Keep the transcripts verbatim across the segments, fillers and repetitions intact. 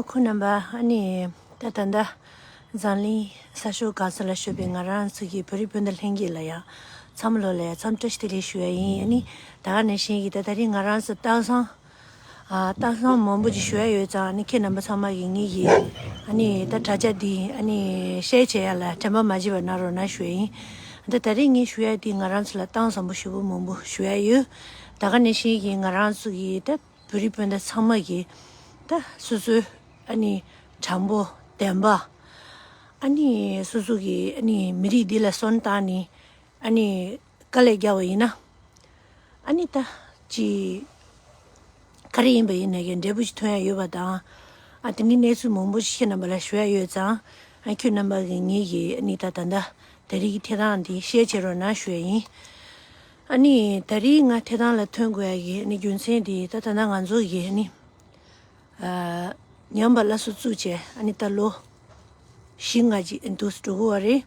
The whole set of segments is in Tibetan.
ཁོང་རྣམ་པ་ཨ་ནི་ད་ད་ལྟ་འཛམ་གླིང་ས་ཕྱོགས་གང་ས་ལ་བཞུགས་པའི་ང་རང་ཚོ་གི་བོད་རིགས་སྤུན་ཟླ་ལྷན་རྒྱས་ལ་ཡང་འཚམས་ལོ་ལ་ཡང་འཚམས་བཀྲ་ཤིས་བདེ་ལེགས་ཞུ་ཡ་ཡིན། ཨ་ནི་ད་ག་ནང་བཞིན་གྱི་ད་ད་རིང་ང་རང་ཚོ་སྟག་ཚང་ཨ་སྟག་ཚང་མང་པོ་ཅིག་ཞུ་ཡ་ཡོད་ཙང་ཨ་ནི་ཁྱེད་རྣམ་པ་ཚང་མ་གི་ངེད་ཀྱི་ཨ་ནི་ད་དྲ་རྒྱ་འདི་ཨ་ནི་ཤེར་བྱེད་ཡ་ལ་དྲན་པ་མ་བརྗེད་པ་གནང་རོགས་གནང་ཞུ་ཡ་ཡིན། ད་ད་རིང་ངས་ཞུ་ཡ་འདི་ང་རང་ཚོ་ལ་གཏམ་བཟང་པོ་ཞེ་པོ་མང་པོ་ཞུ་ཡ་ཡོད། ད་ག་ནང་བཞིན་གྱི་ང་རང་ཚོ་གི་ད་བོད་རིགས་སྤུན་ཟླ་ཚང་མ་གི་ད་སོ་སོའི་ཨ་ནི་དྲང་པོ་བདེན་པ་ཨ་ནི་སོ་སོ་གི་ཨ་ནི་མི་རིགས་འདི་ལ་སོན་བཏང་ནི་ཨ་ནི་དཀའ་ལས་རྒྱག་པ་ཡིན་ན་ཨ་ནི་ད་ཅི་ག་རེ་ཡིན་པ་ཡིན་ན་གི་འབྲས་བུ་ཞིག་ཐོན་ཡ་ཡོད་པ་དང་ཨ་དེ་ནི་གནས་ཚུལ་མང་པོ་ཞིག་ཁྱེད་རྣམ་པ་ལ་ཞུ་ཡ་ཡོད་ཙང་ཨ་ཁྱོད་རྣམ་པ་གི་ངེད་ཀྱི་ཨ་ནི་ད་ད་ལྟ་ད་རེས་ཀྱི་འཐེན་སྟངས་འདི་ཤེར་བྱེད་རོགས་གནང་ཞུ་ཡ་ཡིན། ཨ་ནི་ད་རེས་ང་འཐེན་སྟངས་ལ་ཐོན་དགོས་ཡ་གི་ཨ་ནི་རྒྱུ་མཚན་འདི་ད་ད་ལྟ་ང་ཚོ་གི་ཨ་ནི་ཨ་ཉམས་པ་སླར་གསོ་བཙུགས་བྱས་ཨ་ནི་ད་ལོ་བཞི་ལྔ་ཅིག་ཨ་ནི་འདུག་སེ་འགྲོ་གི་ཡོད་རེད།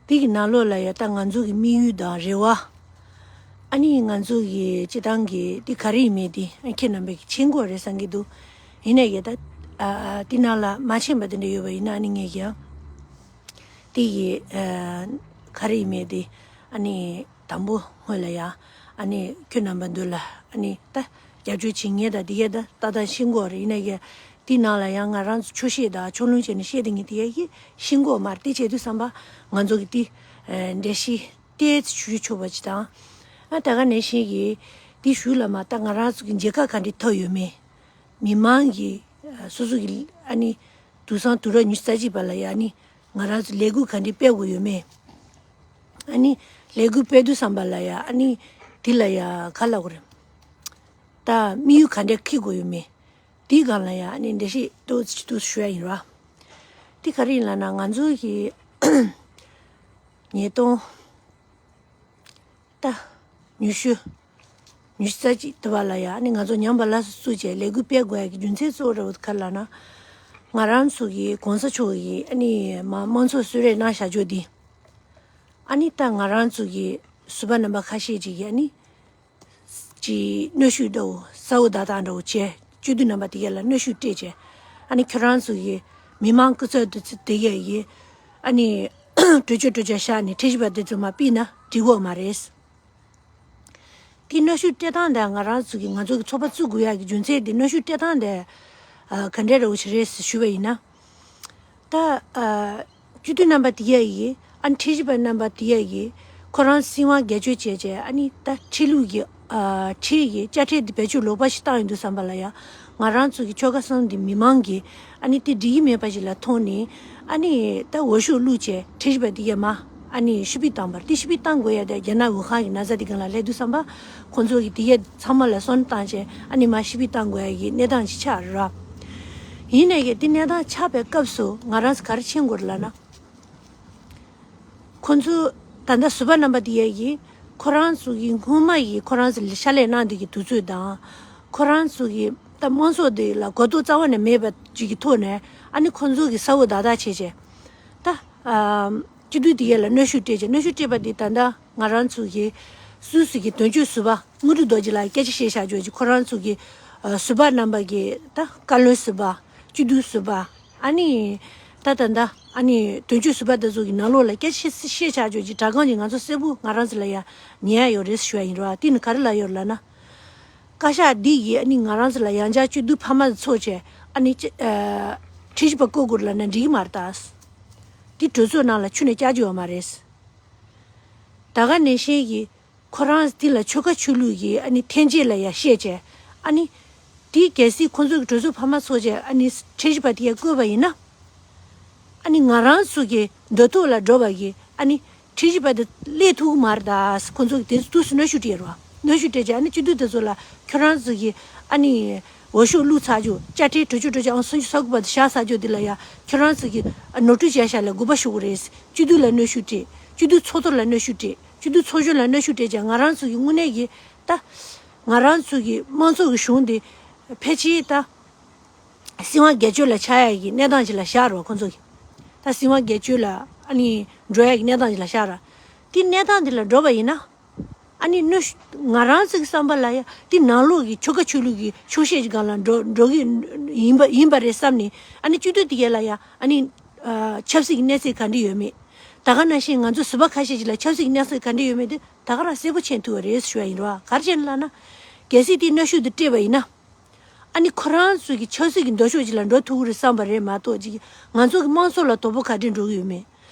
དེ་གི་ནང་ལོགས་ལ་ཡ་ད་ང་ཚོ་གི་དམིགས་ཡུལ་དང་རེ་བ་ཨ་ནི་ང་ཚོ་གི་སྤྱི་བཏང་གི་དེ་ག་རེ་ཡིན་མིན་དེ་ཨ་ཁྱེད་རྣམ་པས་ཀྱི་མཁྱེན་གྱི་ཡོད་རེད་བསམ་གྱི་འདུག་ཡིན་ནའི་གི་ད་ཨ་ཨ་དེ་ནང་ལ་མ་མཁྱེན་པ་དེ་འདྲ་ཡོད་པ་ཡིན་ན་ཨ་ནི་ངས་ཀྱང་དེ་གི་ཨ་ག་རེ་ཡིན་མིན་དེ་ཨ་ནི་དང་པོ་སྔོན་ལ་ཡ་ཨ་ནི་ཁྱོད་རྣམ་པ་འདུག་ལ་ཨ་ནི་ད་རྒྱབ་སྐྱོར་བྱེད་མཁན་དང་དེ་གས་ད་ལྟ་ད་ཤེས་གྱི་ཡོད་རེད། ཡིན་ནའི་གི་དེའི་ནང་ལ་ཡང་ང་རང་ཚོ་ཆོས་བཤད་དང་ཕྱོགས་ལྷུང་བྱས་ནས་བཤད་བསྡད་མཁན་དེ་གས་ཀྱི་ཤེས་གྱི་ཡོད་མ་རེད། དེ་བྱེད་དུས་ཙམ་པ་ང་ཚོ་གི་དེ་ཨ་འགྲེལ་བཤད་ཏོག་ཙམ་ཞུ་ཆོག་པ་ཅིག་དང་། ཨ་ད་ག་ནང་བཞིན་གྱི་དེ་ཞུ་ལ་མ་ད་ང་རང་ཚོ་གི་མཇལ་ཁ་ག་འདྲ་ཐོབ་ཡོད་མེད། མི་མང་གི་ཨ་སོ་སོ་གི་ཨ་ནི་དུས་སང་དུས་རབས་ཉི་ཤུ་རྩ་གཅིག་པ་ལ་ཡ་ཨ་ནི་ང་རང་ཚོ་ལས་འགུལ་ག་འདྲ་སྤེལ་དགོས་ཡོད་མེད། ཨ་ནི་ལས་འགུལ་སྤེལ་དུས་ཙམ་པ་ལ་ཡ་ཨ་ནི་དེ་ལ་ཡ་ག་ལབ་དགོས་རེད། ད་དམིགས་ཡུལ་ག་འདྲ་འཁྱེར་དགོས་ཡོད་མེད། དེའི་སྒང་ལ་ཡ་ཨ་ནི་འགྲེལ་བཤད་ཏོག་ཙམ་ཞུ་ཡ་ཡིན་ར། དེ་ག་རེ་ཡིན་ལབ་ན་ང་ཚོ་གི་ཉིས་སྟོང་ད་ཉི་ཤུ་ཉི་ཤུ་རྩ་གཅིག་དུ་བ་ལ་ཡ་ཨ་ནི་ང་ཚོ་ཉམས་པ་སླར་གསོ་བཙུགས་བྱས་ལས་འགུལ་སྤེལ་དགོས་ཡ་གི་རྒྱུ་མཚན་གཙོ་བོ་ར་བ་ག་རེ་ལབ་ན། ང་རང་ཚོ་གི་གོང་ས་མཆོག་གིས་ཨ་ནི་མ་དམངས་གཙོ་གསོལ་རས་གནང་བཞག་ཆོག་འདི། ཨ་ནི་ད་ང་རང་ཚོ་གི་ཟུར་པ་རྣམ་པ་ཁ་ཤས་ཅིག་གིས་ཨ་ནི་ཅིག་གནོན་ཤུགས་འདྲ་བོ་གསལ་བོ་བརྡ་རྟགས་འདྲ་བོ་བྱས་སྤྱི་འཐུས་རྣམ་པ་དེ་གས་ལ་གནོན་ཤུགས་སྤྲད་བྱས་ཨ་ནི་ཁྱོད་རང་ཚོ་གི་མི་མང་སྐུ་ཚབ་དེ་ཚོ་དེ་གས་ཀྱི་ཨ་ནི་གྲོས་ཆོད་གྲོས་འཆར་བཞག་ནས་ཁྲིམས་ཞིབ་པ་དེ་ཚོ་མར་ཕུད་ན་འགྲིག་གི་ཡོད་མ་རེད། དེ་གནོན་ཤུགས་སྤྲད་སྟངས་དེ་ང་རང་ཚོ་གི་ང་ཚོ་གི་ཚོགས་པ་བཙུགས་དགོས་ཡ་གི་རྒྱུ་མཚན་དེ་གནོན་ཤུགས་སྤྲད་སྟངས་དེ་ཨ་ག་འདྲ་འདྲ་བོ་ཞིག་རེད་ཟེར་ཞུས་པ་ཡིན་ན། ད་ཨ་སྤྱི་འཐུས་རྣམ་པ་དེ་གས་ཀྱིས་ཨ་ནི་ཁྲིམས་ཞིབ་པ་རྣམ་པ་དེ་གས་ཀྱིས་ཁོ་རང་སྲིད་དབང་སྒེར་གཅོད་བྱས་བྱས་ཨ་ནི་ད་ཁྲིམས་ལུགས་ཀྱི་ཨ་ཁྲིམས་ཀྱི་དཔྱ་ཁྲལ་དེ་བེད་སྤྱོད་ལོག་པ་ཞིག་བཏང་ཡོང་དུས་ཙམ་པ་ལ་ཡ་ང་རང་ཚོ་གི་ཆོལ་ཁ་གསུམ་དེ་མི་མང་གིས་ཨ་ནི་དེ་འགྲིག་གི་མེད་པ་ཞིག་ལ་མཐོང་ནས་ཨ་ནི་ད་འོས་ཤོག་བླུགས་བྱས་ཁྲིམས་ཞིབ་པ་དེ་གས་མར་ཨ་ནི་ཕྱིར་འབུད་བཏང་བ་རེད། དེ་ཕྱིར་འབུད་བཏང་དགོས་ཡ་དེ་རྒྱ་ནག་ཝུ་ཧན་གྱི་ན་ཚ་དེ་སྒང་ལ་སླེབས་དུས་ཙམ་པ་ཁོང་ཚོ་གིས་དེ་གས་ཚང་མ་ལ་སོན་བཏང་བྱས་ཨ་ནི་མར་ཕྱིར་འབུད་བཏང་དགོས་ཡ་གི་གནས་སྟངས་ཅིག་ཆགས་རེད་ར། ཡིན་ནའི་གི་དེ་གནས་སྟངས་ཆགས་པའི་སྐབས་སུ་ང་རང་ཚོ་ག་རེ་མཁྱེན་དགོས་རེད་ལབ་ན། ཁོ་ཚོ་ད་ལྟ་ཟུར་པ་རྣམ་པ་དེ་གས་ཀྱིས་ཁོ་རང་ཚོ་གི་སྔོན་མ་ཡི་ཁོ་རང་ཚོ་ཕྱག་ལས་གནང་དུས་ཀྱི་དུས་ཚོད་དང་ཁོ་རང་ཚོ་གི་ད་དམངས་གཙོ་དེ་ལ་གོ་རྟོགས་རྩ་བ་ནས་མེད་པ་ཅིག་གི་ཐོག་ནས་ཨ་ནི་ཁོ་ཚོ་གི་གསལ་བོ་བརྡ་དག་བྱས་བྱས་ད་ཨ་སྤྱི་འཐུས་དེ་གས་ལ་གནོན་ཤུགས་སྤྲད་བྱས་གནོན་ཤུགས་སྤྲད་པ་དེ་ད་ལྟ་ང་རང་ཚོ་གི་སུད་སི་གི་དོན་གཅོད་ཟུར་པ་དངོས་གྲུབ་རྡོ་རྗེ་ལགས་སྐད་ཆ་བཤད་བཞག་ཆོག་ཅིག་ཁོ་རང་ཚོ་གི་ཨ་ཟུར་པ་རྣམ་པ་གི་ད་བཀའ་བློན་ཟུར་པ་སྤྱི་འཐུས་ཟུར་པ། ཨ་ནི། ད་ད་ད་ཨ་ནི་དོན་གཅོད་ཟུར་པ་དེ་ཚོ་གི་ནང་ལོགས་ལ་སྐད་ཆ་བཤད་བཤད་བྱ་ཆོག་ཅིག་དྲ་ཁང་གི་ང་ཚོ་གསལ་པོ་ང་རང་ཚོ་ལ་ཡ་ཉན་ཡ་ཡོད་རེད་ཞུ་ཡ་ཡིན་རོ། དེ་ནི་ག་རེ་ལ་ཡོད་ལབ་ན། བཀའ་ཤག་འདི་ཡིས་ཨ་ནི་ང་རང་ཚོ་ལ་ཡང་བསྐྱར་སྤྱི་འཐུས་འཕར་མ་ཚོགས་བྱས་ཨ་ནི་ཅི་ཨ་ཁྲིམས་ཞིབ་པ་བསྐོ་དགོས་ལབ་ན་འགྲིག་གི་མ་རེད་ད། དེ་གྲོས་ཚོགས་ནང་ལ་ཁྱོན་ནས་བསྐྱར་རྒྱུ་ཡོད་མ་རེད། ད་ག་ནང་བཞིན་གྱི། ཁོ་རང་དེ་ལ་ཆོལ་ཁ་ཆོས་ལུགས་ཀྱི་ཨ་ནི་འཐེན་འཁྱེར་ལ་ཡ་བཤད་བྱས་ཨ་ནི། དེ་གལ་སྲིད་ཁོང་ཚོ་གི་གྲོས་ཚོགས་འཕར་མ་ཚོགས་བྱས་ཨ་ནི་ཁྲིམས་ཞིབ་པ་དེ་ཡ་བསྐོས་པ་ཡིན་ན། ཨ་ནི་ང་རང་ཚོ་གི་འདོད་ཐོག་ལ་འགྲོ་བ་གི་ཨ་ནི་ཁྲིམས་ཞིབ་པ་དེ་སླེབས་ཐུབ་ཀྱི་མ་རེད་ད། ཁོང་ཚོ་གི་དེ་ཚོ་དུས་སུ་གནོན་ཤུགས་སྤྲད་རོགས། གནོན་ཤུགས་སྤྲད་བྱས་ཨ་ནི་སྤྱི་འཐུས་དེ་ཚོ་ལ་ཁྱོད་རང་ཚོ་གི་ཨ་ནི་འོས་ཤོག་བླུགས་ཚར་རྒྱུ་བཅའ་ཁྲིམས་གྲོས་ཆོད་གྲོས་ཆོད་ཨང་སུམ་ཅུ་སོ་དགུ་པ་དེ་བཞག་ཚར་རྒྱུ་དེ་ལ་ཡ་ཁྱོད་རང་ཚོ་གི་ནོར་འཁྲུལ་བྱས་ཤག་ལ་དགོངས་པ་ཞུ་དགོས་རེད། སྤྱི་འཐུས་ལ་གནོན་ཤུགས་སྤྲད། སྤྱི་འཐུས་ཚོགས་གཙོ་ལ་གནོན་ཤུགས་སྤྲད་བྱས་ང་རང་ཚོ་གི་དངོས་གནས་ཀྱི་ད་ང་རང་ཚོ་གི་དམངས་གཙོ་གི་གཞུང་དེ་ཕལ་ཆེར་ད་སྲིད་དབང་སྒེར་གཅོད་ལ་ཆགས་ཡ་གི་གནས་སྟངས་ཅིག་ལ་བཞག་རོགས། ཁོང་ཚོ་གི་ད་སྲིད་དབང་སྒེར་གཅོད་ལ་ཨ་ནི་འགྲོ་ཡ་གི་གནས་སྟངས་ཅིག་ལ་བཞག་ར། དེ་གནས་སྟངས་དེ་ལ་འགྲོ་བ་ཡིན་ན། ཨ་ནི་གནོན་ཤུགས་ང་རང་ཚོ་གི་བསམ་པ་ལ་ཡ་དེ་ནང་ལོགས་ཀྱི་ཆོལ་ཁ་ཆོས་ལུགས་ཀྱི་ཆོག་ཤེས་ཀྱི་སྒང་ལ་འགྲོ་འགྲོ་གི་ཡིན་པ་ཡིན་པ་རེད་བསམ་ནས། ཨ་ནི་སྤྱི་འཐུས་དེ་གས་ལ་ཡ་ཨ་ནི་ཆབ་སྲིད་ཀྱི་གནས་ཚད་ག་འདྲ་ཡོད་མེད། ད་ག་ནང་བཞིན་ང་ཚོ་ཟུར་པ་ཁ་ཤས་ཅིག་ལ་ཆབ་སྲིད་ཀྱི་གནས་ཚད་ག་འདྲ་ཡོད་མེད་དེ་ད་ག་རང་གསལ་པོ་མཁྱེན་ཐུབ་པ་རེད་ཞུ་ཡ་ཡིན་རོ། ག་རེ་བྱས་ནས་ལབ་ན། གལ་སྲིད་དེ་གནོན་ཤུགས་དེ་སྤྲད་པ་ཡིན་ན། ཨ་ནི་ཁོ་རང་ཚོ་གི་ཆབ་སྲིད་ཀྱི་འདོད་ཕྱོགས་ཅིག་ལ་འགྲོ་ཐུབ་ཀྱི་རེད་བསམ་པ་རེད་མ་གཏོགས་ཅིག་ང་ཚོ་གི་དམངས་གཙོ་ལ་དོ་ཕོག་ག་འདྲས་འགྲོ་གི་ཡོད་མེད།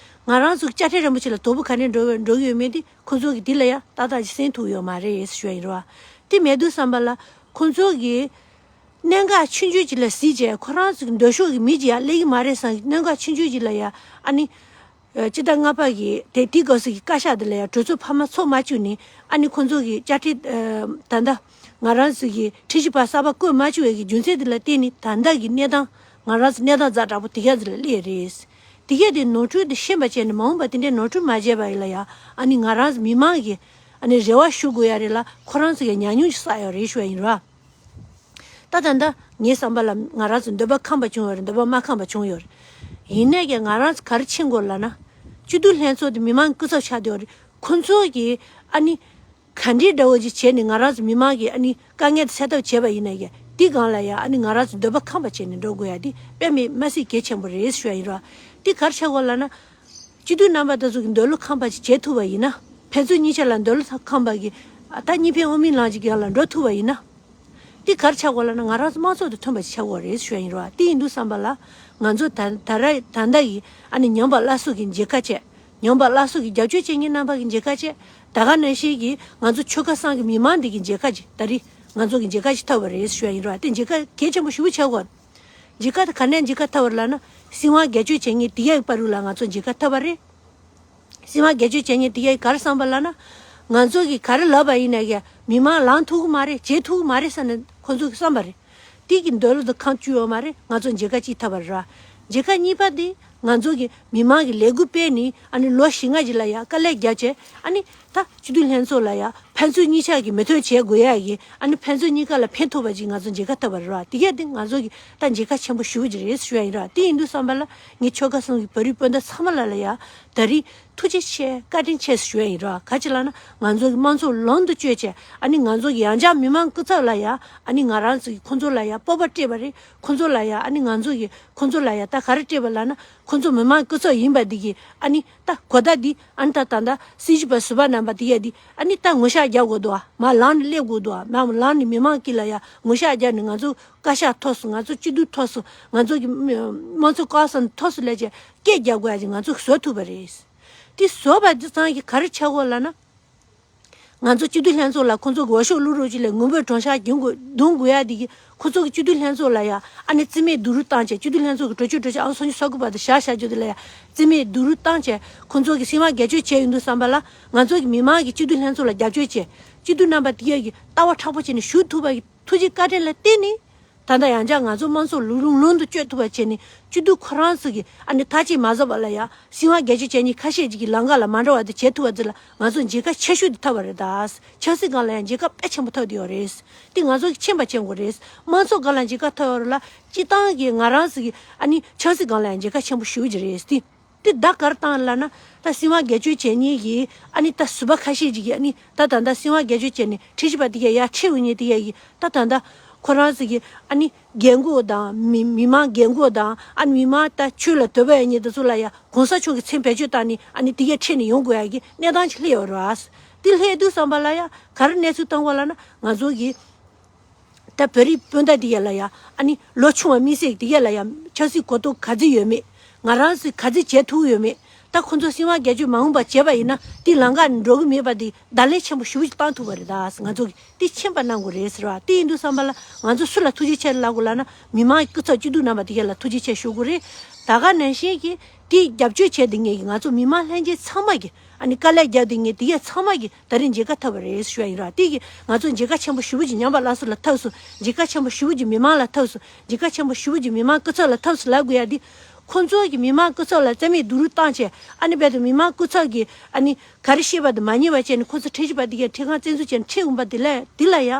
ང་རང་ཚོ་གི་དཔྱ་ཁྲལ་རིན་པོ་ཆེ་ལ་དོ་ཕོག་ག་འདྲས་འགྲོ་གི་འགྲོ་གི་ཡོད་མེད་དེ་ཁོ་ཚོ་གི་དེ་ལ་ཡང་ཏག་ཏག་ཅིག་གསན་ཐུབ་ཡོད་མ་རེད་ཞུ་ཡ་ཡིན་རོ། དེ་མེད་དུས་བསམ་པ་ལ་ཁོ་ཚོ་གི་གནད་འགག་ཆུང་ཆུང་ཅིག་ལ་གཟིགས་བྱས་ཁོ་རང་ཚོ་གི་འདོད་ཕྱོགས་ཀྱི་མི་ཅིག་ཡར་སླེབས་ཀྱི་མ་རེད་བསམ་གི་གནད་འགག་ཆུང་ཆུང་ཅིག་ལ་ཡ་ཨ་ནི། སྤྱི་ཟླ་ལྔ་པ་གི་དེ་དེའི་སྐབས་སུ་གི་བཀའ་ཤག་དེ་ལ་ཡང་གྲོས་ཚོགས་འཕར་མ་ཚོགས་མ་བཅུག་ནས། ཨ་ནི་ཁོང་ཚོ་གི་དཔྱ་ཁྲལ་ད་ལྟ་ང་རང་ཚོ་གི་ཁྲིམས་ཞིབ་པ་གསར་པ་བསྐོས་མ་བཅུག་པའི་གི་རྒྱུ་མཚན་དེ་ལ་བརྟེན་ནས་ད་ལྟ་གི་གནས་སྟངས་ང་རང་ཚོ་གནས་སྟངས་ཛ་དྲག་པོ་དེ་ག་ཚོ་ལ་སླེབས་རེད། དེ་གས་དེ་ནོར་འཁྲུལ་དེ་ཤེས་པ་བྱས་ནས་མ་འོངས་པ་དེ་འདྲའི་ནོར་འཁྲུལ་མ་བྱས་པ་ཡིན་ལ་ཡང་ཨ་ནི་ང་རང་ཚོ་མི་མང་གི་ཨ་ནི་རེ་བ་ཞུ་དགོས་ཡ་རེད་ལ་ཁོ་རང་ཚོ་གི་ཉམས་མྱོང་ཞིག་བསགས་ཡོད་རེད་ཞུ་ཡ་ཡིན་རོ། ད་ད་ལྟ་ངའི་བསམ་པ་ལ་ང་རང་ཚོ་འདོད་པ་ཁེངས་པ་བྱུང་ཡོད་རེད། འདོད་པ་མ་ཁེངས་པ་བྱུང་ཡོད་རེད། ཡིན་ནའི་ཀྱང་ང་རང་ཚོ་ག་རེ་མཁྱེན་དགོས་ལབ་ན། སྤྱི་འཐུས་ལྷན་ཚོགས་དེ་མི་མང་གི་སྐུ་ཚབ་ཆགས་བསྡད་ཡོད་རེད། ཁོ་ཚོ་གིས་ཨ་ནི་ག་འདྲའི་འདྲ་བོ་ཅིག་བྱས་ནས་ང་རང་ཚོ་མི་མང་གི་ཨ་ནི་དཀའ་ངལ་དེ་སེལ་ཐབས་བྱས་པ་ཡིན་ནའི་ཀྱང་དེའི་སྒང་ལ་ཡང་ཨ་ནི་ང་རང་ཚོ་འདོད་པ་ཁེངས་པ་བྱས་ནས་འགྲོ་དགོས་ཡ་དེ་དཔེ་མི་མ་སྲིད་གལ་ཆེན་པོ་རེད་ཞུ་ཡ་ཡིན་རོགས། དེ་ག་རེ་ཆགས་དགོས་ལབ་ན། སྤྱི་འཐུས་རྣམ་པ་དེ་ཚོ་གི་འདོད་བློ་ཁེངས་པ་ཅིག་བྱེད་ཐུབ་པ་ཡིན་ན། ཕན་ཚུན་གཉིས་ཆ་ལ་འདོད་བློ་ཁེངས་པ་གི་ད་གཉིས་ཕན་དབུ་མའི་ལམ་གྱི་སྒང་ལ་འགྲོ་ཐུབ་པ་ཡིན་ན། དེ་ག་རེ་ཆགས་དགོས་ལབ་ན་ང་རང་ཚོ་དམངས་གཙོ་དང་མཐུན་པ་ཅིག་ཆགས་དགོས་རེད་ཞུ་ཡ་ཡིན་རོགས། དེ་ཡིན་དུས་བསམ་པ་ལ་ང་ཚོ་ད་ད་ར་ད་ལྟ་གི་ཨ་ནི་ཉམས་པ་སླར་གསོ་གི་མཇལ་ཁ་བྱས། ཉམས་པ་སླར་གསོ་གི་རྒྱབ་སྐྱོར་བྱེད་མཁན་རྣམ་པ་གི་མཇལ་ཁ་བྱས། ད་ག་ནང་བཞིན་གྱི་ང་ཚོ་ཆོལ་ཁ་གསུམ་གི་མི་མང་འདི་གི་མཇལ་ཁ་ཅིག་ད་རེས་ང་ཚོ་གི་མཇལ་ཁ་ཅིག་ཐོབ་པ་རེད་ཞུ་ཡ་ཡིན་རོགས། དེ་མཇལ་ཁ་གལ་ཆེན་པོ་ཞེ་པོ་ཆགས་དགོས། མཇལ་ཁ་དེ་ག་ནས་མཇལ་ཁ་ཐོབ་པ་རེད་ལབ་ན། སྲིད་དབང་སྒེར་གཅོད་བྱེད་མཁན་དེ་གའི་བར་དུ་ལ་ང་ཚོ་མཇལ་ཁ་ཐོབ་པ་རེད། སྲིད་དབང་སྒེར་གཅོད་བྱེད་མཁན་དེ་གའི་ག་རེ་བསམ་པ་ལབ་ན། ང་ཚོ་གིས་ག་རེ་ལབ་པ་ཡིན་ན་ཡང་མི་མང་ལངས་ཐུབ་ཀྱི་མ་རེད། བྱེད་ཐུབ་ཀྱི་མ་རེད་བསམ་ནས་ཁོ་ཚོ་གིས་བསམ་པ་རེད། དེ་གི་འདོད་བློ་དེ་ཁེངས་བཅུག་ཡོད་མ་རེད། ང་ཚོ་མཇལ་ཁ་གཅིག་ཐོབ་པ་རེད་ར། མཇལ་ཁ་གཉིས་པ་དེ་ང་ཚོ་གི་མི་མང་གི་ལས་འགུལ་སྤེལ་ནས་ཨ་ནི་ལོ་བཞི་ལྔ་ཅིག་ལ་ཡང་དཀའ་ལས་བརྒྱབ་བྱས་ཨ་ནི་ད་སྤྱི་འཐུས་ལྷན་ཚོགས་ལ་ཡང་ཕན་ཚུན་གཉིས་ཆ་གི་མོས་མཐུན་བྱེད་དགོས་ཡ་གི་ཨ་ནི་ཕན་ཚུན་གཉིས་ཀ་ལ་ཕན་ཐོགས་པ་ཅིག་ང་ཚོ་མཇལ་ཁ་ཐོབ་པ་རེད་ར། དེ་གས་དེ་ང་ཚོ་གི་ད་མཇལ་ཁ་ཆེན་པོ་ཞེ་པོ་ཅིག་རེད་ཞུ་ཡ་ཡིན་ར། དེ་ཡིན་དུས་བསམ་པ་ལ་ངས་ཆོལ་ཁ་གསུམ་གི་བོད་རིགས་སྤུན་ཟླ་ཚང་མ་ལ་ལ་ཡ་ད་རེས་ཐུགས་རྗེ་ཆེ་བཀའ་དྲིན་ཆེ་ཞུ་ཡ་ཡིན་ར། ག་ཅི་ལབ་ན་ང་ཚོ་གི་དམངས་གཙོ་ལམ་དུ་བསྐྱོད་བྱས་ཨ་ནི་ང་ཚོ་གི་ཡང་བསྐྱར་མི་མང་སྐུ་ཚབ་ལ་ཡ་ཨ་ནི་ང་རང་ཚོ་གི་ཁོང་ཚོ་ལ་ཡ་སྤོབས་པ་སྤྲད་པ་རེད། ཁོང་ཚོ་ལ་ཡ་ཨ་ནི་ང་ཚོ་གི་ཁོང་ཚོ་ལ་ཡ་ད་ག་རེ་སྤྲད་པ་ལབ་ན་ཁོང་ཚོ་མི་མང་སྐུ་ཚབ་ཡིན་པ་འདི་གི་ཨ་ནི་ད་གོ་བརྡ་འདི་ཨ་ནི་ད་ད་ད་སྲིད་ཞུ་བ་ཟུར་པ་རྣམ་པ་འདི་གས་འདི་ཨ་ནི་ད་ངོ་ཤེས་རྒྱག་དགོས་འདུག་ཨ། མར་ལངས་ནས་སླེབས་དགོས་འདུག་ཨ། མར་ལངས་ནས་མི་མང་དཀྱིལ་ལ་ཡ་ངོ་ཤེས་རྒྱག་ནས་ང་ཚོ་བཀའ་ཤག་ཐོག་སུ་ང་ཚོ་སྤྱི་འཐུས་ཐོག་སུ་ང་ཚོ་གི་དམངས་གཙོ་བཀའ་ཤག་ཐོག་སུ་སླེབས་བྱས་སྐད་རྒྱག་དགོས་ཡ་ཅིག་ང་ཚོ་བཟོ་ཐུབ་པ་རེད། དེ་བཟོ་བ་འདི་ཚང་གི་ག་རེ་ཆགས་དགོས་ལབ་ན། ང་ཚོ་སྤྱི་འཐུས་ལྷན་ཚོགས་ལ་ཁོང་ཚོ་གི་འོས་ཤོག་བླུག་རོགས་གྱིས་ལས་ངུ་འབོད་གྲོང་ཤར་རྒྱུན་དགོས་རྡུང་དགོས་ཡ་འདི་གི་ཁོང་ཚོ་གི་སྤྱི་འཐུས་ལྷན་ཚོགས་ལ་ཡ་ཨ་ནི་རྩིས་མེད་སྡུག་རུས་བཏང་བྱས་སྤྱི་འཐུས་ལྷན་ཚོགས་ཀྱི་གྲོས་ཆོད་གྲོས་ཆོད་ཨང་སུམ་ཅུ་སོ་དགུ་པ་དང་བཞག་བཞག་རྒྱུ་དེ་ལ་ཡ་རྩིས་མེད་སྡུག་རུས་བཏང་བྱས་ཁོང་ཚོ་གི་སྲིད་དབང་སྒེར་གཅོད་བྱས་ཡོང་དུས་བསམ་པ་ལ་ང་ཚོ་གི་མི་མང་གི་སྤྱི་འཐུས་ལྷན་ཚོགས་ལ་རྒྱབ་སྐྱོར་བྱས་སྤྱི་འཐུས་རྣམ་པ་དེ་གས་ཀྱི་ལྟ་བ་མཁྲེགས་པོ་བྱས་ནས་ཞུགས་ཐུབ་པ་གི་ཐུགས་རྗེ་བཀའ་དྲིན་ལ་བརྟེན་ནས། ད་ལྟ་ཡང་བསྐྱར་ང་ཚོ་དམངས་གཙོ་ལམ་ལུགས་ལམ་དུ་བསྐྱོད་ཐུབ་པ་བྱས་ནས་སྤྱི་འཐུས་ཁོ་རང་ཚོ་གིས་ཨ་ནི་ཐག་གཅོད་མ་བཟོ་བ་ལ་ཡང་སྲིད་དབང་སྒེར་གཅོད་བྱས་ནས་ཁ་ཤས་ཅིག་གིས་ལམ་ཁ་ལ་མ་འགྲོ་བ་དེ་བྱེད་ཐུབ་པ་དེ་ལ་ང་ཚོ་མཇལ་ཁ་ཆེ་ཤོས་དེ་ཐོབ་པ་རེད་ད། ཆབ་སྲིད་སྒང་ལ་ཡང་མཇལ་ཁ་དཔེ་ཆེན་པོ་ཐོབ་བསྡད་ཡོད་རེད། དེ་ང་ཚོ་གིས་མཁྱེན་པ་མཁྱེན་དགོས་རེད། དམངས་གཙོ་སྒང་ལ་མཇལ་ཁ་ཐོབ་ཡོད་རེད་ལ་སྤྱི་བཏང་གི་ང་རང་ཚོ་གི་ཨ་ནི་ཆབ་སྲིད་སྒང་ལ་ཡང་མཇལ་ཁ་ཆེན་པོ་ཞེ་པོ་ཅིག་རེད་དེ། དེ་བརྡ་ག་རེ་བཏང་ལབ་ན་ད་སྲིད་དབང་སྒེར་གཅོད་བྱེད་མཁན་གྱི་ཨ་ནི་ད་ཟུར་པ་ཁ་ཤས་ཅིག་གིས་ཨ་ནི་ད་ད་ད་སྲིད་དབང་སྒེར་གཅོད་བྱས་ནས་ཁྲིམས་ཞིབ་པ་དེ་གས་ཡར་ཁྲིད་འོང་མཁན་དེ་གས་ཀྱིས་ད་ད་ད་ཁོ་རང་ཚོ་གི་ཨ་ནི་རྒན་རྒོན་དང་མི་མི་མང་རྒན་རྒོན་དང་ཨ་ནི་མི་མང་ད་ཆོས་ལ་དད་པ་ཡོད་མཁན་དེ་ཚོ་ལ་ཡ་གོང་ས་མཆོག་གི་མཚན་བེད་སྤྱོད་བཏང་ནས་ཨ་ནི་དེ་གས་ཁྲིད་ནས་ཡོང་དགོས་ཡ་གི་གནས་སྟངས་ཅིག་སླེབས་ཡོད་རེད་བ། དེ་སླེབས་དུས་བསམ་པ་ལ་ཡ་ག་རེ་གནས་ཚུལ་བཏང་བ་ལབ་ན་ང་ཚོ་གི་ད་བོད་རིགས་སྤུན་ཟླ་དེ་གས་ལ་ཡ་ཨ་ནི་ལོ་ཆུང་བ་དམིགས་བསལ་དེ་གས་ལ་ཡ་ཆབ་སྲིད་གོ་རྟོགས་ག་ཚོད་ཡོད་མེད། ང་རང་ཚོས་ག་ཚོད་བྱེད་ཐུབ་ཡོད་མེད། ད་ཁོ་ཚོ་སྲིད་དབང་སྒེར་གཅོད་མ་འོངས་པ་བྱས་པ་ཡིན་ན་དེ་ལམ་ཁ་ནས་འགྲོ་གི་མེད་པ་དེ་བརྡ་ལན་ཆེན་པོ་ཞེ་པོ་ཅིག་བཏང་ཐུབ་པ་རེད་ད། ང་ཚོ་གིས་དེ་མཁྱེན་པ་གནང་དགོས་རེད་ཟེར་བ། དེ་ཡིན་དུས་བསམ་པ་ལ་ང་ཚོ་སུ་ལ་ཐུགས་རྗེ་ཆེ་ལབ་དགོས་ལབ་ན་མི་མང་སྐུ་ཚབ་སྤྱི་འཐུས་རྣམ་པ་དེ་གས་ལ་ཐུགས་རྗེ་ཆེ་ཞུ་དགོས་རེད། ད་ག་ནང་བཞིན་གྱི་དེ་རྒྱབ་སྐྱོར་བྱས་དེ་ངེད་ཀྱི་ང་ཚོ་མི་མང་ལྷན་རྒྱས་ཚང་མ་གིས་ཨ་ནི་དཀའ་ལས་བརྒྱབ་དེ་ངེད་དེ་གས་ཚང་མ་གིས་ད་རེས་མཇལ་ཁ་ཐོབ་པ་རེད་ཞུ་ཡ་ཡིན་ར། དེ་གིས་ང་ཚོ་མཇལ་ཁ་ཆེན་པོ་ཞེ་པོ་ཅིག་ཉམས་པ་སླར་གསོ་ལ་ཐོབ་སོང་། མཇལ་ཁ་ཆེན་པོ་ཞེ་པོ་ཅིག་མི་མང་ལ་ཐོབ་སོང་། མཇལ་ཁ་ཆེན་པོ་ཞེ་པོ་ཅིག་མི་མང་སྐུ་ཚབ་ལ་ཐོབ་སོང་ལབ་དགོས་ཡ་དེ། ཁོང་ཚོ་གི་མི་མང་སྐུ་ཚབ་ལ་རྩིས་མེད་སྡུག་རུས་བཏང་བྱས་ཨ་ནི་རྦད་དེ་མི་མང་སྐུ་ཚབ་ཀྱིས་ཨ་ནི་ག་རེ་བཤད་པ་དེ་མ་ཉན་པ་བྱས་ནས་ཁོ་ཚོ་ཁྲིམས་ཞིབ་པ་དེ་གས་ཁྲིམས་ཁང་བཙན་འཛུལ་བྱས་ནས་ཁྲིད་འོང་པ་དེ་ལ་དེ་ལ་ཡ་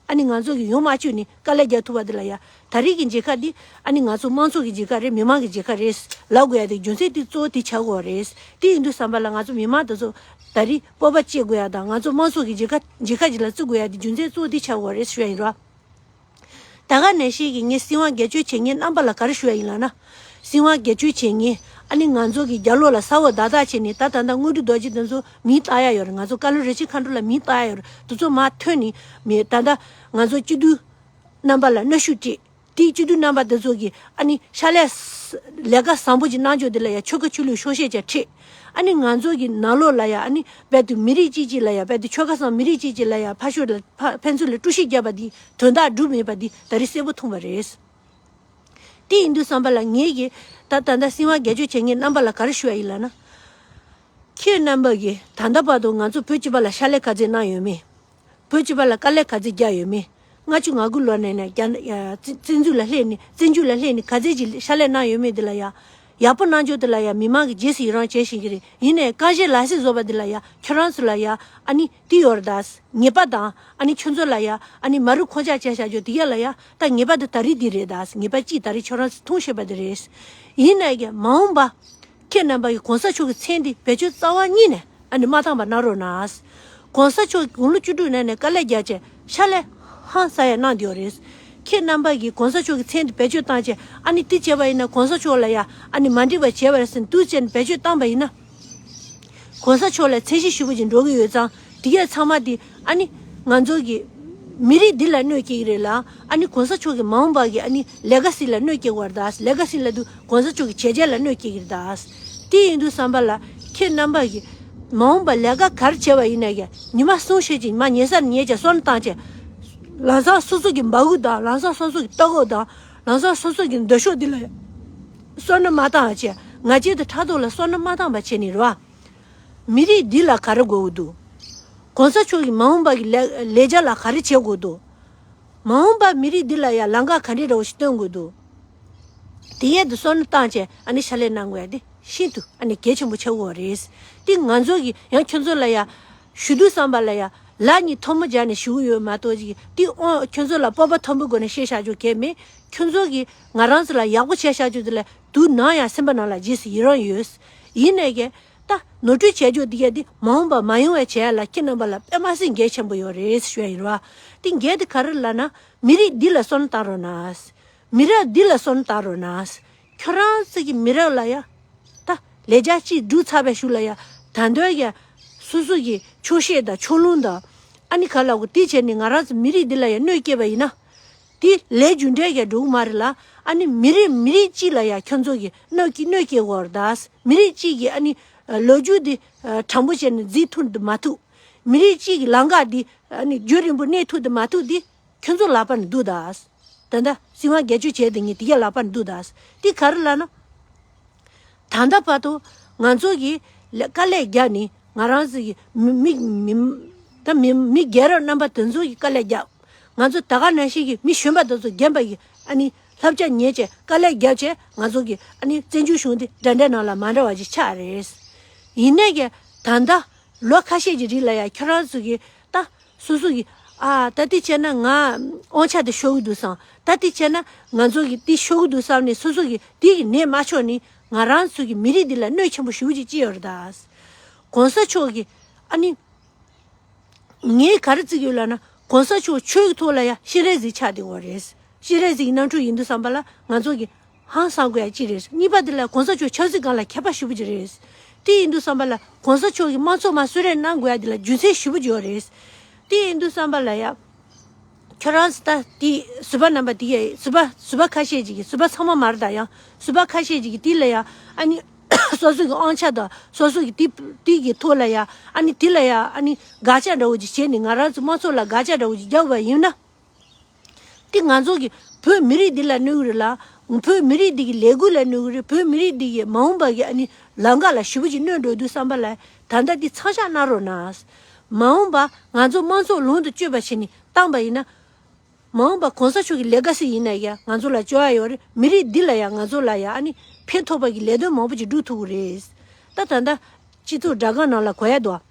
ཨ་ནི་ང་ཚོ་གི་ཡོང་མ་བཅུག་ནས་དཀའ་ལས་རྒྱག་ཐུབ་པ་དེ་ལ་ཡ་ད་རེས་ཀྱི་མཇལ་ཁ་འདི་ཨ་ནི་ང་ཚོ་དམངས་གཙོ་གི་མཇལ་ཁ་རེད། མི་མང་གི་མཇལ་ཁ་རེད་ལབ་དགོས་ཡ་དེ་རྒྱུ་མཚན་དེ་གཙོ་བོ་དེ་ཆགས་དགོས་རེད། དེ་ཡིན་དུས་བསམ་པ་ལ་ང་ཚོ་མི་མང་དེ་ཚོ་ ད་རེས་སྤོབས་པ་སྐྱེ་དགོས་ཡ་དང་། ང་ཚོ་དམངས་གཙོ་གི་རྒྱལ་ཁ་རྒྱལ་ཁ་ཅིག་ལ་བརྩི་དགོས་ཡ་དེ་རྒྱུ་མཚན་གཙོ་བོ་དེ་ཆགས་ཡོད་རེད་ཞུ་ཡ་ཡིན་ར། ད་ག་ནང་བཞིན་གྱི་ངས་སྲིད་དབང་སྒེར་གཅོད་བྱེད་མཁན་རྣམ་པ་ལ་ག་རེ་ཞུ་ཡ་ཡིན་ལབ་ན། སྲིད་དབང་སྒེར་གཅོད་བྱེད་མཁན། ཨ་ནི་ང་ཚོ་གི་རྒྱབ་ལོགས་ལ་ས་འོག་བདག་བདག་བྱས་ནས། ད་ད་ལྟ་དངོས་གྲུབ་རྡོ་རྗེ་དེ་ཚོ་མིང་བཏགས་ཡ་ཡོད་རེད། ང་ཚོ་བཀའ་བློན་རིན་ཆེན་མཁའ་འགྲོ་ལ་མིང་བཏགས་ཡ་ཡོད་རེད། དེ་ཚོ་མར་ཐོན་ནས་མི་ད་ལྟ་ང་ཚོ་སྤྱི་འཐུས་རྣམ་པ་ལ་གནོན་ཤུགས་སྤྲད། དེའི་སྤྱི་འཐུས་རྣམ་པ་དེ་ཚོ་གིས་ཨ་ནི་ཕྱག་ལས་ལས་ཀ་བཟང་པོ་ཅིག་གནང་ཆོག་དེ་ལ་ཡ་ཆོལ་ཁ་ཆོས་ལུགས་ཕྱོགས་ཞེན་ཅིག་ཁྲིད། ཨ་ནི་ང་ཚོ་གི་ནང་ལོགས་ལ་ཡ་ཨ་ནི་རྦད་དེ་མི་རིགས་གཅིག་གཅིག་ལ་ཡ། རྦད་དེ་ཆོལ་ཁ་གསུམ་མི་རིགས་གཅིག་གཅིག་ལ་ཡ་ཕར་ཕྱོགས་ལ་ཕ་ཕན་ཚུན་ལ་དཀྲུག་ཤིང་བརྒྱབ་པ་འདི་དོན་དག་སྒྲུབ་མེད་པ་འདི་ད་རེས་གསལ་པོ་མཐོང་བ་རེད། དེ་ཡིན་དུས་ཙམ་པ་ལ་ངེད་ཀྱིས་ད་ད་ལྟ་སྲིད་དབང་སྒེར་གཅོད་བྱེད་མཁན་རྣམ་པ་ལ་ག་རེ་ཞུ་ཡ་ཡིན་ལབ་ན། ཁྱེད་རྣམ་པ་གིས་ད་ལྟ་བར་དུ་ང་ཚོ་བོད་སྤྱི་པ་ལ་ཕྱག་ལས་ག་ཚད་གནང་ཡོད་མེད། བོད་སྤྱི་པ་ལ་དཀའ་ལས་ག་ཚད་བརྒྱབ་ཡོད་མེད། ལྔ་བཅུ་ང་དགུ་ལོ་ནས་ནས་རྒྱ་ཡ་བཙན་བཙན་འཛུལ་ལ་སླེབས་ནས། བཙན་འཛུལ་ལ་སླེབས་ནས་ག་ཚད་ཅིག་ཕྱག་ལས་གནང་ཡོད་མེད་དེ་ལ་ཡ། ཡག་པོ་གནང་ཆོག་དེ་ལ་ཡ་མི་མང་གིས་རྗེས་སུ་ཡི་རང་བྱེད་བཞིན་གྱི་རེད། ཡིན་ནའི་དཀའ་ཞེན་ལ་སེ་བཟོ་བ་དེ་ལ་ཡ་ཁྱོད་རང་ཚོ་ལ་ཡ་ཨ་ནི་དེ་ཡོད་རེད་ད། ཉེས་པ་དང་ཨ་ནི་ཁྱོད་ཚོ་ལ་ཡ་ཨ་ནི་མ་རུ་ཁོང་ཆག་བྱས་བཞག་རྒྱུ་དེ་ཡ་ལ་ཡ། ད་ཉེས་པ་དེ་ད་རེས་དེ་རེད་ད། ཉེས་པ་གཅིག་ད་རེས་ཁྱོད་རང་ཚོ་མཐོང་ཤེས་པ་དེ་རེད། ཡིན་ནའི་གི་མ་འོངས་པ་ཁྱེད་རྣམ་པ་གིས་གོང་ས་མཆོག་གི་མཚན་འདི་བེད་སྤྱོད་རྩ་བ་ཉིད་ནས་ཨ་ནི་མ་བཏང་པ་གནང་རོགས་གནང་། གོང་ས་མཆོག་དགུང་ལོ་བཅུ་དྲུག་ནང་ནས་དཀའ་ལས་རྒྱག་བྱས་ཕྱག་ལས་ཧང་སང་ཡ་གནང་བསྡད་ཡོད་རེད། ཁྱེད་རྣམ་པ་གིས་གོང་ས་མཆོག་གི་མཚན་འདི་བེད་སྤྱོད་བཏང་བྱས་ཨ་ནི་དེ་བྱས་པ་ཡིན་ན་གོང་ས་མཆོག་ལ་ཡ་ཨ་ནི་མ་འགྲིག་པ་བྱས་པ་རེད་ཟེར་ནས་དུས་བྱས་ནས་བེད་སྤྱོད་བཏང་པ་ཡིན་ན། གོང་ས་མཆོག་ལ་མཚན་གཞི་ཞེ་པོ་ཅིག་འགྲོ་གི་ཡོད་ཙང་། དེ་གས་ཚང་མ་དེ་ཨ་ནི་ང་ཚོ་གི་མི་རིགས་འདི་ལ་གནོད་སྐྱེལ་གི་རེད་ལ། ཨ་ནི་གོང་ས་མཆོག་གི་མ་འོངས་པ་གི་ཨ་ནི་ལེ་ག་སི་ལ་གནོད་སྐྱེལ་བ་རེད་ད། ལེ་ག་སི་ལབ་དུས་གོང་ས་མཆོག་གི་བྱས་རྗེས་ལ་གནོད་སྐྱེལ་གི་རེད་ད། དེ་ཡིན་དུས་ཙམ་པ་ལ་ཁྱེད་རྣམ་པ་གི་མ་འོངས་པ་ལས་ཀ་ག་རེ་བྱས་པ་ཡིན་ན་ཡང་ཉི་མ་གསུམ་ཤོད་ཅིག་མ་ཉལ་སར་ཉལ་བྱས་བསམ་བློ་བཏང་བྱས། ལམ་སང་སོ་སོ་གི་འབག་གུ་དང་། ལམ་སང་སོ་སོ་གི་ལྟོ་གོས་དང་། ལམ་སང་སོ་སོ་གི་འདོད་ཕྱོགས་འདི་ལ་བསམ་བློ་མ་བཏང་བ་བྱས། ང་རྒྱལ་དང་ཕྲག་དོག་ལ་བསམ་བློ་མ་བཏང་བ་བྱས་ནས་རེད་བ། མི་རིགས་འདི་ལ་ག་རེ་དགོས་ཀྱི་འདུག་གོང་ས་མཆོག་གིས་མ་འོངས་པ་གི་ལས་ལས་བྱ་ལ་ག་རེ་བྱེད་དགོས་འདུག་མ་འོངས་པ་མི་རིགས་འདི་ལ་ཡང་ལམ་ཁ་ག་འདྲ་འདྲ་བོ་ཞིག་སྟོན་དགོས་འདུག་དེ་ཡས་དུ་བསམ་བློ་བཏང་བྱས་ཨ་ནི་ཕྱག་ལས་གནང་དགོས་ཡ་དེ་ཤིན་ཏུ་ཨ་ནི་གལ་ཆེན་པོ་ཆགས་ཀྱི་ཡོད་རེད། དེ་ང་ཚོ་གིས་ཡང་ཁྱོད་ཚོ་ལ་ཡ་ཞུ་དུས་ཙམ་པ་ལ་ཡ་ལག་གཉིས་ཐལ་མོ་སྦྱར་ནས་ཞུ་གི་ཡོད་མ་གཏོགས་ཅིག་དེ་ཨོ་ཁྱོད་ཚོ་ལ་སྤོབས་པ་མཐོན་པོའི་སྒོ་ནས་བཤད་བཞག་རྒྱུ་གལ་མེད། ཁྱོད་ཚོ་གིས་ང་རང་ཚོ་ལ་ཡག་པོ་བྱས་བཞག་རྒྱུ་དེ་ལ་དུ་ནང་ཡང་སེམས་པ་ནང་ལ་རྗེས་སུ་ཡི་རང་ཡོད། ཡིན་ནའི་གི་ད་ནོར་འཁྲུལ་བྱས་རྒྱུ་འདི་གས་འདི་མ་འོངས་པ་མ་ཡོང་བའི་བྱས་ལ་ཁྱེད་རྣམ་པ་ལ་དཔེ་མ་སྲིད་གལ་ཆེན་པོ་ཡོད་རེད་ཞུ་ཡ་ཡིན་ར། དེ་གལ་དེ་ག་རེ་ལབ་ན། མི་རིགས་འདི་ལ་བསམ་བློ་བཏང་རོགས་གནང་། མི་རབས་འདི་ལ་བསམ་བློ་བཏང་རོགས་གནང་། ཁྱོད་རང་ཚོ་གི་མི་རབས་ལ་ཡ། ད་ལས་བྱ་གཅིག་སྒྲུབ་ཚར་བའི་གཞུག་ལ་ཡ། ད་དུང་ཡ། སོ་སོ་གི་ཆོག་ཤེས་དང་ཕྱོགས་ལྷུང་དང་། ཨ་ནི་ག་ལ་གོ་དེ་བྱས་ནས་ང་རང་ཚོ་མི་རིགས་འདི་ལ་ཡ་གནོད་སྐྱེལ་བ་ཡིན་ན། དེ་ལས་རྒྱུ་འབྲས་ཀྱང་འགྲོ་གི་མ་རེད་ལ། ཨ་ནི་མི་རིགས་མི་རིགས་གཅིག་ལ་ཡང་ཁྱོད་ཚོ་གིས་གནོད་ཀྱི་གནོད་སྐྱེལ་དགོས་རེད་ད། མི་རིགས་གཅིག་གི་ཨ་ནི་ལོ་རྒྱུས་འདི་དྲང་པོ་བྱས་ནས་འཛིན་ཐུབ་འདི་མ་ཐུབ། མི་རིགས་གཅིག་གི་ལམ་ཁ་འདི་ཨ་ནི་རྒྱུན་རིང་པོ་གནས་ཐུབ་འདི་མ་ཐུབ་འདི་ཁྱོད་ཚོ་ལག་པ་ནས་འདུག་ད། ད་ལྟ་སྲིད་དབང་སྒེར་གཅོད་བྱས་འདི་ངས་དེ་གའི་ལག་པ་ནས་འདུག་ད། འདི་ག་རེ་ལབ་ན། ད་ལྟ་བར་དུ་ང་ཚོ་གིས་ལ་དཀའ་ལས་བརྒྱབ་ནས་ང་རང་ཚོ་གི་མི་མི་མི་ད་མི་མི་རྒན་རབས་རྣམ་པ་དེ་ཚོ་གིས་དཀའ་ལས་བརྒྱབ། ང་ཚོ་ད་ག་ནང་བཞིན་གྱི་མི་གཞོན་པ་དེ་ཚོ་རྒན་པ་གིས་ཨ་ནི་བསླབ་བྱ་ཉན་བྱས་དཀའ་ལས་བརྒྱབ་བྱས་ང་ཚོ་གི་ཨ་ནི་བཙན་བྱོལ་གཞུང་འདི་འདྲ་འདྲ་ནང་ལ་མ་འདྲ་བ་ཅིག་ཆགས་རེད། ཡིན་ནའི་གི་ད་ལྟ་ལོ་ཁ་ཤས་ཀྱི་རིང་ལ་ཡ་ཁྱོད་རང་ཚོ་གི་ད། སོ་སོ་གི་ཨ་ད་དེ་བྱས་ན་ང་དབང་ཆ་དེ་ཤོར་གི་འདུག་བསམ། ད་དེ་བྱས་ན་ང་ཚོ་གི་དེ་ཤོར་གི་འདུག་བསམ་ནས་སོ་སོ་གི་དེ་གི་ནད་མ་ཆོག་ནི་ང་རང་ཚོ་གི་མི་རིགས་འདི་ལ་གནོད་ཆེན་པོ་ཞེ་པོ་ཅིག་ཅི་ཡོད་རེད་ད། གོང་ས་མཆོག་གི་ཨ་ནི་ངས་ག་རེ་བརྩི་གི་ཡོད་ལབ་ན། གོང་ས་མཆོག་ཆོས་ཀྱི་ཐོག་ལ་ཡ་སྤྱན་རས་གཟིགས་ཆགས་བསྡད་ཡོད་རེད། སྤྱན་རས་གཟིགས་ཀྱི་རྣམ་འཕྲུལ་ཡིན་དུས་བསམ་པ་ལ་ང་ཚོ་གི་ཧང་སང་དགོས་ཡ་གཅིག་རེད། གཉིས་པ་དེ་ལ་གོང་ས་མཆོག་ཆབ་སྲིད་སྒང་ལ་མཁས་པ་ཞེ་པོ་ཅིག་རེད། དེ་ཡིན་དུས་བསམ་པ་ལ་གོང་ས་མཆོག་གིས་དམངས་གཙོ་མར་གསོལ་རས་གནང་དགོས་ཡ་དེ་ལ་རྒྱུ་མཚན་ཞེ་པོ་ཅིག་ཡོད་རེད། དེ་ཡིན་དུས་བསམ་པ་ལ་ཡ། ཁྱོད་རང་ད་དེ་ཟུར་པ་རྣམ་པ་དེ་ཡ་ཟུར་པ་ཟུར་པ་ཁ་ཤས་ཅིག་གིས། ཟུར་པ་ཚང་མ་མ་རེད་ད། ཡང་ཟུར་པ་ཁ་ཤས་ཅིག་གིས་དེ་ལ་ཡ་ཨ་ནི་སོ་སོ་གི་དབང་ཆ་དང་སོ་སོ་གི་དེ་དེ་གི་ཐོག་ལ་ཡ་ཨ་ནི་དེ་ལ་ཡ་ཨ་ནི་དགག་བྱ་འདྲ་བོ་ཅིག་བྱས་ནས་ང་རང་ཚོ་དམངས་གཙོ་ལ་དགག་བྱ་འདྲ་བོ་ཅིག་རྒྱག་པ་ཡིན་ན། དེ་ང་ཚོ་གི་བོད་མི་རིགས་འདི་ལ་གནོད་གི་རེད་ལ། བོད་མི་རིགས་འདི་གི་ལས་འགུལ་ལ་གནོད་གི་རེད། བོད་མི་རིགས་འདི་གི་མ་འོངས་པ་གི་ཨ་ནི་ལམ་ཁ་ལ་ཞེ་པོ་ཅིག་གནོད་འགྲོ་དུས་བསམ་པ་ལ་ད་ལྟ་འདི་ཚང་བཞག་གནང་རོགས་གནང་། མ་འོངས་པ་ང་ཚོ་དམངས་གཙོ་ལོངས་སུ་སྤྱོད་པ་བྱས་ནས་བཏང་པ་ཡིན་ན། མ་འོངས་པ་གོང་ས་མཆོག་གི་ལེ་ག་སི་ཡིན་ན་ཡང་ང་ཚོ་ལ་སྐྱོ་བ་ཡོད་རེད། མི་རིགས་འདི་ལ་ཡང་ང་ཚོ་ལ་ཡང་ཨ་ནི་ཕན་ཐོགས་པ་གི་ལས་དོན་མང་པོ་ཅིག་སྒྲུབ་ཐུབ་ཀྱི་རེད། ད་ད་ལྟ་སྤྱི་ཚོགས་དྲ་སྒང་ནང་ལ་གོ་ཡ་འདུག་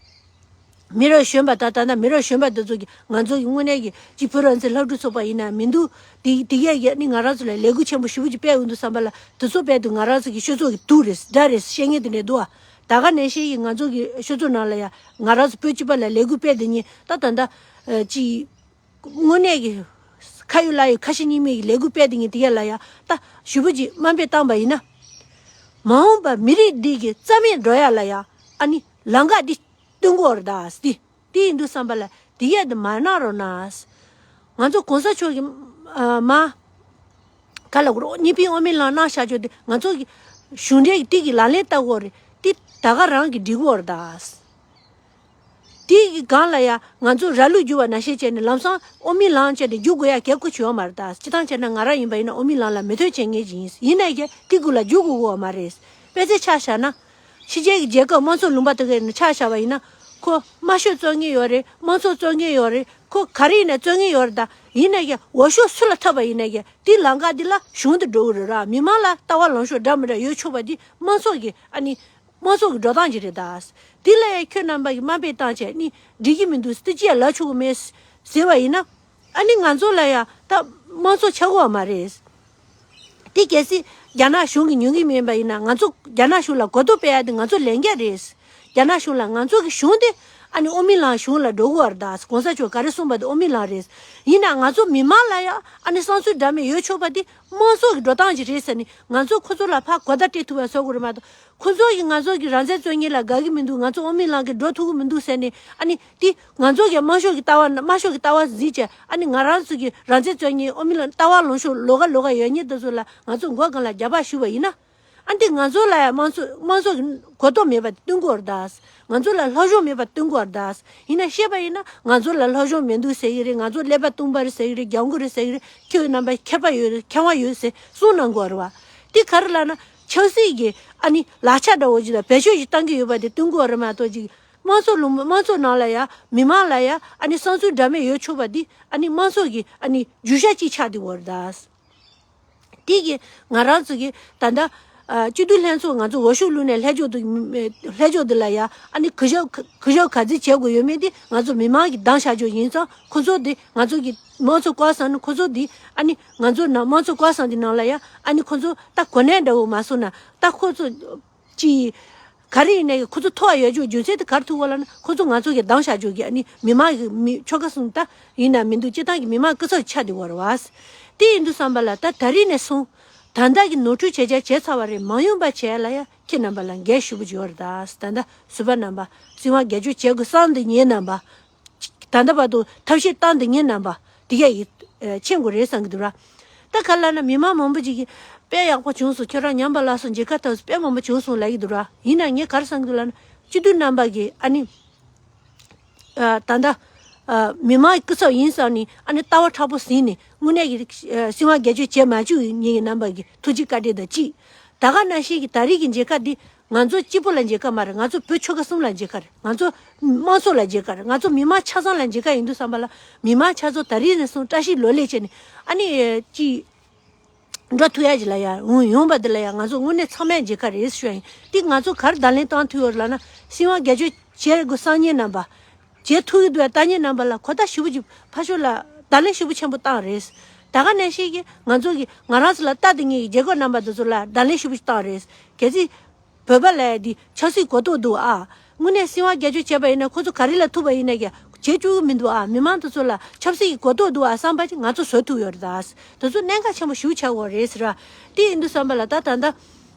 མི་རབས་གཞོན་པ་ད་ད་ལྟ་མི་རབས་གཞོན་པ་འདི་ཚོ་གིས་ང་ཚོ་གི་དངོས་གནས་ཀྱི་གཅིག་བོད་རང་བཙན་སློབ་ཕྲུག་ཚོགས་པ་ཡིན་ན་མི་འདུག་དེ་དེ་གས་ཀྱིས་ནི་ང་རང་ཚོ་ལ་ལས་འགུལ་ཆེན་པོ་ཞེ་པོ་ཅིག་སྤེལ་འོང་དུས་བསམ་པ་ལ་དེ་ཚོ་རྦད་དེ་ང་རང་ཚོ་གི་སྤྱི་ཚོགས་ཀྱི་དུག་རེད། དགྲ་རེད་བཤད་མཁན་དེ་འདྲ་འདུག་ཨ། ད་ག་ནང་བཞིན་གྱི་ང་ཚོ་གི་སྤྱི་ཚོགས་ནང་ལ་ཡ་ང་རང་ཚོ་བོད་སྤྱི་པ་ལ་ལས་འགུལ་སྤེལ་དེ་ཉིད་ད་ད་ད་ཅི་དངོས་གནས་ཀྱི་ཁ་ཡོད་ལག་ཡོད་ཁ་ཞེ་གཉིས་མེད་ཀྱི་ལས་འགུལ་སྤེལ་དེ་ཉིད་དེ་ཡ་ལ་ཡ་ད་ཞུ་བུ་ཅིག་དམའ་འབེབས་བཏང་པ་ཡིན་ན། མ་འོངས་པ་མི་རིགས་འདི་གི་རྩ་མེད་འགྲོ་ཡ་ལ་ཡ་ཨ་ནི་ལམ་ཁ་འདི་སྟོན་དགོས་རེད་ད་སྟི། དེ་ཡིན་དུས་བསམ་པ་ལ་དེ་ཡས་དེ་མ་གནང་རོགས་གནང་། ང་ཚོ་གོང་ས་མཆོག་གི་ཨ་མ་ག་ལ་གོ་རོགས་གཉིས་ཕན་དབུ་མའི་ལམ་གནང་བཞག་ཆོག་དེ་ང་ཚོ་གི་གཞུང་འབྲེལ་གྱི་ཏིག་གི་ལག་ལེན་བསྟར་དགོས་རེད། དེ་ད་ག་རང་གི་འགྲིག་གོ་རེད་ད། དེ་གི་སྒང་ལ་ཡ་ང་ཚོ་ར་ལུག་རྒྱུག་པ་ནང་བཞིན་བྱས་ནས་ལམ་སང་དབུ་མའི་ལམ་བྱས་ནས་རྒྱུག་དགོས་ཡ་གལ་ཁོ་བྱུང་བ་མ་རེད་ད། སྤྱི་བཏང་བྱས་ན་ང་རང་ཡིན་པ་ཡིན་ན་དབུ་མའི་ལམ་ལ་མོས་མཐུན་བྱེད་མཁན་ཅིག་ཡིན། ཡིན་ནའི་ཀྱང་དེ་གུ་ལ་རྒྱུག་དགོས་གོ་བ་མ་རེད། དཔེ་ཆ་ཆ་བཞག་ན། ཕྱི་རྒྱལ་གྱི་རྒྱལ་ཁབ་དམངས་གཙོ་ལུང་པ་དེ་གའི་ནང་ཆ་བཞག་པ་ཡིན་ན། ཁོ་དམར་ཤོག་བཙོང་མཁན་ཡོད་རེད། དམངས་གཙོ་བཙོང་མཁན་ཡོད་རེད། ཁོ་ག་རེ་ཡིན་ན་བཙོང་མཁན་ཡོད་རེད་ད། ཡིན་ནའི་ཀྱང་འོས་ཤོག་སུ་ལ་འཐབ་པ་ཡིན་ནའི་ཀྱང་དེ་ལམ་ཁ་འདི་ལ་གཞུང་དུ་འགྲོ་གི་རེད་ར། མི་མང་ལ་ལྟ་བ་ལངས་ཕྱོགས་འདྲ་མི་འདྲ་ཡོད་ཆོག་པ་འདི་དམངས་གཙོ་གི་ཨ་ནི་དམངས་གཙོ་གི་འགྲོ་སྟངས་ཅིག་རེད་ད། དེ་ལ་ཡང་ཁྱོད་རྣམ་པ་གིས་དམའ་འབེབས་བཏང་བྱས་ནི་འགྲིག་གི་མི་འདུག་སྟི་ཅི་ཡང་ལབ་ཆོག་གི་མེད་ཟེར་བ་ཡིན་ན། ཨ་ནི་ང་ཚོ་ལ་ཡང་ད་དམངས་གཙོ་ཆགས་ཀྱི་ཡོད་མ་རེད། དེ་གལ་སྲིད་རྒྱ་ནག་གཞུང་གིས་ཉོ་གི་མིན་པ་ཡིན་ན་ང་ཚོ་རྒྱ་ནག་གཞུང་ལ་གོ་རྟོགས་སྤེལ་ཡ་དེ་ང་ཚོ་ལས་འགན་རེད། རྒྱ་ནག་གཞུང་ལ་ང་ཚོ་གི་གཞུང་དེ་ཨ་ནི་དབུ་མའི་ལམ་གཞུང་ལ་འགྲོ་གི་ཡོད་རེད་ད། གོང་ས་མཆོག་ག་རེ་གསུངས་པ་དེ་དབུ་མའི་ལམ་རེད། ཡིན་ན་ང་ཚོ་མི་མང་ལ་ཡང་ཨ་ནི་བསམ་ཚུལ་འདྲ་མིན་ཡོད་ཆོག་པ་དེ་དམངས་གཙོ་གི་འགྲོ་སྟངས་ཅིག་རེད་ཟེར་ནས་ང་ཚོ་ཁོ་ཚོ་ལ་ཕར་གོ་བརྡ་སྤྲད་ཐུབ་པ་བཟོ་དགོས་རེད་མ་གཏོགས། ཁོ་ཚོ་གིས་ང་ཚོ་གི་རང་བཙན་རྩོད་མཁན་ལ་དགའ་གི་མི་འདུག་ང་ཚོ་དབུ་མའི་ལམ་གྱི་འགྲོ་ཐུབ་གི་མི་འདུག་ཟེར་ནས་ཨ་ནི་དེ་ང་ཚོ་གི་དམར་ཤོག་གི་ལྟ་བ་དམར་ཤོག་གི་ལྟ་བ་འཛིན་བྱས་ཨ་ནི་ང་རང་ཚོ་གི་རང་བཙན་རྩོད་མཁན་དབུ་མའི་ལམ་ལྟ་བ་ལངས་ཕྱོགས་ལོགས་ཀ་ལོགས་ཀ་ཡོད་མཁན་དེ་ཚོ་ལ་ང་ཚོ་མགོ་སྒང་ལ་རྒྱབ་ཕར་ཞུས་པ་ཡིན་ན། ཨ་འདི་ང་ཚོ་ལ་ཡང་དམངས་གཙོ་དམངས་གཙོ་གི་གོ་རྟོགས་མེད་པ་སྟོན་དགོས་རེད་ད། ང་ཚོ་ལ་སློབ་སྦྱོང་མེད་པ་སྟོན་དགོས་རེད་ད། ཡིན་ན་བཤད་པ་ཡིན་ན་ང་ཚོ་ལ་སློབ་སྦྱོང་མི་འདུག་ཟེར་གི་རེད། ང་ཚོ་ཀླད་པ་སྟོང་པ་རེད་ཟེར་གི་རེད། རྒྱང་གོ་རེད་ཟེར་གི་རེད། ཁྱོད་རྣམ་པ་མཁས་པ་ཡོད་རེད། མཁས་དབང་ཡོད་ཟེར་གསུང་གནང་དགོས་རེད་བ། དེ་ག་རེ་ལབ་ན་ཆབ་སྲིད་ཀྱི་ཨ་ནི་ལག་ཆ་འདྲ་བོ་ཅིག་དང་བེད་སྤྱོད་ཅིག་བཏང་གི་ཡོད་པ་དེ་སྟོན་དགོས་རེད་མ་གཏོགས་ཅིག་དམངས་གཙོ་ལུང་དམངས་གཙོ་ནང་ལ་ཡ་མི་མང་ལ་ཡ་ཨ་ནི་བསམ་ཚུལ་འདྲ་མིན་ཡོད་ཆོག་པ་འདི་ཨ་ནི་དམངས་གཙོ་གི་ཨ་ནི་རྒྱུ་ཆ་ཅིག་ཆགས་བསྡད་ཡོད་རེད་ད། དེ་གི་ང་རང་ཚོ་གི་ད་ལྟ་ཨ་སྤྱི་འཐུས་ལྷན་ཚོགས་ང་ཚོ་འོས་ཤོག་བླུགས་ནས་ལྷན་ཚོགས་དེ་ལྷན་ཚོགས་དེ་ལ་ཡ་ཨ་ནི་གུ་ཞབས་གུ་ཞབས་ག་ཚོད་བྱེད་དགོས་ཡོད་མེད་དེ་ང་ཚོ་མི་མང་གི་འདང་བཞག་ཆོག་ཡིན་ཙང་ཁོ་ཚོ་དེ་ང་ཚོ་གི་དམངས་གཙོ་བཀའ་གསུང་ནི་ཁོ་ཚོ་དེ་ཨ་ནི་ང་ཚོ་ནང་དམངས་གཙོ་བཀའ་གསུང་དེ་ནང་ལ་ཡ་ཨ་ནི་ཁོ་ཚོ་ད་གོ་གནས་འདྲ་བོ་མ་སོང་ན་ད་ཁོ་ཚོ་ཅི། ག་རེ་ཡིན་ནའི་ཁོ་ཚོ་ཐོག་ཡོད་རྒྱུ་རྒྱུ་མཚན་དེ་ག་རེ་ཐུག་པ་ལབ་ན་ཁོ་ཚོ་ང་ཚོ་གི་འདང་བཞག་རྒྱུ་གི་ཨ་ནི་མི་མང་གི་མི་ཆོལ་ཁ་གསུམ་ད་ཡིན་ན་མི་འདུག་སྤྱི་བཏང་གི་མི་མང་སྐུ་ཚབ་ཆགས་བསྡད་ཡོད་རེད་བ། དེ་ཡིན་དུས་ཙམ་པ་ལ་ད་ད་རིང་ནས་བཟུང་ད་ལྟ་གི་ནོར་འཁྲུལ་བྱས་བྱས་བྱས་ཚར་བ་རེད། མ་འོངས་པ་བྱས་ལ་ཡ་ཁྱེད་རྣམ་པ་ལ་འགན་ཞུ་བ་ཅིག་ཡོད་རེད་ད། ད་ལྟ་ཟུར་པ་རྣམ་པ་སྲིད་དབང་སྒེར་གཅོད་བྱེད་དགོས་བསམ་འདི་ངེད་རྣམ་པ། ད་ལྟ་བར་དུ་ཐབས་ཤེས་བཏང་འདི་ངེད་རྣམ་པ་འདི་ག་ཡིས་མཁྱེན་དགོས་རེད་བསམ་གི་འདུག་ར། ད་ག་ལ་ན་མི་མང་མང་པོ་ཅིག་གིས་དཔེ་ཡག་པོ་བྱུང་སོང་། ཁྱོད་རང་ཉམས་པ་སླར་གསོ་མཇལ་ཁ་ཐོབ་སོང་། དཔེ་མང་པོ་བྱུང་སོང་ལབ་ཀྱི་འདུག་ར། ཡིན་ན་ངས་ག་རེ་བསམ་གི་འདུག་ལབ་ན་སྤྱི་འཐུས་རྣམ་པ་གིས་ཨ་ནི་ད་ལྟ་མི་མང་གི་སྐུ་ཚབ་ཡིན་བསམ་ནས་ཨ་ནི་ལྟ་བ་མཁྲེགས་པོ་ཟིན་ནས་དངོས་གནས་ཀྱི་སྲིད་དབང་སྒེར་གཅོད་བྱེད་མ་བཅུག་ངེད་ཀྱི་རྣམ་པ་གི་ཐུགས་རྗེ་བཀའ་དྲིན་དང་གཅིག་ད་ག་ནང་བཞིན་གྱི་ད་རེས་ཀྱི་མཇལ་ཁ་འདི་ང་ཚོ་གཅིག་པོ་ལ་མཇལ་ཁ་མ་རེད། ང་ཚོ་བོད་ཆོལ་ཁ་གསུམ་ལ་མཇལ་ཁ་རེད། ང་ཚོ་དམངས་གཙོ་ལ་མཇལ་ཁ་རེད། ང་ཚོ་མི་མང་ཆ་ཚང་ལ་མཇལ་ཁ་ཡིན་དུས་ཙམ་པ་ལ་མི་མང་ཆ་ཚང་ད་རེས་ནས་བཟུང་བཀྲ་ཤིས་ལོ་ལེགས་བྱས་ནས་ཨ་ནི་ཅི་འགྲོ་ཐུབ་ཡ་ཅིག་ལ་ཡ་འོང་ཡོང་པ་འདི་ལ་ཡ་ང་ཚོ་དངོས་གནས་ཚང་མས་མཇལ་ཁ་རེད་ཞུ་ཡ་ཡིན། དེ་ང་ཚོ་ག་རེ་བརྡ་ལན་བཏང་ཐུབ་ཡོད་རེད་ལབ་ན་སྲིད་དབང་སྒེར་གཅོད་བྱེད་དགོས་བསམ་མཁན་རྣམ་པ། བྱེད་ཐུབ་ཀྱི་འདུག་ལྟ་མཁན་རྣམ་པ་ལ་གོ་བརྡ་ཞེ་པོ་ཅིག་ཕར་ཕྱོགས་ལ་བརྡ་ལན་ཞེ་པོ་ཆེན་པོ་བཏང་རེད། ད་ག་ནང་བཞིན་གྱི་ང་ཚོ་གི་ང་རང་ཚོ་ལ་ལྟ་དེ་ངེད་ཀྱི་རྒྱལ་ཁབ་རྣམ་པ་དེ་ཚོ་ལ་བརྡ་ལན་ཞེ་པོ་ཅིག་བཏང་རེད། གལ་སྲིད་བོད་པ་ལ་ཡ་འདི་ཆབ་སྲིད་གོ་རྟོགས་འདུག་ཨ། དངོས་གནས་སྲིད་དབང་སྒེར་གཅོད་བྱས་པ་ཡིན་ན་ཁོ་ཚོ་ག་རེ་ལ་ཐུག་པ་ཡིན་ན་ཀྱང་བྱེད་བཅུག་གི་མི་འདུག་ཨ། མི་མང་དེ་ཚོ་ལ་ཆབ་སྲིད་ཀྱི་གོ་རྟོགས་འདུག་ཨ་བསམ་པ་ཅིག་ང་ཚོ་བཟོ་ཐུབ་ཡོད་རེད་ད། དེ་ཚོ་གནད་འགག་ཆེན་པོ་ཞེ་པོ་ཆགས་ཡོད་རེད་ཟེར་བ། དེ་ཡིན་དུས་ཙམ་པ་ལ་ད་ད་ལྟ།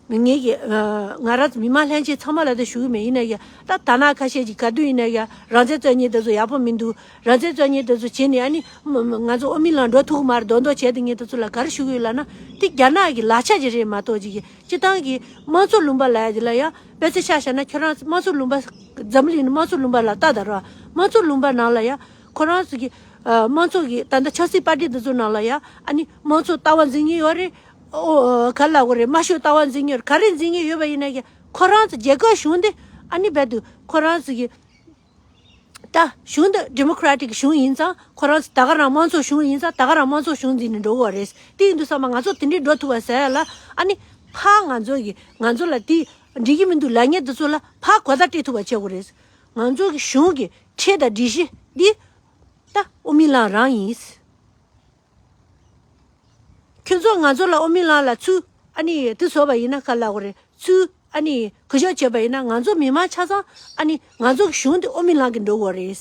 ངེད་ཀྱི་ང་རང་མི་མང་ལྷན་རྒྱས་ཚང་མ་ལ་དེ་ཞུ་གི་མེད། ཡིན་ན་ཡང་ད་དར་ནག་ཁ་ཤས་ཀྱིས་ག་དུས་ཡིན་ན་ཡང་རང་བཙན་རྩོད་མཁན་དེ་ཚོ་ཡག་པོ་མི་འདུག་རང་བཙན་རྩོད་མཁན་དེ་ཚོ་བྱས་ནས་ཨ་ནི་ང་ཚོ་དབུ་མའི་ལམ་འགྲོ་ཐུབ་ཀྱི་མ་རེད། མདོག་མདོག་བྱས་དེ་ངས་དེ་ཚོ་ལ་ག་རེ་ཞུ་གི་ཡོད་ལབ་ན། དེ་རྒྱ་ནག་གི་ལག་ཆ་ཅིག་རེད་མ་གཏོགས་ཅིག་གི་སྤྱི་བཏང་གི་དམངས་གཙོ་ལུང་པ་ལབ་ཡ་དེ་ལ་ཡང་དཔེ་ཆ་ཆ་བཞག་ན་ཁྱོད་རང་དམངས་གཙོ་ལུང་པ་འཛམ་གླིང་ནི་དམངས་གཙོ་ལུང་པ་ལ་ལྟ་ད་ར། དམངས་གཙོ་ལུང་པ་ནང་ལ་ཡང་ཁོ་རང་ཚོ་གི་དམངས་གཙོ་གི་ད་ལྟ་ཆབ་སྲིད་པར་ཏི་དེ་ཚོ་ནང་ལ་ཡང་ཨ་ནི་དམངས་གཙོ་ལྟ་བ་འཛིན་གྱི་ཡོད་རེད། ཨོ་ག་ལ་གོ་རེད། དམར་ཤོག་ལྟ་བ་འཛིན་གྱི་ཡོད་རེད། ག་རེ་འཛིན་གྱི་ཡོད་པ་ཡིན་ན་ཀྱང་ཁོ་རང་ཚོ་རྒྱལ་ཁབ་གཞུང་དེ་ཨ་ནི་རྦད་དུ་ཁོ་རང་ཚོ་གི་ད་གཞུང་དེ་ཌི་མོ་ཀྲ་ཊིག་གཞུང་ཡིན་ཙང་ཁོ་རང་ཚོ་ད་ག་རང་དམངས་གཙོ་གཞུང་ཡིན་ཙང་ད་ག་རང་དམངས་གཙོ་གཞུང་འཛིན་ནས་འགྲོ་གི་ཡོད་རེད། དེ་ཡིན་དུས་ཙམ་པ་ང་ཚོ་དེ་འདྲའི་འགྲོ་ཐུབ་པ་ཟེར་ཡ་ལ་ཨ་ནི་ཕར་ང་ཚོ་གི་ང་ཚོ་ལ་དེ་འགྲིག་གི་མི་འདུག་ལབ་མཁན་དེ་ཚོ་ལ་ཕར་གོ་བརྡ་སྤྲད་ཐུབ་པ་བྱེད་དགོས་རེད། ང་ཚོ་གི་གཞུང་གི་ཁྲལ་དང་སྒྲིག་གཞི་འདི་ད་དབུ་མའི་ལམ་རང་ཡིན། ཁྱོད་ཚོ་ང་ཚོ་ལ་དབུ་མའི་ལམ་ལ་ཚུར་ཨ་ནི་དེ་བཟོ་བ་ཡིན་ན་ག་ལ་གོ་རེད། ཚུར་ ཨ་ནི་གུས་ཞབས་བྱས་པ་ཡིན་ན་ང་ཚོ་མི་མང་ཆ་ཚང་ཨ་ནི་ང་ཚོ་གི་གཞུང་དེ་དབུ་མའི་ལམ་གྱི་འགྲོ་དགོས་རེད།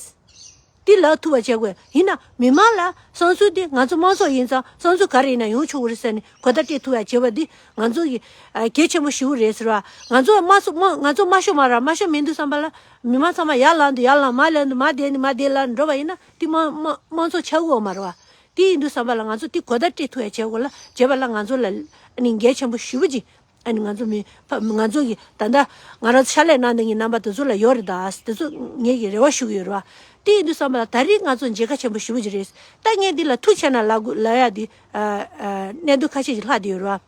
དེ་ལབ་ཐུབ་པ་བྱེད་དགོས། ཡིན་ན་མི་མང་ལ་བསམ་ཚུལ་དེ་ང་ཚོ་དམངས་གཙོ་ཡིན་ཙང་བསམ་ཚུལ་ག་རེ་ཡིན་ན་ཡོང་ཆོག་གི་རེད་ཟེར་ནས་གོ་བརྡ་སྤྲད་ཐུབ་པ་བྱེད་པ་འདི་ང་ཚོ་གི་ཨ་གལ་ཆེན་པོ་ཞེ་པོ་རེད་ཟེར་བ། ང་ཚོ་དམངས་གཙོ་དམངས་ང་ཚོ་དམར་ཤོག་མ་ར་དམར་ཤོག་མི་འདུག་བསམ་པ་ལ་མི་མང་ཚང་མ་ཡར་ལངས་འདུག་ཡར་ལངས་མར་ལངས་འདུག་མར་བསྡད་འདུག་མར་བསྡད་ལ་འགྲོ་བ་ཡིན་ན་དེ་དམངས་དམངས་དམངས་གཙོ་ཆགས་ཀྱི་ཡོད་མ་རེད་བ། དེ་ཡིན་དུས་ཙམ་པ་ལ་ང་ཚོ་དེ་གོ་བརྡ་སྤྲད་ཐུབ་ཡ་བྱེད་དགོས་ལ་བྱེད་པ་ལ་ང་ཚོ་ལ་ཨ་ནི་འགན་ཆེན་པོ་ཞེ་པོ་ཅིག་ཨ་ནི་ང་ཚོ་མི་ཕ་ང་ཚོ་གི་ད་ལྟ་ང་རང་ཚོ་ཕྱག་ལས་གནང་བསྡད་མཁན་རྣམ་པ་དེ་ཚོ་ལ་ཡོད་རེད་ད། དེ་ཚོ་ངེད་ཀྱི་རེ་བ་ཞུ་གི་ཡོད་རེད་བ། དེ་ཡིན་དུས་ཙམ་པ་ལ་ད་རེས་ང་ཚོ་མཇལ་ཁ་ཆེན་པོ་ཞེ་པོ་ཅིག་རེད། ད་ངས་འདི་ལ་ཐུགས་ཆེ་གནང་ལབ་དགོས་ལབ་ཡ་འདི་ཨ་ཨ་གནད་དོན་ཁ་ཤས་ཤིག་ལྷག་བསྡད་ཡོད་རེད་བ།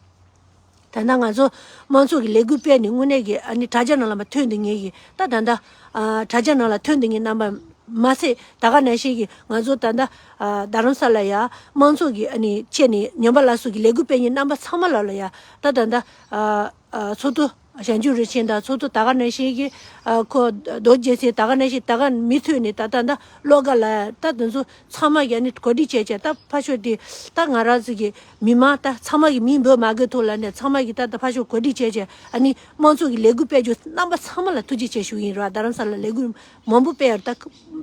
ད་ལྟ་ང་ཚོ་དམངས་གཙོ་གི་ལས་འགུལ་སྤེལ་ནས་དངོས་གནས་ཀྱི་ཨ་ནི་དྲ་རྒྱ་ནང་ལ་མར་ཐོན་བསྡད་མཁན་གྱི་ད་ད་ལྟ་ཨ་དྲ་རྒྱ་ནང་ལ་ཐོན་བསྡད་མཁན་རྣམ་པ་མ་ཟད་ད་ག་ནང་བཞིན་གྱི་ང་ཚོ་ད་ལྟ་ཨ་རྡ་རམ་ས་ལ་ཡ་དམངས་གཙོ་གི་ཨ་ནི་ཆེད་ནས་ཉམས་པ་སླར་གསོ་གི་ལས་འགུལ་སྤེལ་མཁན་རྣམ་པ་ཚང་མ་ལ་ལ་ཡ་ད་ད་ལྟ་ཨ་ཨ་ཚོགས་གཙོ་གཞན་འཇུ་རིན་ཆེན་དང་ཚོགས་གཙོ་ད་ག་ནང་བཞིན་གྱི་ཨ་ཁོ་རྡོ་རྗེ་ཚེ་ད་ག་ནང་བཞིན་ད་ག་མུ་མཐུད་ནས་ད་ད་ལྟ་བློ་དགའ་ལ་ད་དེ་ཚོ་ཚང་མ་ཡ་ནི་གོ་སྒྲིག་བྱས་བྱས་ད་ཕར་ཕྱོགས་དེ་ད་ང་རང་ཚོ་གི་མི་མང་ད་ཚང་མ་གི་མིང་འབོད་མ་དགོས་ཐོག་ལ་ནས་ཚང་མ་གི་ད་ད་ཕར་ཕྱོགས་གོ་སྒྲིག་བྱས་བྱས་ཨ་ནི་དམངས་གཙོ་གི་ལས་འགུལ་སྤེལ་རྒྱུ་རྣམ་པ་ཚང་མ་ལ་ཐུགས་རྗེ་ཆེ་ཞུ་ཡིན་ར། རྡ་རམ་ས་ལ་ལས་འགུལ་མང་པོ་སྤེལ་ཡོད་ད་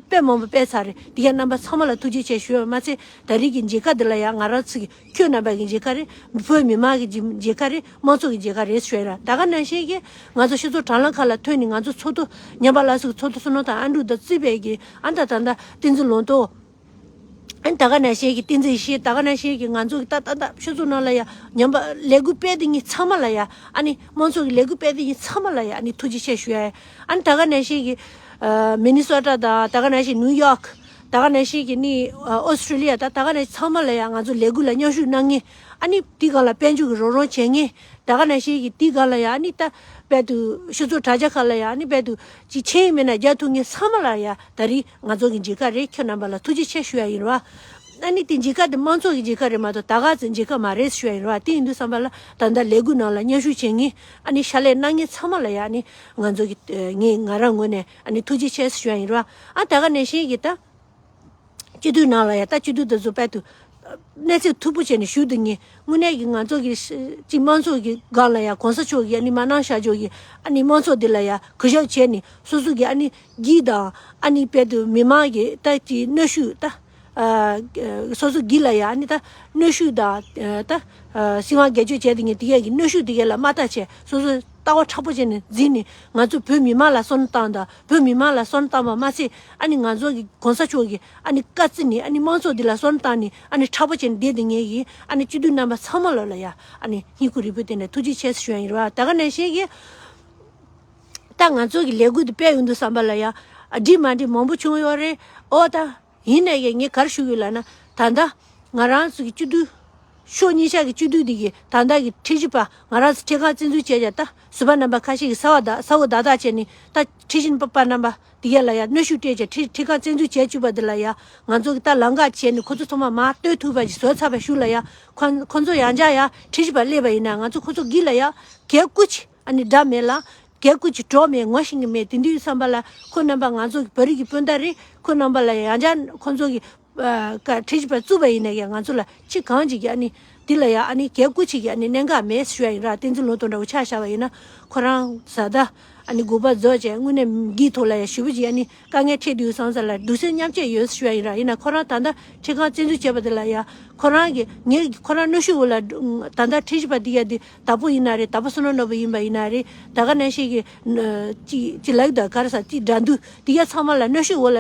དཔེ་མང་པོ་སྤེལ་ཚར་རེད། དེ་ག་རྣམ་པ་ཚང་མ་ལ་ཐུགས་རྗེ་ཆེ་ཞུ་ཡོད་མ་ཚད་ད་རེས་ཀྱི་མཇལ་ཁ་འདི་ལ་ཡང་ང་རང་ཚོ་གི་ཁྱོད་རྣམ་པ་གི་མཇལ་ཁ་རེད། བོད་མི་མང་གི་མཇལ་ཁ་རེད། དམངས་གཙོ་གི་མཇལ་ཁ་རེད་ཞུ་ཡ་ར། ད་ག་ནང་བཞིན་གྱི་ང་ཚོ་སྤྱི་ཚོགས་དྲ་ལམ་ཁག་ལ་ཐོན་ནས་ང་ཚོ་ཚོགས་གཙོ་ཉམས་པ་སླར་གསོ་གི་ཚོགས་གཙོ་བསོད་ནམས་དང་ཨ་འབྲུག་དང་རྩིས་པའི་གི་ཨ་ད་ད་ད་བསྟན་འཛིན་ལོ་ཏོ། ཨ་ད་ག་ནང་བཞིན་གྱི་བསྟན་འཛིན་ཡེ་ཤེས་ད་ག་ནང་བཞིན་གྱི་ང་ཚོ་གི་ད་ད་ད་སྤྱི་ཚོགས་ནང་ལ་ཡ་ཉམས་པ་ལས་འགུལ་སྤེལ་དེ་ཉིད་ཚང་མ་ལ་ཡ་ཨ་ནི་དམངས་གཙོ་གི་ལས་འགུལ་སྤེལ་དེ་ཉིད་ཚང་མ་ལ་ཡ་ཨ་ནི་ཐུགས་རྗེ་ཆེ་ཞུ་ཡ། ཨ་ནི་ད་ག་ནང་བཞིན་གྱི་མི་ནི་སོ་ཊ་དང་ད་ག་ནང་བཞིན་ནིའུ་ཡོག་ད་ག་ནང་བཞིན་གྱི་ནི་ཨོ་སི་ཀྲི་ལི་ཡ་དང་ད་ག་ནང་ཚང་མ་ལ་ཡང་ང་ཚོ་ལས་འགུལ་ལ་མཉམ་ཞུགས་གནང་མཁན། ཨ་ནི་དེའི་སྒང་ལ་དཔལ་འབྱོར་གྱི་རོགས་རམ་བྱེད་མཁན། ད་ག་ནང་བཞིན་གྱི་དེའི་སྒང་ལ་ཡང་ཨ་ནི་ད་དཔལ་དུ་སྤྱི་ཚོགས་དྲ་རྒྱ་ཁག་ལ་ཡང་ཨ་ནི་དཔལ་དུ་ཅིག་མཆན་ཡིན་མིན་ན་རྒྱག་ཐུབ་མཁན་ཚང་མ་ལ་ཡང་ད་རེས་ང་ཚོ་གི་མཇལ་ཁ་རེད། ཁྱོད་རྣམ་པ་ལ་ཐུགས་རྗེ་ཆེ་ཞུ་ཡ་ཡིན་ར། ཨ་ནི་དེ་མཇལ་ཁ་དེ་དམངས་གཙོ་གི་མཇལ་ཁ་རེད་མ་གཏོགས་ད་ག་ཚོད་མཇལ་ཁ་མ་རེད་ཞུ་ཡ་ཡིན་ར། དེ་ཡིན་དུས་ཙམ་པ་ལ་ད་ལྟ་ལས་འགུལ་ནང་ལ་མཉམ་ཞུགས་བྱེད་མཁན་ཨ་ནི་ཕྱག་ལས་གནང་མཁན་ཚང་མ་ལ་ཡང་ཨ་ནི་ང་ཚོ་གི་ངས་ང་རང་ངོས་ནས་ཨ་ནི་ཐུགས་རྗེ་ཆེ་ཞུ་ཡ་ཡིན་ར། ཨ་ད་ག་ནང་བཞིན་གྱི་ད། སྤྱི་འཐུས་ནང་ལ་ཡང་ད་སྤྱི་འཐུས་དེ་ཚོ་དཔལ་དུ་གནས་ཚད་མཐུག་པོ་བྱས་ནས་ཞུགས་འདུག་ངས་དངོས་གནས་ཀྱི་ང་ཚོ་གི་སྤྱི་དམངས་ཚོགས་ཀྱི་སྒང་ལ་ཡང་གོང་ས་མཆོག་གིས་ཨ་ནི་མ་གནང་བཞག་ཕྱོགས་ཀྱི་ཨ་ནི་དམངས་ཚོགས་འདི་ལ་ཡང་གུས་ཞབས་བྱས་ནས་སོ་སོ་གི་ཨ་ནི་འགན་དང་ཨ་ནི་དཔལ་དུ་མི་མང་གི་ད་ཀྱི་གནོན་ཤུགས་ད་སོ་སོ་འགན་ལ་ཡང་ཨ་ནི་ད་གནོན་ཤུགས་དང་ད་སྲིད་དབང་སྒེར་གཅོད་བྱས་དེ་ངས་དེ་གས་ཀྱི་གནོན་ཤུགས་དེ་གས་ལ་མ་ལྟ་བྱས་སོ་སོ་ལྟ་བ་མཁྲེགས་པོ་བྱས་ནས་འཛིན་ནས་ང་ཚོ་བོད་མི་མང་ལ་བསམ་བློ་བཏང་དང་བོད་མི་མང་ལ་བསམ་བློ་བཏང་བ་མ་ཟད་ཨ་ནི་ང་ཚོ་གི་གོང་ས་མཆོག་གི་ཨ་ནི་བཀའ་བརྩི་ནས་ཨ་ནི་དམངས་གཙོ་འདི་ལ་བསམ་བློ་བཏང་ནས་ཨ་ནི་མཁྲེགས་པོ་བྱས་ནས་བསྡད་དེ་ངེད་ཀྱི་ཨ་ནི་སྤྱི་འཐུས་རྣམ་པ་ཚང་མ་ལོ་ལ་ཡ་ཨ་ནི་སྙིང་ཁུང་རུས་པའི་གཏིང་ནས་ཐུགས་རྗེ་ཆེ་ཞུ་ཡ་ཡིན་ར། ད་ག་ནང་བཞིན་གྱི་ད་ང་ཚོ་གི་ལས་འགུལ་འདི་སྤེལ་ཡོང་དུས་ཙམ་པ་ལ་ཡ་འགྲིག་མ་འགྲིག་མང་པོ་བྱུང་ཡོད་རེད། ཨོ་ད། ཡིན་ནའི་ངས་ག་རེ་ཞུ་གི་ཡོད་ལབ་ན། ད་ལྟ་ང་རང་ཚོ་གི་སྤྱི་འཐུས་ཕྱོགས་གཉིས་ཆ་གི་སྤྱི་འཐུས་འདི་གི་ད་ལྟ་གི་ཁྲིམས་ཞིབ་པ་ང་རང་ཚོ་ཁྲིམས་ཁང་བཙན་འཛུལ་བྱས་ཀྱང་ད་ཟུར་པ་རྣམ་པ་ཁ་ཤས་ཀྱི་ས་བ་ད་ས་འོག་བདག་བདག་བྱས་ནས་ད་ཁྲིམས་ཞིབ་པ་རྣམ་པ་འདི་ག་ལ་ཡང་གནོན་ཤུགས་སྤྲད་ཀྱང་ཁྲིམས་ཁྲིམས་ཁང་བཙན་འཛུལ་བྱས་བཅུག་པ་འདི་ལ་ཡང་ང་ཚོ་གི་ད་ལམ་ཁ་བྱས་ནས་ཁོ་ཚོ་ཚང་མ་མར་བཏོན་ཐུབ་པ་ཞིག་བཟོས་ཚར་བའི་གཞུག་ལ་ཡང་ཁོ་ཁོ་ཚོ་ཡང་བསྐྱར་ཡང་ཁྲིམས་ཞིབ་པ་སླེབས་པ་ཡིན་ན་ང་ཚོ་ཁོ་ཚོ་གི་ལ་ཡང་གལ་སྐུ་ཅི། ཨ་ནི་དགྲ་མེད་ལ། གལ་སྐུ་ཅི་གྲོགས་མེད་ངོ་ཤེས་ཀྱི་མེད་དེ་འདུས་བསམ་པ་ལ་ཁོ་རྣམ་པ་ང་ཚོ་གི་བོད་རིགས་ཀྱི་སྤུན་ཟླ་རེད། ཁོ་རྣམ་པ་ལ་ཡང་བསྐྱར་ཁོ་ཚོ་གི་ཁྲིམས་ཞིབ་པ་བཙུགས་པ་ཡིན་ན་ཡང་ང་ཚོ་ལ་ཅི་གང་ཅིག་གི་ཨ་ནི་འདི་ལ་ཡང་ཨ་ནི་གལ་སྐུ་ཅིག་གི་ཨ་ནི་གནད་འགག་མེད་ཞུ་ཡ་ཡིན་ར། བསྟན་འཛིན་ལོ་ཏོག་འདྲ་བོ་ཆ་བཞག་པ་ཡིན་ན་ཁོ་རང་བཟའ་ཟླ་ཨ་ནི་དགོངས་པ་རྫོགས་བྱས་དངོས་གནས་འགིག་ཐོག་ལ་ཡང་ཞུ་བ་ཅིག་ཨ་ནི་དཀའ་ངལ་འཕྲད་དུས་བསམ་ས་ལ་སྡུག་སེམས་མཉམ་སྐྱེད་ཡོད་ཞུ་ཡ་ཡིན་ར། ཡིན་ན་ཁོ་རང་ད་ལྟ་ཁྲིམས་ཁང་བཙན་འཛུལ་བྱས་པ་དེ་ལ་ཡང་ཁོ་རང་གི་ངས་ཁོ་རང་གནོན་ཤུགས་འོག་ལ་ད་ལྟ་ཁྲིམས་ཞིབ་པ་འདི་ཡ་འདི་དྭགས་པོ་ཡིན་ན་རེད། དྭགས་པོ་བསོད་ནམས་ནོར་བུ་ཡིན་པ་ཡིན་ན་རེད། ད་ག་ནང་བཞིན་གྱི་ཅི་ཅི་ལགས་དང་ག་རེ་ཟ་ཅི་དགྲ་འདུལ་འདི་ཡ་ཚང་མ་ལ་གནོན་ཤུགས་འོག་ལ་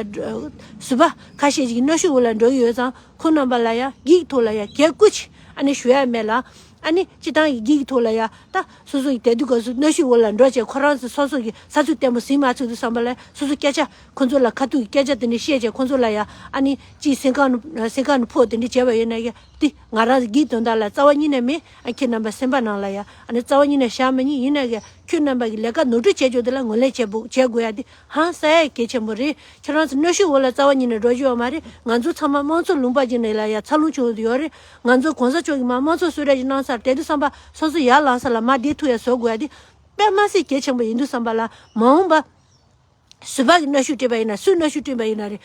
ཟུར་པ་ཁ་ཤས་ཅིག་གནོན་ཤུགས་འོག་ལ་འགྲོ་གི་ཡོད་ཙང་ཁོང་རྣམ་པ་ལ་ཡ་འགིག་ཐོག་ལ་ཡ་གལ་སྐུ་ཅིག་ཨ་ནི་ཞུ་ཡ་མེད་ལ། ཨ་ནི་སྤྱི་བཏང་གི་འགིག་ཐོག་ལ་ཡ་ད་སོ་སོ་ཡི་དེ་དུས་སྐབས་སུ་གནོན་ཤུགས་འོག་ལ་འགྲོ་བྱས་ཁོ་རང་ཚོ་སོ་སོ་གི་ས་ཚུགས་བརྟན་པོ་ཟིན་མ་ཚུགས་དུས་ཙམ་པ་ལ་སོ་སོ་སྐད་ཆ་ཁོ་ཚོ་ལ་ཁ་ཐུག་གི་སྐད་ཆ་དེ་འདྲ་བཤད་བྱས་ཁོ་ཚོ་ལ་ཡ་ཨ་ནི་ཅིག་སེམས་ཁམས་ནུ་སེམས་ཁམས་ནུ་ཕོག་དེ་འདྲ་བྱས་པ་ཡོད་ན་ཡ། དེ་ང་རང་གི་དོན་དག་ལ་རྩ་བ་ཉིད་ནས་མེད། ཨ་ཁྱེད་རྣམ་པ་སེམས་པ་ནང་ལ་ཡ་ཨ་ནི་རྩ་བ་ཉིད་ནས་བཞག་མ་ཉན། ཡིན་ན་ཡང་ཁྱོད་རྣམ་པ་གི་ལས་ཀ་ནོར་འཁྲུལ་བྱས་ཆོག་དེ་ལ་ངོས་ལེན་བྱེད་དགོས་བྱེད་དགོས་ཡ་དེ་ཧང་སང་ཡ་གལ་ཆེན་པོ་རེད། ཁྱེད་རང་ཚོ་གནོན་ཤུགས་འོག་ལ་རྩ་བ་ཉིད་ནས་འགྲོ་རྒྱུ་ཡོད་མ་རེད། ང་ཚོ་ཚང་མ་དམངས་གཙོ་ལུང་པ་ཅིག་ནས་ལ་ཡ་འཚར་ལོངས་བྱུང་ཡོད་རེད། ང་ཚོ་གོང་ས་མཆོག་གིས་མ་དམངས་གཙོ་གསོལ་རས་ཅིག་གནང་ཚར། དེ་དུས་བསམ་པ་སོ་སོ་ཡར་ལངས་ས་ལ་མར་བསྡད་ཐུབ་ཡ་བཟོ་དགོས་ཡ་དེ་དཔེ་མ་སྲིད་གལ་ཆེན་པོ་ཡིན་དུས་བསམ་པ་ལ་མ་འོངས་པ། ཟུར་པ་གི་གནོན་ཤུགས་སྤྲད་པ་ཡིན་ན་སུས་གནོན་ཤུགས་སྤྲད་པ་ཡིན་ན་རེད།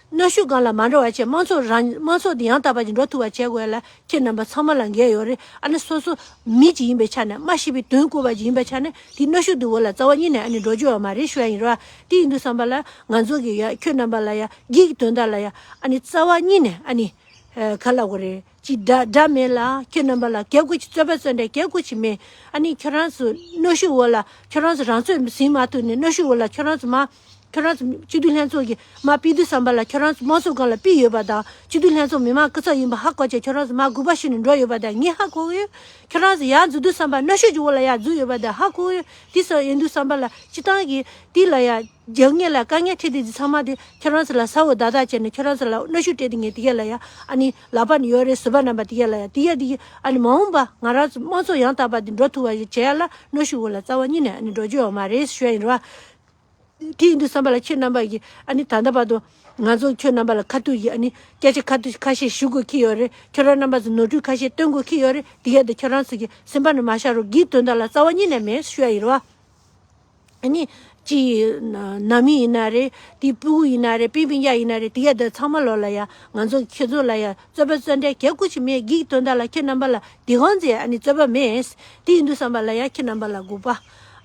གནོན་ཤུགས་སྒང་ལ་མ་འགྲོ་བ་བྱས། དམངས་གཙོ་རང་། དམངས་གཙོ་འདི་ཡང་དག་པ་ཅིག་འགྲོ་ཐུབ་པ་བྱེད་དགོས་ལ། ཁྱེད་རྣམ་པ་ཚང་མ་ལ་འགན་ཡོད་རེད། ཨ་ནི་སོ་སོ་མི་ཅིག་ཡིན་པའི་ཆ་ནས། སྨྲ་ཤེས་པའི་དོན་གོ་བ་ཅིག་ཡིན་པའི་ཆ་ནས། དེ་གནོན་ཤུགས་འདི་འོག་ལ་རྩ་བ་ཉིད་ནས་ཨ་ནི་འགྲོ་རྒྱུ་ཡོད་མ་རེད་ཞུ་ཡ་ཡིན་ར། དེ་ཡིན་དུས་ཙམ་པ་ལ་ང་ཚོ་གི་ཡ། ཁྱོད་རྣམ་པ་ལ་ཡ། སྒེར་གྱི་དོན་དག་ལ་ཡ། ཨ་ནི་རྩ་བ་ཉིད་ནས་ཨ་ནི། ཨ། ག་ལབ་དགོས་རེད། ཅིག་དགྲ་དགྲ་མེད་ལ། ཁྱེད་རྣམ་པ་ལ་འགན་ཁུར་ཅིག། རྩོད་པ་རྩོད་འདྲ་འགན་ཁུར་ཅིག་མེད། ཨ་ནི་ཁྱོད་རང་ཚོ་གནོན་ཤུགས་འོག་ལ། ཁྱོད་རང་ཚོ་རང་ཚོད་ཟིན་མ་ཐུབ་ནས་གནོན་ཤུགས་འོག་ལ། ཁྱོད་རང་ཚོ་མ། ཁྱོད་རང་ཚོ་སྤྱི་འཐུས་ལྷན་ཚོགས་ཀྱིས་མར་ཕུད་དུས་ཙམ་པ་ལ། ཁྱོད་རང་ཚོ་དམངས་གཙོའི་སྒང་ལ་ཕུད་ཡོད་པ་དང་། སྤྱི་འཐུས་ལྷན་ཚོགས་མི་མང་སྐུ་ཚབ་ཡིན་པ་ཧ་གོ་བྱས། ཁྱོད་རང་ཚོ་མར་དགོངས་པ་ཞུས་ནས་འགྲོ་ཡོད་པ་དང་ངས་ཧ་གོ་གི་ཡོད། ཁྱོད་རང་ཚོ་ཡར་འཛུལ་དུས་ཙམ་པ་གནོན་ཤུགས་ཀྱི་འོག་ལ་ཡར་འཛུལ་ཡོད་པ་དང་ཧ་གོ་གི་ཡོད། དེ་ཚོ་ཡིན་དུས་ཙམ་པ་ལ་སྤྱི་བཏང་གི་དེ་ལ་ཡ། རྒྱབ་ངེས་ལ་དཀའ་ངལ་འཕྲད་དེ། དེ་ཚང་མ་དེ་ཁྱོད་རང་ཚོ་ལ་ས་འོག་བརྡ་དག་བྱས་ནས། ཁྱོད་རང་ཚོ་ལ་གནོན་ཤུགས་སྤྲད་དེ། ངས་དེ་ག་ལ་ཡ། ཨ་ནི་ལག་པ་ནས་ཡོད་རེད། ཟུར་པ་རྣམ་པ་དེ་ག་ལ་ཡ། དེ་ག་དེ་གི་ཨ་ནི་མ་འོངས་པ་ང་རང་ཚོ་དམངས་གཙོ་ཡང་དག་པ་དེ་འགྲོ་ཐུབ་པ་ཞིག་བྱེད་ཡ་ལ། གནོན་ཤུགས་འོག་ལ་རྩ་བ་ཉིད་ནས་ཨ་ནི་འགྲོ་རྒྱུ་ཡོད་མ་རེད་ཞུ་ཡ་ཡིན་ར། དེ་ཡིན་དུས་ཙམ་པ་ལ་ཁྱེད་རྣམ་པ་གིས། ཨ་ནི་ད་ལྟ་བར་དུ་ང་ཚོ་ཁྱོད་རྣམ་པ་ལ་ཁ་ཐུག་གིས་ཨ་ནི་སྐད་ཆ་ཁ་ཐུག་ཁ་ཤས་ཞུ་དགོས་ཀྱི་ཡོད་རེད། ཁྱོད་རང་རྣམ་པ་ཚོ་ནོར་འཁྲུལ་ཁ་ཤས་སྟོན་དགོས་ཀྱི་ཡོད་རེད། དེ་ག་དེ་ཁྱོད་རང་ཚོ་གིས་སེམས་པ་ནས་མ་བཞག་རོགས། སྒེར་དོན་དག་ལ་རྩ་བ་ཉིད་ནས་མེད་ཞུ་ཡ་ཡིན་ར། ཨ་ནི་ཅི། ནང་མི་ཡིན་ན་རེད། དེ་སྤུ་གུ་ཡིན་ན་རེད། སྤུན་སྤུན་ཀྱག་ཡིན་ན་རེད། དེ་ག་དེ་ཚང་མ་ལོག་ལ་ཡ། ང་ཚོ་ཁྱེད་ཚོ་ལ་ཡ་རྩོད་པ་རྩོད་འདྲ་གལ་ཁུར་ཅིག་མེད། སྒེར་དོན་དག་ལ་ཁྱེད་རྣམ་པ་ལ་དེ་གང་ཚེ་ཨ་ནི་རྩོད་པ་མེད། དེ་ཡིན་དུས་ཙམ་པ་ལ་ཡ། ཁྱེད་རྣམ་པ་ལ་དགོངས་པ་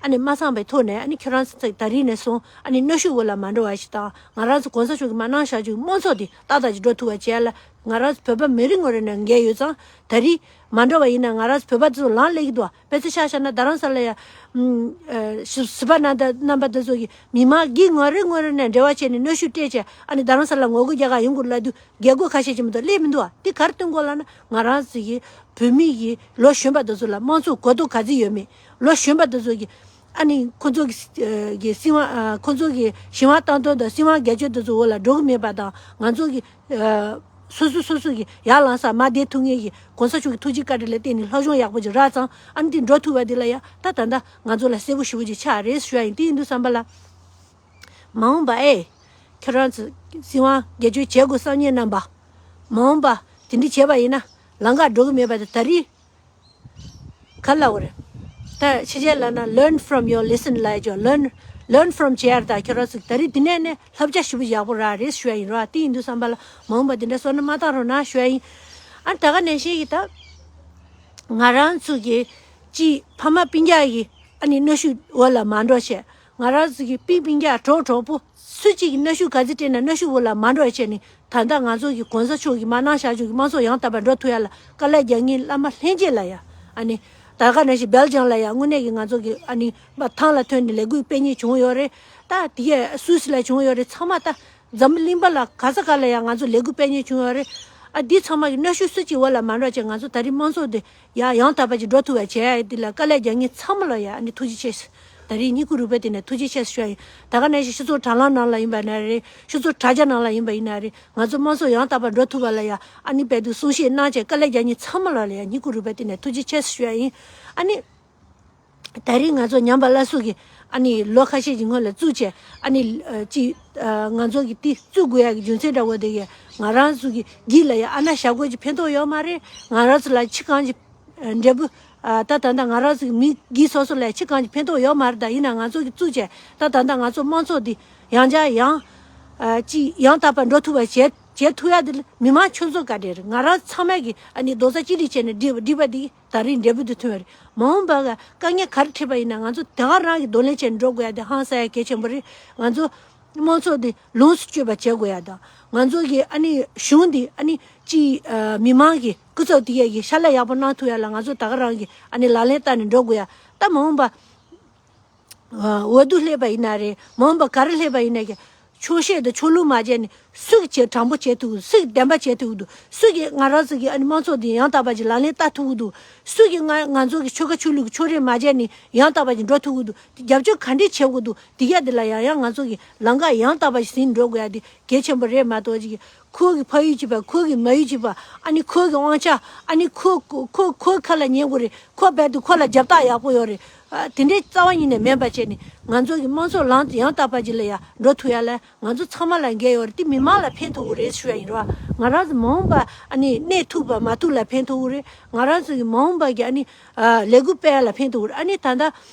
ཨ་ནི་མ་ཚང་པའི་ཐོག་ནས། ཨ་ནི་ཁྱོད་རང་ཚོ་ད་རིང་ནས་བཟུང་ཨ་ནི་གནོན་ཤུགས་འོག་ལ་མ་འགྲོ་བ་ཞིག་དང་། ང་རང་ཚོ་གོང་ས་མཆོག་གིས་མར་གནང་བཞག་རྒྱུ་དམངས་གཙོ་དེ་ཏག་ཏག་ཅིག་འགྲོ་ཐུབ་པ་བྱས་ལ། ང་རང་ཚོ་བོད་པ་མི་རེ་ངོ་རེ་ནས་འགན་ཡོད་ཙང་། ད་རིང་མ་འགྲོ་བ་ཡིན་ན་ང་རང་ཚོ་བོད་པ་ཚོ་ལངས་སླེབས་ཀྱི་འདུག་བ། དཔེ་ཆ་ཆ་བཞག་ན་རྡ་རམ་ས་ལ་ཡ། ཨུམ། ཨ། ཟུར་པ་རྣམ་པ་དེ་ཚོ་གིས་མི་མང་གི་ངོ་རེ་ངོ་རེ་ནས་འབྲེལ་བ་བྱས་ནས་གནོན་ཤུགས་སྤྲད་བྱས། ཨ་ནི་རྡ་རམ་ས་ལ་ངོ་རྒོལ་རྒྱག་ག་ཡོང་དགོས་ལབ་དུས། རྒྱལ་སྒོ་ཁ་ཤས་ཀྱི་མི་འདུག་སླེབས་མི་འདུག་བ། དེ་ག་རེ་སྟོན་དགོས་ལབ་ན། ང་རང་ཚོ་གི་བོད་མི་གི་ལོ་གཞོན་པ་དེ་ཚོ་ལ་དམངས་གཙོ་གོ་རྟོགས་ག་ཚོད་ཡོད་མེད། ལོ་གཞོན་པ་དེ་ཚོ་གི་ཨ་ནི་ཁོ་ཚོ་གི། ཨ། གི་སྲིད་དབང་། ཨ། ཁོ་ཚོ་གི་གཞན་དབང་བཏང་དོན་དང་སྲིད་དབང་སྒེར་གཅོད་དེ་ཚོ་འོག་ལ་འགྲོ་གི་མེད་པ་དང་། ང་ཚོ་གི། ཨ། སོ་སོ་སོ་སོ་གི་ཡར་ལངས་ས་མར་བསྡད་ཐུབ་མཁན་གྱི་གོང་ས་མཆོག་གི་ཐུགས་རྗེ་བཀའ་དྲིན་ལ་བརྟེན་ནས་སློབ་སྦྱོང་ཡག་པོ་ཅིག་རག་ཙང་། ཨ་ནི་དེ་འགྲོ་ཐུབ་པ་དེ་ལ་ཡ། ད་ད་ལྟ་ང་ཚོ་ལ་གསལ་པོ་ཞེ་པོ་ཅིག་ཆགས་རེད་ཞུ་ཡ་ཡིན། དེ་ཡིན་དུས་ཙམ་པ་ལ། མ་འོངས་པ་ཨེ། ཁྱོད་རང་ཚོ་སྲིད་དབང་སྒེར་གཅོད་བྱེད་དགོས་བསམ་མཁན་རྣམ་པ། མ་འོངས་པ་དེ་འདྲ་བྱས་པ་ཡིན་ན་ལམ་ཁ་འགྲོ་གི་མེད་པ་དེ། ད་རེས་ག་ལབ་དགོས་རེད། ད་ཕྱི་རྒྱལ་ལབ་ན། learn from your lesson ལབ་ཡ་ཅིག། learn learn from བྱས་ཡ་རེད། ད་ཁྱོད་རང་ཚོ་ད་རེས་འདི་ནས་ནས་བསླབ་བྱ་ཞེ་པོ་ཡག་པོ་རག་རེད་ཞུ་ཡ་ཡིན་ར། དེ་ཡིན་དུས་ཙམ་པ་ལ་མ་འོངས་པ་དེ་འདྲ་བསམ་བློ་མ་བཏང་རོགས་གནང་ཞུ་ཡ་ཡིན། ཨ་ནི་ད་ག་ནང་བཞིན་གྱི་ད་ང་རང་ཚོ་གི་ཅིག་ཕ་མ་སྤུན་ཀྱག་གི་ཨ་ནི་གནོན་ཤུགས་འོག་ལ་མ་འགྲོ་བྱས། ང་རང་ཚོ་གི་སྤུན་སྤུན་ཀྱག་གྲོགས་གྲོགས་པོ་སུ་གཅིག་གིས་གནོན་ཤུགས་ག་ཚོད་སྤྲད་ན་གནོན་ཤུགས་འོག་ལ་མ་འགྲོ་བྱས་ནས། ད་ལྟ་ང་ཚོ་གི་གོང་ས་མཆོག་གིས་མར་གནང་བཞག་རྒྱུ་གི་དམངས་གཙོ་ཡང་དག་པར་འགྲོ་ཐུབ་ཡ་ལ་དཀའ་ལས་རྒྱག་མཁན་བླ་མ་ལྷན་རྒྱས་ལ་ཡ། ཨ་ནི་ད་ག་ནང་བཞིན་སྦེལ་ཇམ་ལ་ཡ་དངོས་གནས་ཀྱི་ང་ཚོ་གི་ཨ་ནི་མར་ཐང་ལ་ཐོན་ནས་ལས་འགུལ་སྤེལ་མཁན་བྱུང་ཡོད་རེད། ད་དེ་གས་སུད་སི་ལ་བྱུང་ཡོད་རེད། ཚང་མ་ད་འཛམ་བུ་གླིང་པ་ལ་ག་ས་ག་ལ་ཡ་ང་ཚོ་ལས་འགུལ་སྤེལ་མཁན་བྱུང་ཡོད་རེད། ཨ། འདི་ཚང་མ་གི་གནོན་ཤུགས་སུ་གཅིག་འོག་ལ་མ་འགྲོ་བྱས། ང་ཚོ་ད་རེས་དམངས་གཙོ་འདི་ཡ་ཡང་དག་པ་ཅིག་འགྲོ་ཐུབ་པ་བྱས་ཡ་འདི་ལ་དཀའ་ལས་རྒྱག་མཁན་ཚང་མ་ལ་ཡ་ཨ་ནི་ཐུགས་རྗེ་ཆེ། ད་རེས་སྙིང་ཁུང་རུས་པའི་གཏིང་ནས་ཐུགས་རྗེ་ཆེ་ཞུ་ཡ་ཡིན། ད་ག་ནང་བཞིན་སྤྱི་ཚོགས་དྲ་ལམ་ནང་ལ་ཡིན་པ་ན་རེད། སྤྱི་ཚོགས་དྲ་རྒྱ་ནང་ལ་ཡིན་པ་ཡིན་ན་རེད། ང་ཚོ་དམངས་གཙོ་ཡང་དག་པ་འགྲོ་ཐུབ་པ་ལ་ཡ་ཨ་ནི་དཔེ་དེ་གསུང་བཤད་གནང་བྱས་དཀའ་ལས་རྒྱག་མཁན་ཚང་མ་ལ་ལ་ཡ་སྙིང་ཁུང་རུས་པའི་གཏིང་ནས་ཐུགས་རྗེ་ཆེ་ཞུ་ཡ་ཡིན། ཨ་ནི། ད་རེས་ང་ཚོ་ཉམས་པ་སླར་གསོ་གི་ཨ་ནི་ལོ་ཁ་ཤས་ཀྱི་སྔོན་ལ་བཙུགས་བྱས། ཨ་ནི། ཨ། ཅིག་ཨ། ང་ཚོ་གི་དེ་བཙུགས་དགོས་ཡ་གི་རྒྱུ་མཚན་འདྲ་བོ་དེ་གས། ང་རང་ཚོ་གི་སྒེར་ལ་ཡ་ཨ་ན་བཞག་དགོས་ཀྱི་ཕན་ཐོགས་ཡོད་མ་རེད། ང་རང་ཚོ་ལ་ཕྱི་གང་གི་འབྲས་བུ། ཨ། ད་ད་ལྟ་ང་རང་ཚོ་གི་མི་སྒེར་སོ་སོ་ལ་ཕྱི་གང་གི་ཕན་ཐོགས་ཡོད་མ་རེད། ད་ཡིན་ན་ང་ཚོ་གི་བཙུགས་བྱས། ད་ད་ལྟ་ང་ཚོ་དམངས་གཙོ་འདི་ཡང་བསྐྱར་ཡང་། ཨ། ཅིག་ཡང་དག་པ་འགྲོ་ཐུབ་པ་བྱེད་བྱེད་ཐུབ་ཡ་དེ་ལ་མི་མང་ཁྱོད་ཚོ་ག་འདྲས་རེད། ང་རང་ཚང་མས་གི་ཨ་ནི་རྡོག་རྩ་གཅིག་སྒྲིལ་བྱས་ནས་སྒྲིལ་བ་སྒྲིལ་བ་དེ་གི་ད་རེས་འབྲས་བུ་དེ་ཐོན་པ་རེད། མ་འོངས་པ་ག་དཀའ་ངལ་ག་རེ་འཕྲད་པ་ཡིན་ན་ང་ཚོ་དེ་ག་རང་གི་གདོང་ལེན་བྱས་ནས་འགྲོ་དགོས་ཡ་དེ་ཧང་སང་ཡ་གལ་ཆེན་པོ་རེད། ང་ཚོ་དམངས་གཙོ་དེ་ལོངས་སུ་སྤྱོད་པ་བྱེད་དགོས་ཡ་དང་། ང་ཚོ་གི་ཨ་ནི་གཞུང་དེ་ཨ་ནི་ཅིག་ཨ། མི་མང་གི་སྐུ་ཚབ་དེ་གས་ཀྱི་ཕྱག་ལས་ཡག་པོ་གནང་ཐུབ་ཡ་ལ་ང་ཚོ་དེ་ག་རང་གི་ཨ་ནི་ལག་ལེན་བསྟར་ནས་འགྲོ་དགོས་ཡ། ད་མ་འོངས་པ། ཨ། འོས་བསྡུ་སླེབས་པ་ཡིན་ན་རེད། མ་འོངས་པ་ག་རེ་སླེབས་པ་ཡིན་ན་གི་ཆོག་ཤེས་དང་ཆོག་ལུགས་མ་བྱས་ནས་སུ་གིས་བྱས་དྲང་པོ་བྱེད་ཐུབ་ཀྱི་འདུག་སུ་གིས་བདེན་པ་བྱེད་ཐུབ་ཀྱི་འདུག་སུ་གིས་ང་རང་ཚོ་གི་ཨ་ནི་དམངས་གཙོ་འདི་ཡང་དག་པ་ཅིག་ལག་ལེན་བསྟར་ཐུབ་ཀྱི་འདུག་སུ་གིས་ང་ང་ཚོ་གི་ཆོལ་ཁ་ཆོས་ལུགས་ཀྱི་ཕྱོགས་རིས་མ་བྱས་ནས་ཡང་དག་པ་ཅིག་འགྲོ་ཐུབ་ཀྱི་འདུག་རྒྱབ་སྐྱོར་ག་འདྲས་བྱེད་དགོས་འདུག་དེ་ག་དེ་ལ་ཡང་ཡང་ང་ཚོ་གི་ལམ་ཁ་ཡང་དག་པ་ཞིག་ཟིན་འགྲོ་དགོས་ཡ་དེ་གལ་ཆེན་པོ་རེད་མ་གཏོགས་ཅིག་ཁོ་གི་ཕ་ཡུལ་གཅིག་པ། ཁོ་གི་མ་ཡུལ་གཅིག་པ། ཨ་ནི་ཁོ་གི་དབང་ཆ། ཨ་ནི་ཁོ་ཁོ་ཁོ་ཁོའི་ཁ་ལ་ཉན་དགོས་རེད། ཁོ་རྦད་དེ་ཁོ་ལ་རྒྱབ་རྟགས་ཡག་པོ་ཡོད་རེད། ཨ། དེ་འདྲའི་རྩ་བ་ཉིད་ནས་མེད་པ་བྱས་ནས་ང་ཚོ་གི་དམངས་གཙོ་ལམ་ཡང་དག་པ་ཅིག་ལ་ཡ་འགྲོ་ཐུབ་ཡ་ལ་ང་ཚོ་ཚང་མ་ལ་འགན་ཡོད་རེད། དེ་མི་མང་ལ་ཕན་ཐོགས་ཀྱི་རེད་ཞུ་ཡ་ཡིན་ར། ང་རང་ཚོ་མ་འོངས་པ་ཨ་ནི་གནས་ཐུབ་པ་མ་ཐུབ་ལ་ཕན་ཐོགས་ཀྱི་རེད། ང་རང་ཚོ་གི་མ་འོངས་པ་གི་ཨ་ནི། ཨ། ལས་འགུལ་སྤེལ་ཡ་ལ་ཕན་ཐོགས་ཀྱི་རེད། ཨ་ནི་ད་ལྟ་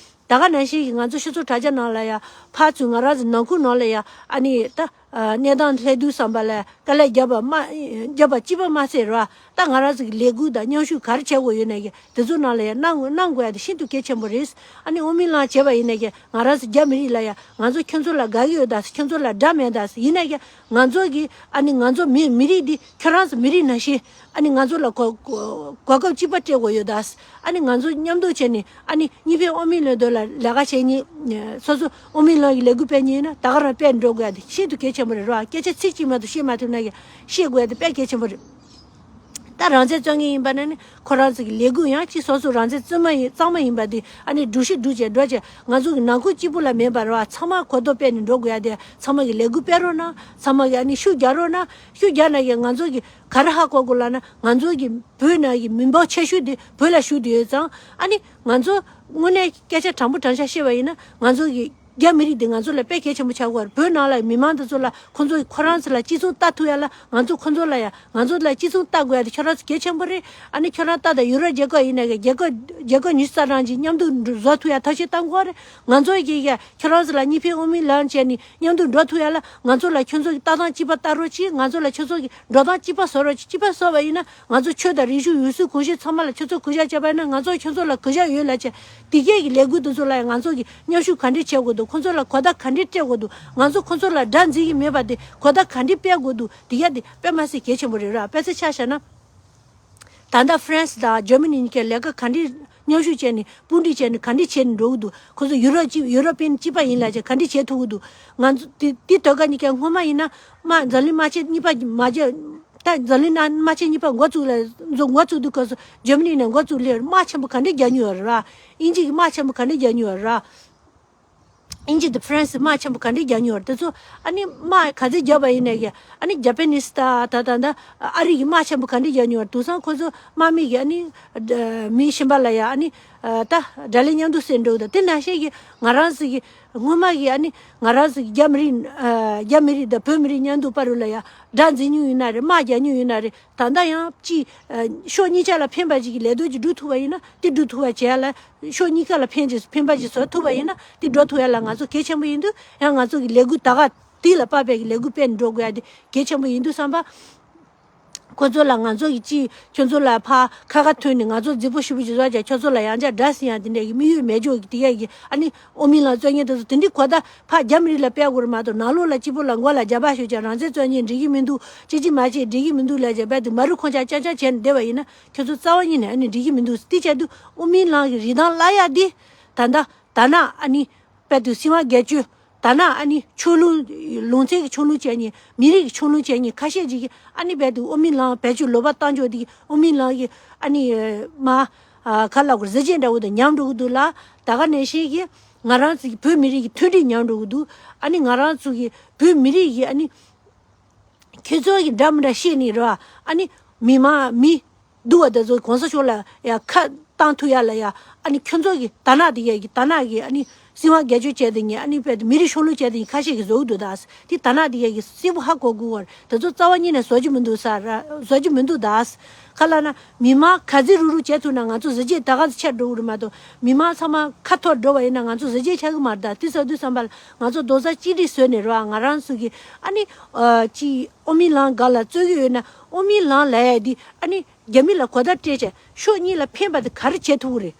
ད་ག་ནང་བཞིན་གྱི་ང་ཚོ་སྤྱི་ཚོགས་དྲ་རྒྱ་ནང་ལ་ཡ་ཕར་ཚུར་ང་རང་ཚོ་ནང་ཁུལ་ནང་ལ་ཡ་ཨ་ནི་ད། གནས་སྟངས་སླེབས་དུས་ཙམ་པ་ལ་དཀའ་ལས་བརྒྱབ་པ་མ་བརྒྱབ་པ་གཅིག་པ་མ་ཟད་ར། ད་ང་རང་ཚོ་གི་ལས་འགུལ་དང་མཉམ་ཞུགས་ག་རེ་བྱེད་དགོས་ཡོད་ན་གི་དེ་ཚོ་ནང་ལ་ཡང་གནང་གནང་དགོས་ཡ་དེ་ཤིན་ཏུ་གལ་ཆེན་པོ་རེད། ཨ་ནི་དབུ་མའི་ལམ་བྱས་པ་ཡིན་ན་གི་ང་རང་ཚོ་རྒྱ་མི་རིགས་ལ་ཡང་ང་ཚོ་ཁྱོད་ཚོ་ལ་དགའ་གི་ཡོད་ད། ཁྱོད་ཚོ་ལ་དགྲ་མེད་ད། ཡིན་ན་གི་ང་ཚོ་གི་ཨ་ནི་ང་ཚོ་མི་མི་རིགས་འདི་ཁྱོད་རང་ཚོ་མི་རིགས་ནང་བཞིན་ཨ་ནི་ང་ཚོ་ལ་གོ་གོ་གོ་སྐབས་གཅིག་པ་སྤྲད་དགོས་ཡོད་ད། ཨ་ནི་ང་ཚོ་མཉམ་དུ་བྱས་ནས་ཨ་ནི་གཉིས་ཕན་དབུ་མའི་ལམ་དོན་ལ་ལས་ཀ་བྱེད་མཁན་སོ་སོ་དབུ་མའི་ལམ་གྱི་ལས་འགུལ་སྤེལ་མཁན་ཡིན་ན་ད་ག་རང་སྤེལ་འགྲོ་དགོས་ཡ་དེ་ཤིན་ཏུ་གལ་ཆེན་པོ་རེད་ར། སྐད་ཆ་ཚིག་གཅིག་མ་གཏོགས་བཤད་མ་ཐུབ་ན་ཡང་བཤད་དགོས་ཡ་དེ་དཔེ་གལ་ཆེན་པོ་རེད། ད་རང་བཙན་རྩོད་མཁན་ཡིན་པ་ན་ནི་ཁོ་རང་ཚོ་གི་ལས་འགུལ་ཡང་ཅིག་སོ་སོ་རང་བཙན་རྩོད་མ་ཡིན་གཙང་མ་ཡིན་པ་དེ་ཨ་ནི་སྒྲུབ་ཤིག་སྒྲུབ་བྱས་འགྲོ་བྱས་ང་ཚོ་གི་ནང་ཁུལ་གཅིག་པུ་ལ་མེད་པ་ར། ཚང་མ་གོ་རྟོགས་སྤེལ་ནས་འགྲོ་དགོས་ཡ་དེ་ཚང་མ་གི་ལས་འགུལ་སྤེལ་རོགས་གནང་། ཚང་མ་གི་ཨ་ནི་ཤུགས་རྒྱག་རོགས་གནང་། ཤུགས་རྒྱག་ན་ཡང་ང་ཚོ་གི་ག་རེ་ཧ་གོ་དགོས་ལབ་ན་ང་ཚོ་གི་བོད་ནང་གི་མི་འབོར་ཆེ་ཤོས་དེ་བོད་ལ་བཞུགས་བསྡད་ཡོད་ཙང་ཨ་ནི་ང་ཚོ་དངོས་གནས་སྐད་ཆ་དྲང་པོ་དྲང་བཞག་བཤད་པ་ཡིན་ན་ང་ཚོ་གི་རྒྱ་མི་རིགས་འདི་ང་ཚོ་ལ་དཔེ་གལ་ཆེན་པོ་ཆགས་ཀྱི་ཡོད་རེད། བོད་ནང་ལ་མི་མང་འདི་ཚོ་ལ་ཁོ་ཚོ་ཁོ་རང་ཚོ་ལ་གཅིག་མཚུངས་ལྟ་ཐུབ་ཡ་ལ་ང་ཚོ་ཁོ་ཚོ་ལ་ཡ་ང་ཚོ་ལ་གཅིག་མཚུངས་ལྟ་དགོས་ཡ་དེ་ཁྱོད་རང་ཚོ་གལ་ཆེན་པོ་རེད། ཨ་ནི་ཁྱོད་རང་ལྟ་དང་ཡུ་རོབ་རྒྱལ་ཁབ་ཡིན་ན་གི་རྒྱལ་ཁབ་རྒྱལ་ཁབ་ཉི་ཤུ་རྩ་གྲངས་ཅིག་མཉམ་དུ་བཟོ་ཐུབ་ཡ་ཐབས་ཤེས་གཏང་དགོས་རེད། ང་ཚོ་གི་ཡ་ཁྱོད་རང་ཚོ་ལ་གཉིས་ཕན་དབུ་མའི་ལམ་བྱས་ནས་མཉམ་དུ་འགྲོ་ཐུབ་ཡ་ལ་ང་ཚོ་ལ་ཁྱོད་ཚོ་གི་ལྟ་སྟངས་གཅིག་པ་ལྟ་རོགས་གྱིས། ང་ཚོ་ལ་ཁྱོད་ཚོ་གི་འགྲོ་སྟངས་གཅིག་པ་བཟོ་རོགས་གྱིས། གཅིག་པ་བཟོ་བ་ཡིན་ན་ང་ཚོ་ཆོས་དང་རིག་གཞུང་ཡུལ་སྲོལ་གོམས་གཤིས་ཚང་མ་ལ་ཁྱོད་ཚོ་གུས་ཞབས་བྱས་པ་ཡིན་ན་ང་ཚོ་ཁྱོད་ཚོ་ལ་གུས་ཞབས་ཡོད་ལབ་བྱས། དེ་གས་ཀྱི་ལས་འགུལ་དེ་ཚོ་ལ་ཡང་ང་ཚོ་གི་མཉམ་ཞུགས་ག་འདྲས་བྱེད་དགོས་འདུག་ཁོང་ཚོ་ལ་གོ་བརྡ་ག་འདྲས་སྤྲད་དགོས་འདུག་ང་ཚོ་ཁོང་ཚོ་ལ་དགྲ་འཛིན་གྱི་མེད་པ་དེ་གོ་བརྡ་ག་འདྲས་སྤེལ་དགོས་འདུག་དེ་གས་དེ་དཔེ་མ་སྲིད་གལ་ཆེན་པོ་རེད་ར། དཔེ་ཆ་ཆ་བཞག་ན། ད་ལྟ་ཧྥ་རན་སི་དང་ཇར་མ་ནི་གཉིས་ཀས་ལས་ཀ་ག་འདྲས་མཉམ་ཞུགས་བྱས་ནས་དཔུང་སྒྲིག་བྱས་ནས་ག་འདྲས་བྱས་ནས་འགྲོ་གི་འདུག་ཁོང་ཚོ་ཡུ་རོབ་གཅིག་ཡུ་རོ་པན་གཅིག་པ་ཡིན་ལབ་བྱས་ག་འདྲས་བྱེད་ཐུབ་ཀྱི་འདུག་ང་ཚོ་དེ་དེ་ལྟོས་ག་གཉིས་ཀས་སྔོན་མ་ཡིན་ན་དམག་འཛམ་གླིང་དམག་ཆེན་གཉིས་པ་མ་བརྒྱབ། ད་འཛམ་གླིང་ནང་དམག་ཆེན་གཉིས་པ་འགོ་བཙུགས་ལ་འགོ་བཙུགས་དུས་སྐབས་སུ་ཇར་མ་ནི་ནས་འགོ་བཙུགས་ལས་དམག་ཆེན་པོ་ག་འདྲས་རྒྱག་མྱོང་ཡོད་རེད་ར། དབྱིན་ཇི་གི་དམག་ཆེན་པོ་ག་འདྲས་རྒྱག་མྱོང་ཡོད་རེད་ར། དབྱིན་ཇི་དང་ཧྥ་རན་སི་དམག་ཆེན་པོ་ག་འདྲས་རྒྱག་མྱོང་ཡོད་རེད། དེ་ཚོ་ཨ་ནི་དམག་ག་ཚོད་བརྒྱབ་པ་ཡིན་ནའི་གི་ཨ་ནི་ཇ་པ་ནིས་ད་ད་ད་ད་ཨ་རི་གི་དམག་ཆེན་པོ་ག་འདྲས་རྒྱག་མྱོང་ཡོད་རེད། དེང་སང་ཁོ་ཚོ་དམག་མི་གི་ཨ་ནི་མི་གཞན་པ་ལ་ཡ་ཨ་ནི་ད་དགྲ་ལན་མཉམ་དུ་སེལ་འགྲོ་གི་འདུག་དེ་ནང་བཞིན་གི་ང་རང་ཚོ་གི་སྔོན་མ་གི་ཨ་ནི་ང་རང་ཚོ་གི་རྒྱ་མི་རིགས་ཨ་རྒྱ་མི་རིགས་དང་བོད་མི་རིགས་མཉམ་དུ་བར་ལ་ཡ་དགྲ་འཛིང་མྱོང་ཡོད་ན་རེད། དམག་རྒྱག་མྱོང་ཡོད་ན་རེད། ད་ལྟ་ཡང་ཅི་ཕྱོགས་གཉིས་ཆ་ལ་ཕན་པ་ཅིག་གི་ལས་དོན་ཅིག་སྒྲུབ་ཐུབ་པ་ཡིན་ན་དེ་སྒྲུབ་ཐུབ་པ་བྱེད་ཡ་ལ་ཕྱོགས་གཉིས་ཀ་ལ་ཕན་ཅིག་ཕན་པ་ཅིག་བཟོ་ཐུབ་པ་ཡིན་ན་དེ་འགྲོ་ཐུབ་ཡ་ལ་ང་ཚོ་གལ་ཆེན་པོ་ཡིན་དུས་ཡང་ང་ཚོ་གི་ལས་འགུལ་ད་ག་དེ་ལ་དཔག་པའི་གི་ལས་འགུལ་སྤེལ་འགྲོ་དགོས་ཡ་དེ་གལ་ཆེན་པོ་ཡིན་དུས་བསམ་པ། ཁོ་ཚོ་ལ་ང་ཚོ་གི་ཅི་ཁྱོད་ཚོ་ལ་ཕ་ཁ་ཁ་ཐོན་ནས་ང་ཚོ་རྫིག་པོ་ཞུ་བུ་ཅིག་བཟོ་བྱ་ཁྱོད་ཚོ་ལ་ཡང་བསྐྱར་དགྲ་ཟིན་ཡང་དེ་འདྲ་གི་དམིགས་ཡུལ་མེད་ཅོག་གི་དེ་ག་གི་ཨ་ནི་དབུ་མའི་ལམ་རྩོད་མཁན་དེ་ཚོ་དེ་འདྲའི་གོ་བརྡ་ཕ་རྒྱ་མི་རིགས་ལ་སྤེལ་དགོས་རེད་མ་གཏོགས་ནང་ལོགས་ལ་གཅིག་པོ་ལ་མགོ་ལ་རྒྱ་ཕག་ཞོག་ཀྱང་རང་བཙན་རྩོད་མཁན་འགྲིག་གི་མི་འདུག་ཅི་ཅི་མ་བྱེད་འགྲིག་གི་མི་འདུག་ལབ་བྱས་རྦད་དེ་མ་རུ་ཁོང་ཅག་ཅག་ཅག་བྱས་ནས་བསྡད་པ་ཡིན་ན་ཁྱོད་ཚོ་རྩ་བ་ཉིད་ནས་ཨ་ནི་འགྲིག་གི་མི་འདུག་དེ་བྱས་དུས་དབུ་མའི་ལམ་གྱི་རིན་ཐང་བརླག་ཡ་འདི་ད་ལྟ་ད་ན་ཨ་ནི་རྦད་དེ་སྲིད་དབང་སྒེར་གཅོད་ད་ན་ཨ་ནི་ཕྱོགས་ལྷུང་ལུང་ཚན་གྱི་ཕྱོགས་ལྷུང་བྱས་ནས་མི་རིགས་ཀྱི་ཕྱོགས་ལྷུང་བྱས་ནས་ཁ་ཤས་ཅིག་གིས་ཨ་ནི་རྦད་དེ་དབུ་མའི་ལམ་བེད་སྤྱོད་ལོག་པ་བཏང་ཆོག་དེ་གི་དབུ་མའི་ལམ་གྱི་ཨ་ནི་མ་ག་ལབ་དགོས་གཟི་བརྗིད་འདྲ་བོ་དང་ཉམས་འགྲོ་གི་འདུག་ལ། ད་ག་ནང་བཞིན་གྱི་ང་རང་ཚོ་གི་བོད་མི་རིགས་ཀྱི་མཐུན་སྒྲིལ་ཉམས་འགྲོ་གི་འདུག་ཨ་ནི་ང་རང་ཚོ་གི་བོད་མི་རིགས་ཀྱི་ཨ་ནི། ཁྱོད་ཚོ་གི་འདྲ་མི་འདྲ་བཤད་ནི་རེད་བ། ཨ་ནི་མི་མང་མི་སྡུག་བ་དེ་ཚོ་གོང་ས་མཆོག་ལ་ཡ་ཁ་བཏང་ཐུབ་ཡ་ལ་ཡ། ཨ་ནི་ཁྱོད་ཚོ་གི་ད་ནག་དེ་གས་ཀྱི་ད་ནག་གི་ཨ་ནི་སྲིད་དབང་སྒེར་གཅོད་བྱས་དེ་ངས་ཨ་ནི་བས་མི་རིགས་ཕྱོགས་ལྷུང་བྱས་དེ་ངས་ཁ་ཤས་ཀྱི་བཟོ་གི་འདུག་ད། དེ་ད་ནག་དེ་གས་ཀྱི་སྲིད་པོ་ཧ་གོ་དགོས་བར་དེ་ཚོ་རྩ་བ་ཉིད་ནས་བཟོ་རྒྱུ་མི་འདུག་ས་ར་བཟོ་རྒྱུ་མི་འདུག་ད། ཁ་ལ་ན་མི་མང་ག་ཚོད་རུག་རུག་བྱས་ཐུབ་ན་ང་ཚོ་གཟི་བརྗིད་ད་ག་ཚོད་ཆེར་འགྲོ་གི་རེད་མ་གཏོགས་མི་མང་ཚང་མ་ཁ་འཐོར་འགྲོ་བ་ཡིན་ན་ང་ཚོ་གཟི་བརྗིད་ཆགས་གི་མ་རེད། ད་དེ་ཟེར་དུས་བསམ་པ་ལ་ང་ཚོ་རྡོག་རྩ་གཅིག་སྒྲིལ་བཟོས་ནས་རེད་བ། ང་རང་ཚོ་གི་ཨ་ནི་ཨ་ཅི་དབུ་མའི་ལམ་སྒང་ལ་རྩོད་ཀྱི་ཡོད་ན་དབུ་མའི་ལམ་ལབ་ཡ་དེ་ཨ་ནི་རྒྱ་མི་ལ་གོ་བརྡ་སྤྲད་བྱས་ཕྱོགས་གཉིས་ལ་ཕན་པ་དེ་ག་རེ་བྱེད་ཐུབ་ཀྱི་རེད།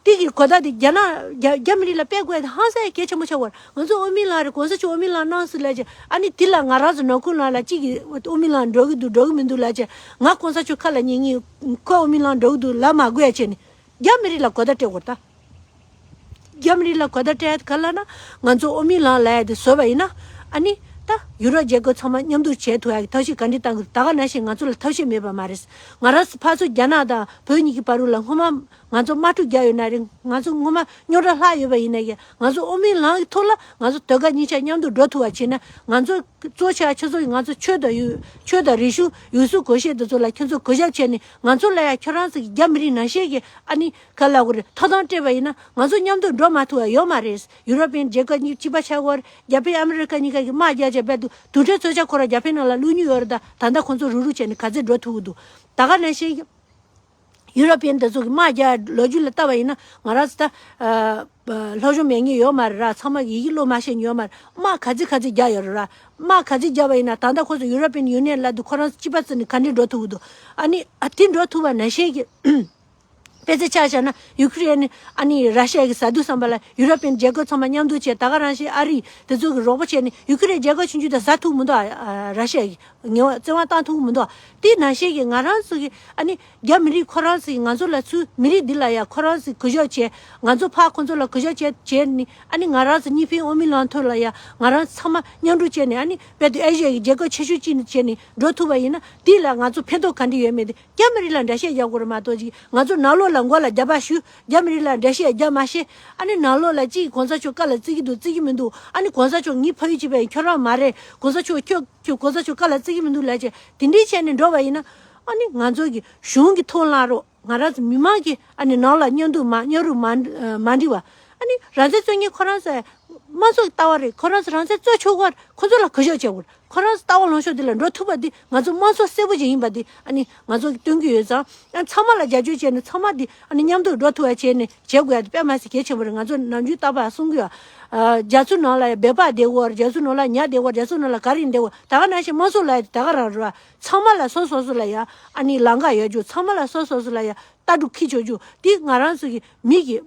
དེ་གི་གོ་བརྡ་དེ་རྒྱ་ནག་རྒྱ་རྒྱ་མི་རིགས་ལ་སྤེལ་དགོས་ཡ་དེ་ཧང་སང་ཡ་གལ་ཆེན་པོ་ཆགས་ཀྱི་ཡོད་རེད། ང་ཚོ་དབུ་མའི་ལམ་རེད་གོང་ས་མཆོག་དབུ་མའི་ལམ་གནང་ཟེར་ལབ་བྱས་ཨ་ནི་དེ་ལ་ང་རང་ཚོ་ནང་ཁུལ་ནང་ལ་གཅིག་གིས་དབུ་མའི་ལམ་འགྲོ་གི་འདུག་འགྲོ་གི་མི་འདུག་ལབ་བྱས་ང་གོང་ས་མཆོག་ཁ་ལ་ཉན་ངས་ཁོ་དབུ་མའི་ལམ་འགྲོ་གི་འདུག་ལབ་མ་དགོས་ཡ་བྱས་ནས། རྒྱ་མི་རིགས་ལ་གོ་བརྡ་སྤྲད་དགོས་རེད་ད། རྒྱ་མི་རིགས་ལ་གོ་བརྡ་སྤྲད་ཡ་ག་ལ་ན་ང་ཚོ་དབུ་མའི་ལམ་ལབ་ཡ་དེ་བཟོས་པ་ཡིན་ན་ཨ་ནི་ད་ཡུ་རོབ་རྒྱལ་ཁབ་ཚང་མ་མཉམ་འདུག་བྱེད་ཐུབ་ཡ་གི་ཐབས་ཤེས་ག་འདྲས་བཏང་དགོས། ད་ག་ནང་བཞིན་ང་ཚོ་ལ་ཐབས་ཤེས་མེད་པ་མ་རེད། ང་རང་ཚོ་ཕར་ཚུར་རྒྱ་ནག་དང་བོད་གཉིས་ཀྱི་བར་ལ་སྔོན་མ་ང་ཚོ་དམག་འཁྲུག་རྒྱག་ཡོད་ན་རེད། ང་ཚོ་སྔོན་མ་རྙོག་དྲ་ལྷག་ཡོད་པ་ཡིན་ན་ཡང་ང་ཚོ་དབུ་མའི་ལམ་གྱི་ཐོག་ལ་ང་ཚོ་ཟློས་གར་གཉིས་ཆ་མཉམ་དུ་འགྲོ་ཐུབ་པ་བྱས་ན་ང་ཚོ་གཙོ་ཆེ་བ་ཁྱོད་ཚོ་གི་ང་ཚོ་ཆོས་དང་ཡུལ་ཆོས་དང་རིག་གཞུང་ཡུལ་སྲོལ་གོམས་གཤིས་དེ་ཚོ་ལ་ཁྱོད་ཚོ་གུས་ཞབས་བྱས་ནས་ང་ཚོ་ལ་ཡང་ཁྱོད་རང་ཚོ་གི་རྒྱ་མི་རིགས་ནང་བཞིན་གྱི་ཨ་ནི་ག་ལབ་དགོས་རེད། ཐོབ་ཐང་སྤྲད་པ་ཡིན་ན་ང་ཚོ་མཉམ་དུ་འགྲོ་མ་ཐུབ་པ་ཡོད་མ་རེད། ཡུ་རོ་པན་རྒྱལ་ཁབ་གཉིས་གཅིག་པ་ཆགས་ཀྱི་ཡོད་རེད། རྒྱ་པན་ཨ་མི་རི་ཀ་གཉིས་ཀ་གི་དམག་རྒྱག་བྱས་རྦད་དེ་དུས་དྲན་ཚོགས་འཆར་ཁོ་རང་རྒྱ་པན་ནང་ལ་བླུགས་མྱོང་ཡོད་རེད། ད་ད་ལྟ་ཁོང་ཚོ་རུག་རུག་བྱས་ནས་ག་ཚོད་འགྲོ་ཐུབ་ཀྱི་འདུག་ད་ག་ནང་བཞིན་གྱི། ཡུ་རོ་པི་ཡན་དེ་ཚོ་གི་དམག་རྒྱག་ལོ་རྒྱུས་ལ་བལྟས་པ་ཡིན་ན་ང་རང་ཚོ་ད་ཨ་སློབ་སྦྱོང་མེད་མཁན་ཡོད་མ་རེད་ར། ཚང་མ་གི་ཡི་གེ་ཀློག་མ་ཤེས་མཁན་ཡོད་མ་རེད། དམག་ག་ཚོད་ག་ཚོད་རྒྱག་ཡོད་རེད་ར། དམག་ག་ཚོད་རྒྱག་པ་ཡིན་ན་ད་ལྟ་ཁོ་ཚོ་ཡུ་རོ་པི་ཡན་ཡུ་ནི་ཡན་ལབ་དུས་ཁོ་རང་ཚོ་སྤྱི་པ་བརྩིས་ནས་ག་འདྲས་འགྲོ་ཐུབ་ཀྱི་འདུག་ཨ་ནི་ཨ་དེ་འགྲོ་ཐུབ་པ་ནང་བཞིན་གྱི། དཔེ་ཆ་ཆ་བཞག་ན་ཡུ་ཁི་རེན་ནི་ཨ་ནི་ར་ཤི་ཡ་གི་ཟ་དུས་ཙམ་པ་ལ་ཡུ་རོ་པི་ཡན་རྒྱལ་ཁབ་ཚང་མ་མཉམ་འཛོམས་བྱས། ད་ག་རང་བཞིན་ཨ་རི་དེ་ཚོ་གི་རོགས་པ་བྱས་ནས་ཡུ་ཁི་རེན་རྒྱལ་ཁབ་ཆུང་ཆུང་དེ་ཟ་ཐུབ་མི་འདུག་ཨ་ཨ་ར་ཤི་ཡ་གི་ངལ་བ་བཙན་དབང་བཏང་ཐུབ་མི་འདུག་དེ་ནང་བཞིན་གྱི་ང་རང་ཚོ་གི་ཨ་ནི་རྒྱ་མི་རིགས་ཁོ་རང་ཚོ་གི་ང་ཚོ་ལ་ཚུར་མི་རིགས་འདི་ལ་ཡ་ཁོ་རང་ཚོ་གུས་ཞབས་བྱས། ང་ཚོ་ཕར་ཁོ་ཚོ་ལ་གུས་ཞབས་བྱས་བྱས་ནས་ཨ་ནི་ང་རང་ཚོ་གཉིས་ཕན་དབུ་མའི་ལམ་ཐོག་ལ་ཡ་ང་རང་ཚོ་ཚང་མ་མཉམ་རུབ་བྱས་ནས་ཨ་ནི་དཔལ་དུ་ཨེ་ཤི་ཡ་གི་རྒྱལ་ཁབ་ཆེ་ཤོས་གཅིག་ནས་བྱས་ནས་འགྲོ་ཐུབ་པ་ཡིན་ན་དེ་ལ་ང་ཚོ་ཕན་ཐོགས་ག་འདྲ་ཡོད་མེད་དེ། རྒྱ་མི་རིགས་ལ་འགྲེལ་བཤད་རྒྱག་དགོས་རེད་མ་གཏོགས་ཅིག་ང་ཚོ་ནང་ལོགས་ལ་མགོ་ལ་རྒྱབ་པ་ཞུ། རྒྱ་མི་རིགས་ལ་འགྲེལ་བཤད་རྒྱག་མ་ཤེས། ཨ་ནི་ནང་ལོགས་ལ་ཅིག་གོང་ས་མཆོག་བཀའ་ལ་བརྩི་གི་འདུག་བརྩི་གི་མི་འདུག་ཨ་ནི་གོང་ས་མཆོག་ངའི་ཕ་ཡུལ་གཅིག་པ་ཡིན། ཁྱོད་རང་མ་རེད། གོང་ས་མཆོག་ཁྱོད་ཁྱོད་གོང་ས་མཆོག་བཀའ་ལ་བརྩི་གི་མི་འདུག་ལབ་བྱས་དེ་འདྲའི་བྱས་ནས་འགྲོ་བ་ཡིན་ན། ཨ་ནི་ང་ཚོ་གི་གཞུང་གི་ཐོག་ལ་རོགས་ང་རང་ཚོ་མི་མང་གི་ཨ་ནི་ནང་ལ་མཉམ་འདུག་མ་མཉམ་རུབ་མ་མ་འགྲིག་པ། ཨ་ནི་རང་བཙན་རྩོད་མཁན་ཁོ་རང་ཚོ་དམངས་གཙོ་གི་ལྟ་བ་རེད། ཁོ་རང་ཚོ་རང་བཙན་རྩོད་ཆོག་གི་རེད། ཁོ་ཚོ་ལ་གུས་ཞབས་བྱེད་དགོས་རེད། ཁོ་རང་ཚོ་ལྟ་བ་ལངས་ཕྱོགས་འདི་ལ་འགྲོ་ཐུབ་པ་འདི་ང་ཚོ་དམངས་གཙོ་གསལ་པོ་ཅིག་ཡིན་པ་འདི་ཨ་ནི་ང་ཚོ་གིས་སྟོན་གྱི་ཡོད་ཙང་། ཨ་ཚང་མ་ལ་རྒྱབ་སྐྱོར་བྱས་ནས་ཚང་མ་འདི་ཨ་ནི་མཉམ་དུ་འགྲོ་ཐུབ་པ་བྱས་ནས་བྱེད་དགོས་ཡ་དེ་དཔེ་མ་སྲིད་གལ་ཆེན་པོ་རེད། ང་ཚོ་ནམ་རྒྱུན་རྟག་པར་གསུང་གི་ཡོད། ཨ་རྒྱ་མཚོ་ནང་ལ་ཡ་འབད་པ་བསྡད་དགོས། རྒྱ་མཚོ་ནང་ལ་ཉ་བསྡད་དགོས། རྒྱ་མཚོ་ནང་ལ་ག་རེ་བསྡད་དགོས། ད་ག་ནང་བཞིན་དམངས་གཙོ་ལབ་ཡ་དེ་ད་ག་རང་རེད་བ། ཚང་མ་ལ་སོ་སོ་སོ་ལ་ཡ་ཨ་ནི་ལམ་ཁ་ཡོད་རྒྱུ། ཚང་མ་ལ་སོ་སོ་སོ་ལ་ཡ་ལྟ་གྲུབ་འཁྱེར་ཆོག་རྒྱུ་དེ་ང་རང་ཚོ་གི་མི་གི་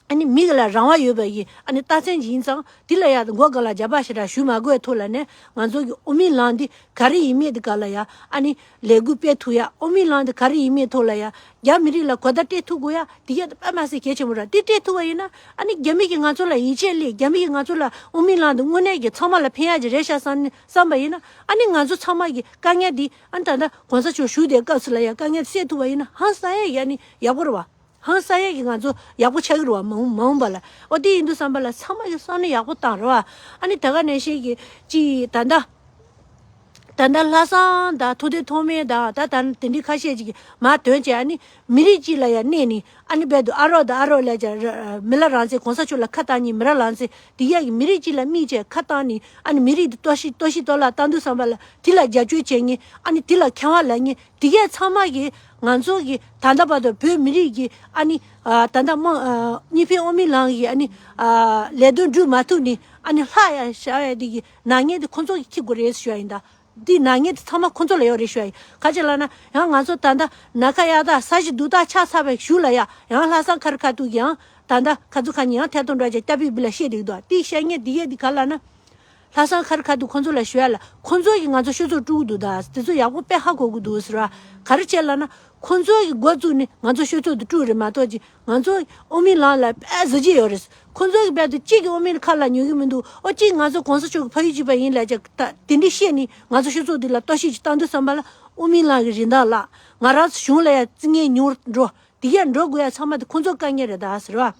ཨ་ནི་མི་གི་ལ་རང་དབང་ཡོད་པ་ཡི་ཨ་ནི་རྟགས་མཚན་ཅིག་ཡིན་ཙང་། དེ་ལ་ཡ་མགོ་སྒང་ལ་རྒྱབ་པ་ཞེ་དྲག་ཞུ་མ་དགོས་ཐོག་ལ་ནས་ང་ཚོ་གི་དབུ་མའི་ལམ་འདི་ག་རེ་ཡིན་མིན་དེ་ག་ལ་ཡ་ཨ་ནི་ལས་འགུལ་སྤེལ་ཐུབ་ཡ། དབུ་མའི་ལམ་འདི་ག་རེ་ཡིན་མིན་ཐོག་ལ་ཡ་རྒྱ་མི་རིགས་ལ་གོ་བརྡ་སྤྲད་ཐུབ་དགོས་ཡ། དེ་ཡ་དཔེ་མ་སྲིད་གལ་ཆེན་པོ་རེད། དེ་སྤྲད་ཐུབ་པ་ཡིན་ན་ཨ་ནི་རྒྱ་མི་གིས་ང་ཚོ་ལ་ཡིད་ཆེས་སླེབས། རྒྱ་མི་གིས་ང་ཚོ་ལ་དབུ་མའི་ལམ་འདི་དངོས་གནས་ཀྱི་ཚང་མ་ལ་ཕན་ཡ་ཅིག་རེད་ཤག་བསམ་བསམ་པ་ཡིན་ན། ཨ་ནི་ང་ཚོ་ཚང་མ་གི་དཀའ་ངལ་འདི་ཨ་ནི་ད་ལྟ་གོང་ས་མཆོག་བཞུགས་དེའི་སྐབས་སུ་ལ་ཡ་དཀའ་ངལ་སེལ་ཐུབ་པ་ཡིན་ན་ཧང་སང་ཡ་ཡ་ནི་ཡག་པོ་རེད་བ། ཧང་སང་ཡས་ཀྱི་ང་ཚོ་ཡག་པོ་ཆགས་ཀྱི་རེད་བ། མ་འོངས་མ་འོངས་པ་ལ། ཨོ་དེ་ཡིན་དུས་ཙམ་པ་ལ་ཚང་མ་གི་བསམ་བློ་ཡག་པོ་བཏང་རེད་བ། ཨ་ནི་ད་ག་ནང་བཞིན་གྱི་ཅི་ད་ལྟ་ད་ལྟ་ལྷག་བསམ་དང་ཐུགས་གཏད་ཐོགས་མེད་དང་ད་ད་དེ་འདྲའི་ཁ་ཤས་ཅིག་གིས་མར་དོན་བྱས། ཨ་ནི་མི་རིགས་གཅིག་ལ་ཡ་གནས་ནས་ཨ་ནི་རྦད་དེ་ཨ་རོགས་དང་ཨ་རོགས་ལབ་བྱས་མི་ལ་རང་བཙན་གོང་ས་མཆོག་ལ་ཁ་བཏང་ནས་མི་ར་རང་བཙན་དེ་ཡས་ཀྱི་མི་རིགས་གཅིག་ལ་དམིགས་བྱས་ཁ་བཏང་ནས་ཨ་ནི་མི་རིགས་དེ་གཏོར་བཤིག་གཏོར་བཤིག་གཏོར་བརླག་བཏང་དུས་ཙམ་པ་ལ་དེ་ལ་རྒྱབ་སྐྱོར་བྱེད་མཁན་ཨ་ནི་དེ་ལ་ཁེ་དབང་ལེན་མཁན། དེ་གས་ཚང་མ་གིས་ང་ཚོ་གི་ད་ལྟ་བར་དུ་བོད་མི་རིགས་ཀྱི་ཨ་ནི་ཨ་ད་ལྟ་དམངས་ཨ་གཉིས་ཕན་དབུ་མའི་ལམ་གྱི་ཨ་ནི་ཨ་ལས་དོན་སྒྲུབ་མ་ཐུབ་ནས་ཨ་ནི་ལྷག་ཡ་བཞག་ཡ་དེ་གི་ནག་ཉེས་དེ་ཁོ་ཚོ་གིས་འཁྱེར་དགོས་རེད་ཞུ་ཡ་ཡིན་ད། འདི་ནག་ཉེས་དེ་ཚང་མ་ཁོ་ཚོ་ལ་ཡོད་རེད་ཞུ་ཡ་ཡིན། ག་ཅི་ལབ་ན་ཡང་ང་ཚོ་ད་ལྟ་ན་ཁ་གཡར་ཐག་ས་གཞི་རྡུལ་ཐག་ཆགས་ཚར་བའི་གཞུག་ལ་ཡ་ཡང་ལྷག་བསམ་ཁ་རི་ཁ་ཐུག་གི་ཡང་ད་ལྟ་ཁ་ཚུགས་ཁ་ཉིན་ཡང་ཐད་གཏོང་འདྲ་བྱས་སྐྱ་པི་པི་ལ་བཤད་བསྡད་ཀྱི་འདུག་དེ་བཤད་མཁན་དེ་གས་དེ་ག་ལབ་ན། ལྷག་བསམ་ཁ་རི་ཁ་ཐུག་ཁོ་ཚོ་ལ་ཞུ་ཡ་ལ། ཁོ་ཚོ་གིས་ང་ཚོ་སྤྱི་ཚོགས་དཀྲུག་གི་འདུག་ད། དེ་ཚོ་ཡག་པོ་དཔེ་ཧ་གོ་གི་འདུག་ཟེར་བ། ག་རེ་བྱས་ལབ་ན། ཁོ་ཚོ་གིས་འགོ་བཙུགས་ནས་ང་ཚོ་སྤྱི་ཚོགས་དེ་དཀྲུག་རེད་མ་གཏོགས་ཅིག་ང་ཚོ་དབུ་མའི་ལམ་ལ་དཔེ་གཟི་བརྗིད་ཡོད་རེད། ཁོ་ཚོ་གིས་རྦད་དེ་གཅིག་གིས་དབུ་མའི་ཁ་ལ་ཉན་གི་མི་འདུག་ཨོ་གཅིག་ང་ཚོ་གོང་ས་མཆོག་གི་ཕ་ཡུལ་གཅིག་པ་ཡིན་ལབ་བྱས་ད་དེ་འདྲས་བཤད་ནས་ང་ཚོ་སྤྱི་ཚོགས་འདི་ལ་གཏོར་བཤིག་ཅིག་བཏང་དུས་ཙམ་པ་ལ་དབུ་མའི་ལམ་གྱི་རིན་ཐང་བརླག་ང་རང་ཚོ་གཞུང་ལ་ཡ་རྩིས་ངན་ཉུང་རུ་འགྲོ། དེ་གས་འགྲོ་དགོས་ཡ་ཚང་མ་དེ་ཁོ་ཚོ་དཀའ་ངལ་རེད་ད་ཟེར་བ།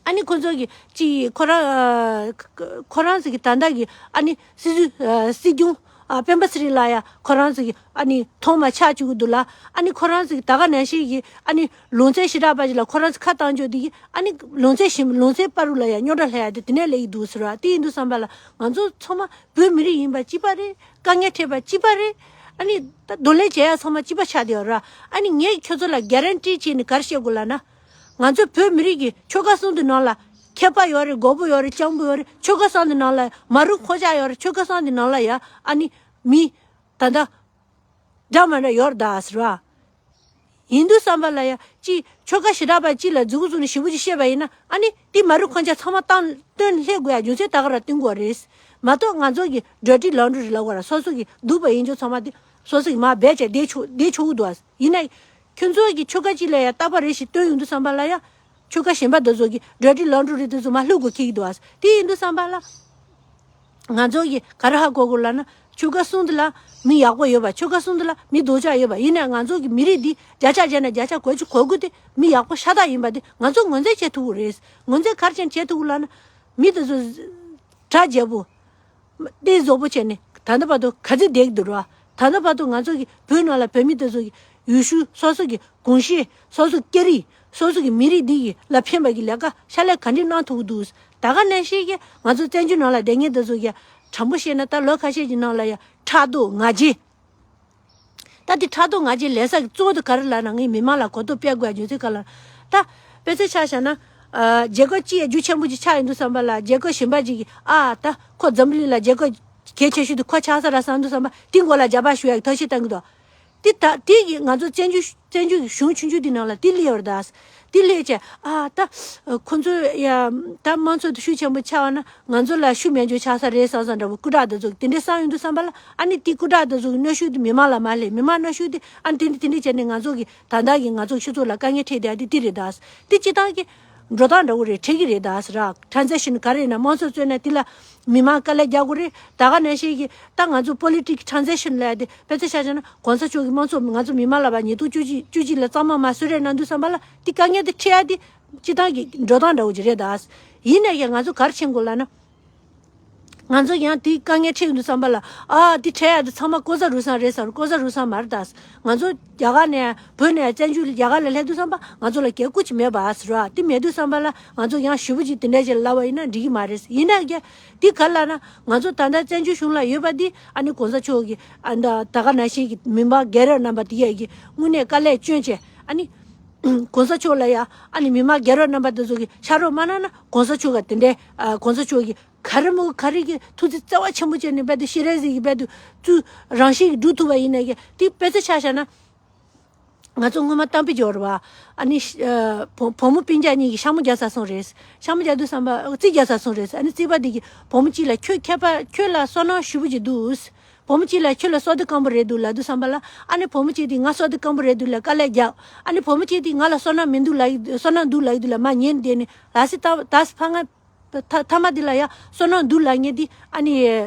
ཨ་ནི་ཁོ་ཚོ་གི་ཅི་ཁོ་རང་ཨ་ཁོ་རང་ཚོ་གི་ད་ལྟ་གི་ཨ་ནི་སྲིད་ཟུར་ཨ་སྲིད་སྐྱོང་ཨ་སྤེན་པ་ཚེ་རིང་ལགས་ཡ་ཁོ་རང་ཚོ་གི་ཨ་ནི་ཐོག་མ་ཆགས་བཅུག་གི་འདུག་ལ། ཨ་ནི་ཁོ་རང་ཚོ་གི་ད་ག་ནང་བཞིན་གི་ཨ་ནི་ལུང་ཚན་ཞེ་དྲག་པ་ཞིག་ལ་ཁོ་རང་ཚོ་ཁ་བཏང་འཇོག་དེ་གི་ཨ་ནི་ལུང་ཚན་གཞན་ལུང་ཚན་བར་དུ་ལ་ཡ་རྙོག་དྲ་སླེབས་ཡ་དེ་དེ་ནས་སླེབས་ཀྱི་འདུག་ཟེར་བ། དེ་ཡིན་དུས་ཙམ་པ་ལ་ང་ཚོ་ཚང་མ་བོད་མི་རིགས་ཡིན་པ་གཅིག་པ་རེད། དཀའ་ངལ་འཕྲད་པ་གཅིག་པ་རེད། ཨ་ནི་ད་གདོང་ལེན་བྱེད་ཡ་ཚང་མ་གཅིག་པ་ཆགས་བསྡད་ཡོད་ར། ཨ་ནི་ངས་ཁྱོད་ཚོ་ལ་གྷ་རན་ཊི་བྱས་ནས་ག་རེ་བཤད་དགོས་ལབ་ན། ང་ཚོ་བོད་མི་རིགས་ཀྱི་ཆོལ་ཁ་གསུམ་དེ་ནང་ལ་མཁས་པ་ཡོད་རེད། མགོ་པོ་ཡོད་རེད། སྤྱང་པོ་ཡོད་རེད། ཆོལ་ཁ་གསུམ་དེ་ནང་ལ་མ་རུ་ཁོ་ཅག་ཡོད་རེད། ཆོལ་ཁ་གསུམ་དེ་ནང་ལ་ཡ་ཨ་ནི་མི་ད་ལྟ་འདྲ་མི་འདྲ་ཡོད་རེད་ད་ཟེར་བ། ཡིན་དུས་ཙམ་པ་ལ་ཡ་ཅི་ཆོལ་ཁ་ཞེ་དྲག་པ་ཅི་ལ་མཛུ་གུ་བཙུགས་ནས་ཞེ་པོ་ཅིག་བཤད་པ་ཡིན་ན་ཨ་ནི་དེ་མ་རུ་ཁོ་ཅག་ཚང་མ་བཏང་བཏོན་སླེབས་དགོས་ཡ་རྒྱུ་མཚན་ད་ག་རང་བསྟན་དགོས་རེད། མ་གཏོགས་ང་ཚོ་གི་འགྲོ་གྲོན་ལམ་འགྲོ་རེད་ལབ་དགོས་ར། སོ་སོ་གི་སྡུག་པ་ཡིན་ཆོག་ཚང་མ་དེ་སོ་སོ་གི་མར་སྦས་བྱས་བསྡད་ཆོག་བསྡད་ཆོག་གི་འདུག་ཨ། ཡིན་ན། ཁྱོད་ཚོ་གི་ཆོལ་ཁ་གཅིག་ལ་ཡ་རྟག་པ་རེ་ཞིག་བཏོན་ཡོང་དུས་ཙམ་པ་ལ་ཡ། ཆོལ་ཁ་གཞན་པ་དེ་ཚོ་གི་འགྲོ་གྲོན་ལམ་འགྲོ་རེད་དེ་ཚོ་མར་ལྷུག་དགོས་ཁེལ་གི་འདུག་ཨ། དེ་ཡིན་དུས་ཙམ་པ་ལ། ང་ཚོ་གི་ག་རེ་ཧ་གོ་དགོས་ལབ་ན་ཆོལ་ཁ་གསུམ་དེ་ལ་མི་ཡག་པོ་ཡོད་པ། ཆོལ་ཁ་གསུམ་དེ་ལ་མི་སྡུག་ཅག་ཡོད་པ། ཡིན་ནའི་ང་ཚོ་གི་མི་རིགས་འདི་བརྒྱ་ཆ་བརྒྱ་ནས་བརྒྱ་ཆ་དགུ་བཅུ་གོ་དགུ་དེ་མི་ཡག་པོ་ཤ་སྟག་ཡིན་པ་དེ་ང་ཚོ་ངོས་འཛིན་བྱེད་ཐུབ་ཀྱི་རེད། ངོས་འཛིན་ག་རེ་བྱས་ནས་བྱེད་ཐུབ་ཀྱི་ལབ་ན། མི་དེ་ཚོ་གྲ་རྒྱས་པོ། གཏིང་ཟབ་པོ་བྱས་ནས་ད་ལྟ་བར་དུ་ག་ཚོད་བསྡད་ཀྱི་འདུག་ར། ད་ལྟ་བར་དུ་ང་ཚོ་གི་བོད་ནང་ལ་བོད་མི་དེ་ཚོ་གི་ཡུལ་ཤུལ་སོ་སོ་གི་གོམས་གཤིས་སོ་སོ་སྐད་རིགས་སོ་སོ་གི་མི་རིགས་འདི་ཡི་ལ་ཕན་པ་གི་ལས་ཀ་ཕྱག་ལས་ག་འདྲས་གནང་ཐུབ་ཀྱི་འདུག་ད་ག་ནང་བཞིན་གྱི་ང་ཚོ་བཙན་བྱོལ་ནང་ལ་བསྡད་མཁན་དེ་ཚོ་གི་དྲང་པོ་བཤད་ན་ད་ལོ་ཁ་ཤས་ཀྱི་ནང་ལ་ཡ་ཕྲག་དོག་ང་རྒྱལ། ད་དེ་ཕྲག་དོག་ང་ཚོའི་ལས་ས་གི་གཙོ་བོ་དེ་ག་རེ་ལབ་ན། ངའི་མི་མང་ལ་གོ་རྟོགས་སྤེལ་དགོས་རྒྱུ་མཚན་ག་ལ། ད་དཔེ་ཆ་ཆ་བཞག་ན། ཨ། རྒྱལ་ཁབ་གཅིག་རྒྱུ་ཆེན་པོ་ཅིག་ཆགས་ཡོང་དུས་ཙམ་པ་ལ། རྒྱལ་ཁབ་གཞན་པ་ཅིག་གིས། ཨ། ད་ཁོ་འཛམ་བུ་གླིང་ལ་རྒྱལ་ཁབ་གལ་ཆེ་ཤོས་དེ་ཁོ་ཆགས་ས་རེད་བསམ་དུས་ཙམ་པ། དེའི་མགོ་ལ་རྒྱབ་ཕར་ཞུ་ཡག་གི་ཐབས་ཤེས་བཏང་གི་འདུག་དེ་ད་དེ་གི་ང་ཚོ་བཙན་བྱོལ་བཙན་བྱོལ་གྱི་གཞུང་ཆུང་ཆུང་དེ་ནང་ལ་དེ་སླེབས་ཡོད་རེད་ད། དེ་སླེབས་བྱས། ཨ། ད་ཁོ་ཚོ་ཡ། ད་དམངས་གཙོ་དེ་ཤུགས་ཆེན་པོ་ཆགས་པ་ན། ང་ཚོ་ལ་ཤུགས་མེད་འཇོག་ཆགས་ས་རེད་བསམ་བསམ་འདྲ་པོ། སྐུ་དྲག་དེ་ཚོ་དེ་འདྲ་བསམ་ཡོང་དུས་ཙམ་པ་ལ། ཨ་ནི་དེ་སྐུ་དྲག་དེ་ཚོ་གི་གནོན་ཤུགས་དེ་མི་མང་ལ་མར་སླེབས། མི་མང་གནོན་ཤུགས་དེ། ཨ་ནི་དེ་འདྲ་དེ་འདྲ་བྱས་ནས་ང་ཚོ་གི་ད་ལྟ་གི་ང་ཚོ་སྤྱི་ཚོགས་ལ་དཀའ་ངལ་འཕྲད་བསྡད་ཡག་དེ་དེ་རེད་ད། དེ་སྤྱིར་བཏང་གི་འགྲོ་སྟངས་འདྲ་པོ་རེད། འཕྲད་ཀྱི་རེད་ད་ཟེར་ར། ཊ་རན་ཛེག་ཤན་ག་རེ་ཡིན་ན། དམངས་གཙོ་བཙུགས་ན་དེ་ལ་མི་མང་དཀའ་ལས་རྒྱག་དགོས་རེད། ད་ག་ནང་བཞིན་གྱི་ད་ང་ཚོ་པོ་ལི་ཊིག་ཊ་རན་ཛེག་ཤན་ལབ་ཡག་དེ། དཔེ་ཆ་ཆ་བཞག་ན་གོང་ས་མཆོག་གིས་དམངས་གཙོ་ང་ཚོ་མི་མང་ལ་བར་ཉིས་སྟོང་བཅུ་གཅིག་བཅུ་གཅིག་ལ་གཙང་མ་མར་བཟོས་རེད་གནང་དུས་ཙམ་པ་ལ། དེ་དཀའ་ངལ་དེ་འཕྲད་ཡག་དེ་སྤྱིར་བཏང་གི་འགྲོ་སྟངས་འདྲ་པོ་ཅིག་རེད་ད། ཡིན་ནའི་ཡང་ང་ཚོ་ག་རེ་བྱེད་དགོས་ལབ་ན། ང་ཚོ་ཡང་དེ་དཀའ་ངལ་འཕྲད་ཡོང་དུས་ཙམ་པ་ལ། ཨ། དེ་འཕྲད་ཡག་དེ་ཚང་མ་ལྐོག་ཟ་རུལ་སུངས་རེད་བསམ། ལྐོག་ཟ་རུལ་སུངས་མ་རེད་ད། ང་ཚོ་རྒྱ་གར་ནས། བོད་ནས་བཙན་བྱོལ་རྒྱ་གར་ལ་སླེབས་དུས་ཙམ་པ་ང་ཚོ་ལ་གལ་ཁུར་ཅིག་མེད་པ་ཟེར་བ་དེ་མེད་དུས་ཙམ་པ་ལ། ང་ཚོ་ཡང་ཞེ་པོ་ཅིག་དེ་འདྲ་ཅིག་ལབ་པ་ཡིན་ན་འགྲིག་གི་མ་རེད། ཡིན་ནའི་ཀྱང་དེ་ག་རེ་ལབ་ན། ང་ཚོ་ད་ལྟ་བཙན་བྱོལ་གཞུང་ལ་ཡོད་པ་འདི། ཨ་ནི་གོང་ས་མཆོག་གིས། ཨ། ད་ད་ག་ནང་བཞིན་གྱི་མི་མང་སྒེར་གྱི་རྣམ་པ་དེ་ཡས་ཀྱིས་དངོས་གནས་དཀའ་ལས་བསྐྱོན་བྱས། ཨ་ནི་གོང་ས་མཆོག་ལ་ཡ། ཨ་ནི་མི་མང་སྒེར་གྱི་རྣམ་པ་དེ་ཚོ་གིས་ཕྱག་རོགས་མ་གནང་ན། གོང་ས་མཆོག་ག་དེ་འདྲའི། ཨ། གོང་ས་མཆོག་གིས་ག་རེ་མོ་ག་རེ་གི་ཐུགས་བརྩེ་བ་ཆེན་པོ་བྱས་ནས་རྦད་དེ་ཤེས་རིག་གི་རྦད་དེ་བཙུགས། རང་བཞིན་གྱིས་འགྲུབ་ཐུབ་པ་ཡིན་ནའི་ཀྱང་དེ། དཔེ་ཆ་ཆ་བཞག་ན། ང་ཚོ་སྔོན་མ་གཏམ་དཔེ་འབྱོར་བ། ཨ་ནི་ཤ་ཨ་བུ་བུ་མོ་སྤུན་ཀྱག་གཉིས་ཀྱིས་ཤ་མོ་རྒྱག་ས་སོང་རེད། ཤ་མོ་རྒྱག་དུས་ཙམ་པ། རྩིས་རྒྱག་ས་སོང་རེད། ཨ་ནི་རྩིས་པ་དེ་གིས་བུ་མོ་གཅིག་ལ། ཁྱོད་མཁས་པ། ཁྱོད་ལ་བསོད་ནམས་ཞེ་པོ་ཅིག་འདུག་བུ་མོ་གཅིག་ལ། ཁྱོད་ལ་བསོད་བདེ་སྐམ་པོ་རེད་འདུག་ལབ་དུས་ཙམ་པ་ལ། ཨ་ནི་བུ་མོ་གཅིག་དེས་ང་བསོད་བདེ་སྐམ་པོ་རེད་འདུག་ལབ་དཀའ་ལས་རྒྱག་ཨ་ནི་བུ་མོ་གཅིག་དེས་ང་ལ་བསོད་ནམས་མི་འདུག་ལབ་ཡི། བསོད་ནམས་འདུག་ལབ་ཡི་འདུག་ལབ་མར་ཉན་བསྡད་ནས། ལ་སི་ད་ད་སི་ཕ་ང་། ཐ་ཐ་མ་འདི་ལ་ཡ་བསོད་ནམས་འདུག་ལབ་མཁན་འདི། ཨ་ནི་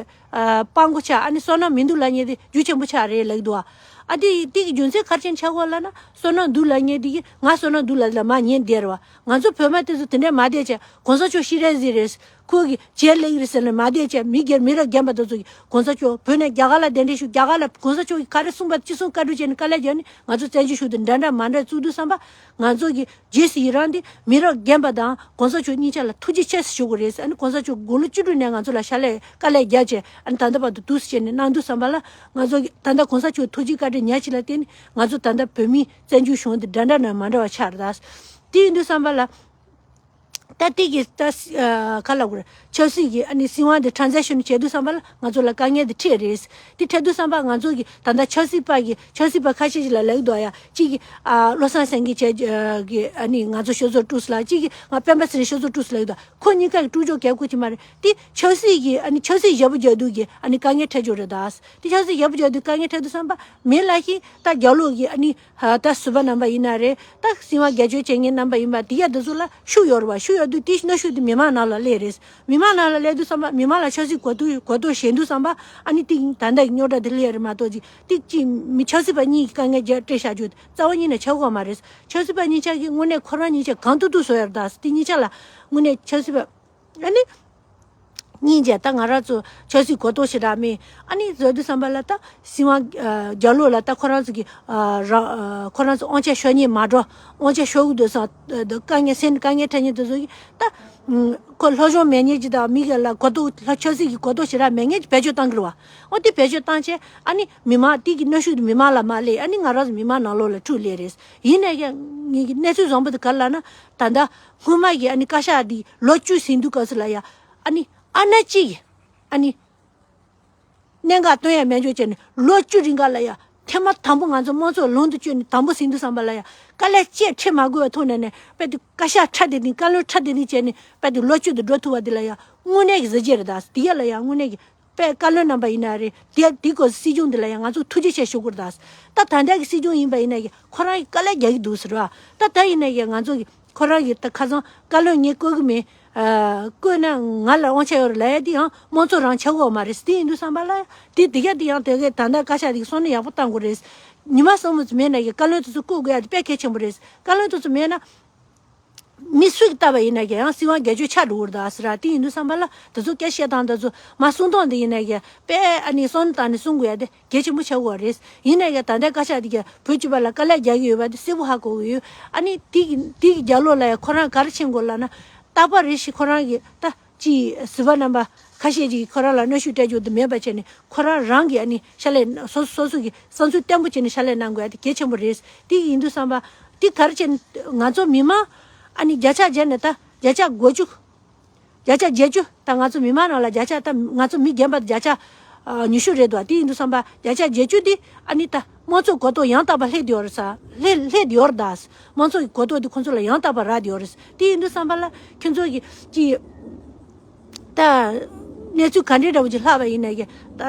ཨ་སྤྲང་པོ་ཆགས། ཨ་ནི་བསོད་ནམས་མི་འདུག་ལབ་མཁན་འདི་རྒྱུ་ཆེན་པོ་ཆགས་རེད་ལབ་ཀྱི་འདུག་བ། ཨ་དེ་དེ་གི་རྒྱུ་མཚན་ག་རེ་བྱས་ནས་ཆགས་ཀྱི་ཡོད་ལབ་ན། བསོད་ནམས་འདུག་ལབ་མཁན་འདི་གིས་ང་བསོད་ནམས་འདུག་ལབ་ལ་མར་ཉན་བསྡད་རེད་བ། ང་ཚོ་བོད་པ་དེ་ཚོ་དེ་འདྲ་མ་བསྡད་བྱས། གོང་ས་མཆོག་ཤེས་རིག་ཟིག་རེད། ཁོ་གིས་བྱས་ལེགས་རེད་ཟེར་ནས་མ་བསྡད་བྱས། མི་སྒེར་མི་རབས་རྒན་པ་དེ་ཚོ་གིས་གོང་ས་མཆོག་བོད་ནས་རྒྱ་གར་ལ་གདན་འདྲེན་ཞུ། རྒྱ་གར་ལ་གོང་ས་མཆོག་གིས་ག་རེ་གསུངས་པ་ཅི་གསུང་བཀའ་འདྲི་བྱས་ནས་དཀའ་ལས་རྒྱག་ནས། ང་ཚོ་བཙན་བྱོལ་གཞུང་དེ་འདྲ་འདྲ་མ་འདྲ་བཙུགས་དུས་ཙམ་པ། ང་ཚོ་གིས་རྗེས་སུ་ཡི་རང་དེ་མི་རབས་རྒན་པ་དང་གོང་ས་མཆོག་གཉིས་ཆ་ལ་ཐུགས་རྗེ་ཆེ་ཞུ་དགོས་རེད། ཨ་ནི་གོང་ས་མཆོག་དགུང་ལོ་བཅུ་དྲུག་ནས་ང་ཚོ་ལ་ཕྱག་ལས་དཀའ་ལས་རྒྱབ་བྱས། ཨ་ནི་ད་ལྟ་བར་དུ་འདུག་སེ་བྱས་ནས་གནང་དུས་ཙམ་པ་ལ། ང་ཚོ་གིས་ད་ལྟ་གོང་ས་མཆོག་ཐུགས་རྗེ་བཀའ་དྲིན་ཉག་གཅིག་ལ་བརྟེན་ནས་ང་ཚོ་ད་ལྟ་བོད་མིའི་བཙན་བྱོལ་གཞུང་འདི་འདྲ་འདྲ་ནས་མ་འདྲ་བ་ཆགས་རེད་ད། དེ་ཡིན་དུས་ཙམ་པ་ལ། ད་དེ་གི་ད་ཨ་ག་ལབ་དགོས་རེད། ཆབ་སྲིད་ཀྱི་ཨ་ནི་སྲིད་དབང་དེ་ཊ་རན་ཛེག་ཤན་བྱེད་དུས་ཙམ་པ་ལ་ང་ཚོ་ལ་དཀའ་ངལ་དེ་འཕྲད་རེད། དེ་འཕྲད་དུས་ཙམ་པ་ང་ཚོ་གི་ད་ལྟ་ཆབ་སྲིད་པ་གི་ཆབ་སྲིད་པ་ཁ་ཤས་ཤིག་ལ་ལབ་ཀྱི་འདུག་ཡ། གཅིག་གིས་ཨ་བློ་བཟང་སེང་གེ་བྱས་ཨ་གི་ཨ་ནི་ང་ཚོ་ཤོད་ཚོད་དཀྲུགས་སོང་ལབ། གཅིག་གིས་ང་སྤེན་པ་ཚེ་རིང་ཤོད་ཚོད་དཀྲུགས་སོང་ལབ་ཀྱི་འདུག་ཁོ་གཉིས་ཀ་གི་དཀྲུག་ཕྱོགས་གལ་ཁུར་གྱི་མ་རེད། དེ་ཆབ་སྲིད་ཀྱི་ཨ་ནི་ཆབ་སྲིད་ཞེ་པོ་རྒྱག་དུས་ཀྱི་ཨ་ནི་དཀའ་ངལ་འཕྲད་ཀྱི་ཡོད་རེད་ད། དེ་ཆབ་སྲིད་ཞེ་པོ་རྒྱག་དུས་དཀའ་ངལ་འཕྲད་དུས་ཙམ་པ་མི་ལ་ཤི་ད་རྒྱབ་ལོགས་ཀྱི་ཨ་ནི། ཧ། ད་ཟུར་པ་རྣམ་པ་ཡིན་ན་རེད། ད་སྲིད་དབང་སྒེར་གཅོད་བྱེད་མཁན་རྣམ་པ་ཡིན་པ་དེ་ག་དེ་ཚོ་ལ་ཤུགས་ཡོད་རེད་བ། ཤུགས་ཡོད་དུས་དེའི་གནོན་ཤུགས་དེ་མི་མང་ནང་ལ་སླེབས་རེད། མི་མང་ནང་ལ་སླེབས་དུས་ཙམ་པ་མི་མང་ལ་ཆབ་སྲིད་གོ་རྟོགས་གོ་རྟོགས་ཞན་དུས་ཙམ་པ། ཨ་ནི་དེ་ད་ལྟ་གི་རྙོག་དྲ་དེ་སླེབས་རེད་མ་གཏོགས། ཅིག་དེ་གཅིག་མི་ཆབ་སྲིད་པ་གཉིས་ཀྱི་དཀའ་ངལ་རྒྱག་སྤྲད་བཞག་རྒྱུ་རྩ་བ་ཉིད་ནས་ཆགས་ཀྱི་ཡོད་མ་རེད། ཆབ་སྲིད་པ་གཉིས་ཆ་གིས་དངོས་གནས་ཁོ་རང་གཉིས་ཆ་གང་ཐུབ་ཐུབ་བཟོ་ཡ་རེད། ད་དེ་གཉིས་ཆ་ལ་དངོས་གནས་ཆབ་སྲིད་པ། ཨ་ནི། སྙིང་རྗེ། ད་ང་རང་ཚོ་ཆབ་སྲིད་གོ་རྟོགས་ཞེ་དྲག་མེད། ཨ་ནི་བཟོ་དུས་ཙམ་པ་ལ་ད་སྲིད་དབང་ཨ་རྒྱབ་ལོགས་ལ་ད་ཁོ་རང་ཚོ་གི་ཨ་རང་ཨ་ཁོ་རང་ཚོ་དབང་ཆ་ཤོར་མཁན་མ་འགྲོ། དབང་ཆ་ཤོར་གི་འདུག་བསམ། ཨ་དཀའ་ངལ་སེམས་དཀའ་ངལ་འཕྲད་མཁན་དེ་ཚོ་གིས་ད་ཨ་ཁོ་སློབ་སྦྱོང་མེད་མཁན་ཅིག་དང་། མི་ག་ལ་གོ་རྟོགས་ལྷག་ཆབ་སྲིད་ཀྱི་གོ་རྟོགས་ཞེ་དྲག་མེད་མཁན་ཅིག་བེད་སྤྱོད་བཏང་གི་རེད་བ། འོ་དེ་བེད་སྤྱོད་བཏང་བྱས། ཨ་ནི་མི་མང་དེ་གི་གནོན་ཤུགས་དེ་མི་མང་ལ་མར་སླེབས། ཨ་ནི་ང་རང་ཚོ་མི་མང་ནང་ལོགས་ལ་འཁྲུག་སླེབས་རེད། ཡིན་ནའི་ཀྱང་ངེད་ཀྱི་གནས་ཚུལ་བཟང་པོ་དེ་ག་རེ་ལབ་ན། ད་ལྟ་སྔོན་མ་གི་ཨ་ནི་བཀའ་ཤག་འདི་ལོ་བཅུ་ཟིན་དུས་སྐབས་སུ་ལ་ཡ། ཨ་ནི་ཨ་ན་གཅིག་གི་ཨ་ནི་གནད་འགག་སྟོན་ཡ་མེད་འཇོག་བྱས་ནས་ལོ་བཅུ་རིང་ག་ལ་ཡ། ཐེངས་མ་དང་པོ་ང་ཚོ་དམངས་གཙོ་ལམ་དུ་བསྐྱོད་ནས་དང་པོ་ཟིན་དུས་ཙམ་པ་ལ་ཡ། དཀའ་ལས་ཅི་ཡང་འཕྲད་མ་དགོས་པའི་ཐོག་ནས་ནས་དཔེ་དེ་བཀའ་ཤག་ཁྲ་དེ་ནི། བཀའ་བློན་ཁྲ་དེ་ནི་བྱས་ནས་དཔེ་དེ་ལོ་བཅུ་དེ་འགྲོ་ཐུབ་པ་དེ་ལ་ཡ། དངོས་གནས་ཀྱི་གཟི་བརྗིད་རེད་ད། དེ་ག་ལ་ཡ་དངོས་གནས་ཀྱི་དཔེ་བཀའ་བློན་རྣམ་པ་ཡིན་ན་རེད། དེ་དེ་སྐོར་སྲིད་སྐྱོང་འདི་ལ་ཡང་ང་ཚོ་ཐུགས་རྗེ་ཆེ་ཞུ་དགོས་རེད་ད། ད་ད་ལྟ་གི་སྲིད་སྐྱོང་ཡིན་པ་ཡིན་ན་ཡང་ཁོ་རང་གིས་དཀའ་ལས་རྒྱག་གི་འདུག་ཟེར་བ། ད་ད་ཡིན་ན་ཡང་ང་ཚོ་གི་ཁོ་རང་གིས་ད་ཁ་སང་བཀའ་བློན་ངས་བསྐོ་གི་མེད། ཨ། བསྐོས་ན་ང་ལ་དབང་ཆ་ཡོད་རེད་ལབ་ཡ་དེ་ཡང་དམངས་གཙོ་རང་ཆགས་ཀྱི་ཡོད་མ་རེད། དེ་ཡིན་དུས་ཙམ་པ་ལ་དེ་དེ་ག་དེ་ཡང་དེ་གའི་ད་ལྟ་བཀའ་ཤག་དེ་གི་བསམ་བློ་ཡག་པོ་བཏང་དགོས་རེད། ཉི་མ་གསུམ་མེད་ན་ཡང་བཀའ་བློན་དེ་ཚོ་བསྐོ་དགོས་ཡ་དེ་དཔེ་གལ་ཆེན་པོ་རེད། བཀའ་བློན་དེ་ཚོ་མེད་ན། མི་སུ་གིས་བལྟས་པ་ཡིན་ན་ཀྱང་ཡང་སྲིད་དབང་སྒེར་གཅོད་ཆགས་འགྲོ་གི་རེད་ད་ཟེར་ར། དེ་ཡིན་དུས་ཙམ་པ་ལ་དེ་ཚོ་སྐད་བཤད་སྟངས་དེ་ཚོ་མ་གསུང་སྟངས་དེ་ཡིན་ན་ཀྱང་དཔེ་ཨ་ནི་བསམ་བློ་བཏང་ནས་གསུང་དགོས་ཡ་དེ་གལ་ཆེན་པོ་ཆགས་ཀྱི་ཡོད་རེད། ཡིན་ན་ཀྱང་ད་ལྟའི་བཀའ་ཤག་དེ་ཀྱང་བོད་སྤྱི་པ་ལ་དཀའ་ལས་རྒྱག་གི་ཡོད་པ་དེ་གསལ་པོ་ཧ་གོ་གི་ཡོད། ཨ་ནི་དེ་གི་དེ་གི་རྒྱབ་ལོགས་ལ་ཡང་ཁོ་རང་ག་རེ་བྱེད་དགོས་ལབ་ན། རྟག་པར་རེ་ཞིག་ཁོ་རང་གི་ད་ཅི་ཟུར་པ་རྣམ་པ་ ཁ་ཤས་ཀྱིས་ཁོ་རང་ལ་གནོན་ཤུགས་སྤྲད་རྒྱུ་དེ་མེད་པ་བྱས་ནས་ཁོ་རང་རང་གི་ཨ་ནི་ཕྱག་ལས་སོ་སོ་སོ་སོ་གི་བསམ་ཚུལ་བརྟན་པོ་བྱས་ནས་ཕྱག་ལས་གནང་དགོས་ཡ་དེ་གལ་ཆེན་པོ་རེད། དེ་ཡིན་དུས་ཙམ་པ་དེ་ག་རེ་བྱས་ནས་ང་ཚོ་མི་མང་ཨ་ནི་བརྒྱ་ཆ་བརྒྱ་ནས་ད་བརྒྱ་ཆ་དགུ་བཅུ། བརྒྱ་ཆ་བརྒྱད་ཅུ་ད་ང་ཚོ་མི་མང་ནང་ལ་བརྒྱ་ཆ་ད་ང་ཚོ་མི་རྒན་པ་དེ་བརྒྱ་ཆ་ཨ་ཉི་ཤུ་རེད་འདུག་དེ་ཡིན་དུས་ཙམ་པ་བརྒྱ་ཆ་བརྒྱད་ཅུ་དེ་ཨ་ནི་ད་དམངས་གཙོ་གོ་རྟོགས་ཡང་དག་པ་སླེབས་བསྡད་ཡོད་རེད་ས། སླེབས་སླེབས་བསྡད་ཡོད་རེད་ད། དམངས་གཙོ་གི་གོ་རྟོགས་དེ་ཁོང་ཚོ་ལ་ཡང་དག་པ་རག་བསྡད་ཡོད་རེད། དེ་ཡིན་དུས་ཙམ་པ་ལ་ཁྱོད་ཚོ་གི་ཅི་ད་གནས་ཚུལ་ག་འདྲའི་འདྲ་བོ་ཅིག་ལྷག་པ་ཡིན་ན་གི་ད་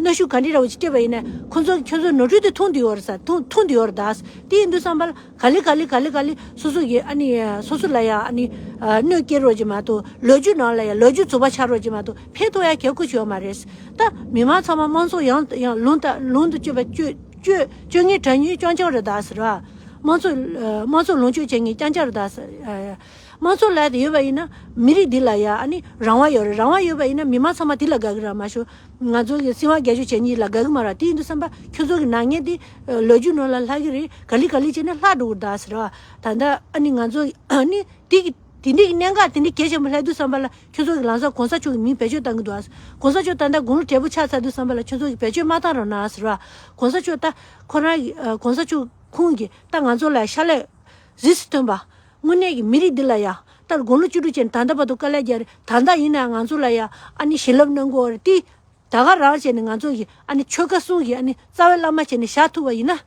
གནོན་ཤུགས་ག་འདྲའི་འདྲ་བོ་ཅིག་སྤྲད་པ་ཡིན་ན་ཁོང་ཚོ་ཁྱོད་ཚོ་ནོར་འཁྲུལ་དེ་མཐོང་བསྡད་ཡོད་རེད་ས། མཐོང་མཐོང་བསྡད་ཡོད་རེད་ད། དེ་ཡིན་དུས་ཙམ་པ་ལ་ག་ལེ་ག་ལེ་ག་ལེ་ག་ལེ་སོ་སོ་གི་ཨ་ནི་སོ་སོ་ལ་ཡང་ཨ་ནི་གནོད་སྐྱེལ་རོགས་ཀྱི་མ་གཏོགས་ལོ་རྒྱུས་ནང་ལ་ཡང་ལོ་རྒྱུས་རྫོགས་པ་ཆགས་རོགས་ཀྱི་མ་གཏོགས་ཕན་ཐོགས་ཡ་གལ་ཁུ་ཞིག་ཡོད་མ་རེད། ད་མི་མང་ཚང་མ་དམངས་གཙོ་ཡང་ཡང་ལུང་དང་ལུང་དུ་སྤྱོད་པ་སྤྱོད་སྤྱོད་སྤྱོད་མཁན་དྲ་ཉུལ་རྐྱང་རྐྱང་རེད་ད་ཟེར་བ། དམངས་གཙོ་དམངས་གཙོ་ལོངས་སྤྱོད་བྱེད་མཁན་རྐྱང་རྐྱང་རེད་ད་ཟེར། དམངས་གཙོ་ལབ་དེ་ཡོད་པ་ཡིན་ན་མི་རིགས་འདི་ལ་ཡང་ཨ་ནི་རང་དབང་ཡོད་རེད། རང་དབང་ཡོད་པ་ཡིན་ན་མི་མང་ཚང་མ་དེ་ལ་དགའ་གི་ར་མ་ཤོ། ང་ཚོ་གི་སྲིད་དབང་སྒེར་གཅོད་བྱེད་མཁན་ལ་དགའ་གི་མ་རེད། དེ་ཡིན་དུས་ཙམ་པ་ཁྱོད་ཚོ་གི་ནག་ཉེས་དེ་ལོ་རྒྱུས་ནང་ལ་ལྷག་གི་རེད། ག་ལེ་ག་ལེ་བྱས་ནས་ལྷག་འགྲོ་གི་རེད་ད་ཟེར་བ། ད་ལྟ་ཨ་ནི་ང་ཚོ་ཨ་ནི་དེ་གི་དེ་འདྲའི་གི་གནད་འགག་དེ་འདྲའི་གལ་ཆེན་པོ་ལྷག་དུས་ཙམ་པ་ལ་ཁྱོད་ཚོ་གི་ལམ་སང་གོང་ས་མཆོག་གི་མིང་བེད་སྤྱོད་བཏང་གི་འདུག་ཨ། གོང་ས་མཆོག་ད་ལྟ་དགུང་ལོ་བགྲེས་པོ་ཆགས་ཚར་དུས་ཙམ་པ་ལ་ཁྱོད་ཚོ་གི་བེད་སྤྱོད་མ་བཏང་རོགས་གནང་ཟེར་བ། གོང་ས་མཆོག་ད་ཁོ་རང་གི་ཨ་གོང་ས་མཆོག་ཁོང་གིས་ད་ང་ཚོ་ལ་ཕྱག་ལས་གཟིགས་སུ་ཐོན་པ། དངོས་གནས་ཀྱི་མི་རིགས་འདི་ལ་ཡ་ད་དགུང་ལོ་བཅུ་དྲུག་ཅན་ད་ལྟ་བར་དུ་དཀའ་ལས་རྒྱག་རེད། ད་ལྟ་ཡིན་ན་ང་ཚོ་ལ་ཡ་ཨ་ནི་བྱིན་རླབས་གནང་གི་ཡོད་རེད་དེ། ད་ག་རང་བྱས་ནས་ང་ཚོ་གི་ཨ་ནི་ཆོལ་ཁ་གསུམ་གི་ཨ་ནི་རྩ་བའི་བླ་མ་བྱས་ནས་བཞག་ཐུབ་པ་ཡིན་ན་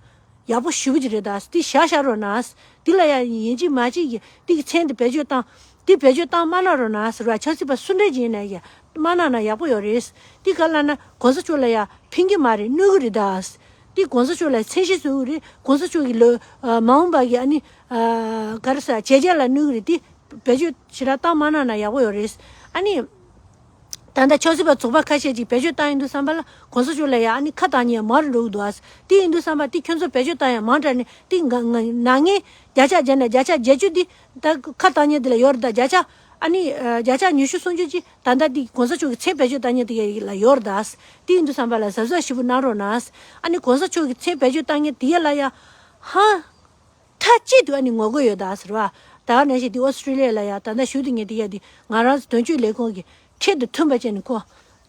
ཡག་པོ་ཞེ་པོ་ཅིག་རེད་ད། དེ་བཞག་བཞག་རོགས་གནང་། དེ་ལ་ཡ་ཡིན་གཅིག་མ་གཅིག་གི་དེ་གི་མཚན་དེ་བེད་སྤྱོད་བཏང་། དེ་བེད་སྤྱོད་བཏང་མ་གནང་རོགས་གནང་ཟེར་བ། ཆབ་སྲིད་པ་སུ་འདྲ་ཅིག་ཡིན་ན་ཡ་མ་གནང་ན་ཡག་པོ་ཡོད་རེད། དེ་ག་ལབ་ན་གོང་ས་མཆོག་ལ་ཡ་ཕན་གི་མ་རེད། གནོད་གི་རེད་ད། དེ་གོང་ས་མཆོག་ལ་མཚན་ཤས་བཟོ་གི་རེད། གོང་ས་མཆོག་གི་ལོ་ཨ་མ་འོངས་པ་གི་ཨ་ནི་ཨ་ག་རེ་ཟ་བྱས་རྗེས་ལ་གནོད་གི་རེད། དེ་བེད་སྤྱོད་ཞེ་དྲག་བཏང་མ་གནང་ན་ཡག་པོ་ཡོད་རེད། ཨ་ནི། ད་ལྟ་ཆབ་སྲིད་པ་ཚོགས་པ་ཁ་ཤས་ཀྱིས་བེད་སྤྱོད་བཏང་ཡིན་དུས་ཙམ་པ་ལ་གོང་ས་མཆོག་ལ་ཡ་ཨ་ནི་ཁ་བཏང་མཁན་མང་རུ་འགྲོ་གི་འདུག་ཨ། དེ་ཡིན་དུས་ཙམ་པ་དེ་ཁྱོད་ཚོ་བེད་སྤྱོད་བཏང་ཡ་མང་དྲགས་ནས་དེ་ང་ང་ནག་ཉེས་བརྒྱ་ཆ་བརྒྱ་ནས་བརྒྱ་ཆ་བརྒྱད་ཅུ་དེ་ད་ཁ་བཏང་མཁན་དེ་ལ་ཡོད་རེད་ད། བརྒྱ་ཆ་ཨ་ནི་ཨ་བརྒྱ་ཆ་ཉི་ཤུ་སུམ་ཅུ་ཅིག་ད་ལྟ་དེ་གོང་ས་མཆོག་གི་མཚན་བེད་སྤྱོད་བཏང་མཁན་དེ་ག་ལ་ཡོད་རེད་ད། དེ་ཡིན་དུས་ཙམ་པ་ལ་གཟབ་གཟབ་ཞེ་པོ་གནང་རོགས་གནང་། ཨ་ནི་གོང་ས་མཆོག་གི་མཚན་བེད་སྤྱོད་བཏང་མཁན་དེ་ག་ལ་ཡ་ཧང་། མཐའ་གཅིག་ཏུ་ཨ་ནི་ངོ་རྒོལ་ཡོད་ད་ཟེར་བ། ད་ག་ནང་བཞིན་དེ་ཨོ་སི་ཀྲི་ལི་ཡ་ལ་ཡ་ད་ལྟ་ཞུ་དུས་ངས་དེ་ཡ་དེ་ང་རང་ཚོ་དོན་གཅོད་ལས་ཁུངས་ཀྱི་ཁྲིད་དུ་མཐུན་པ་བྱས་ནས་ཁོ།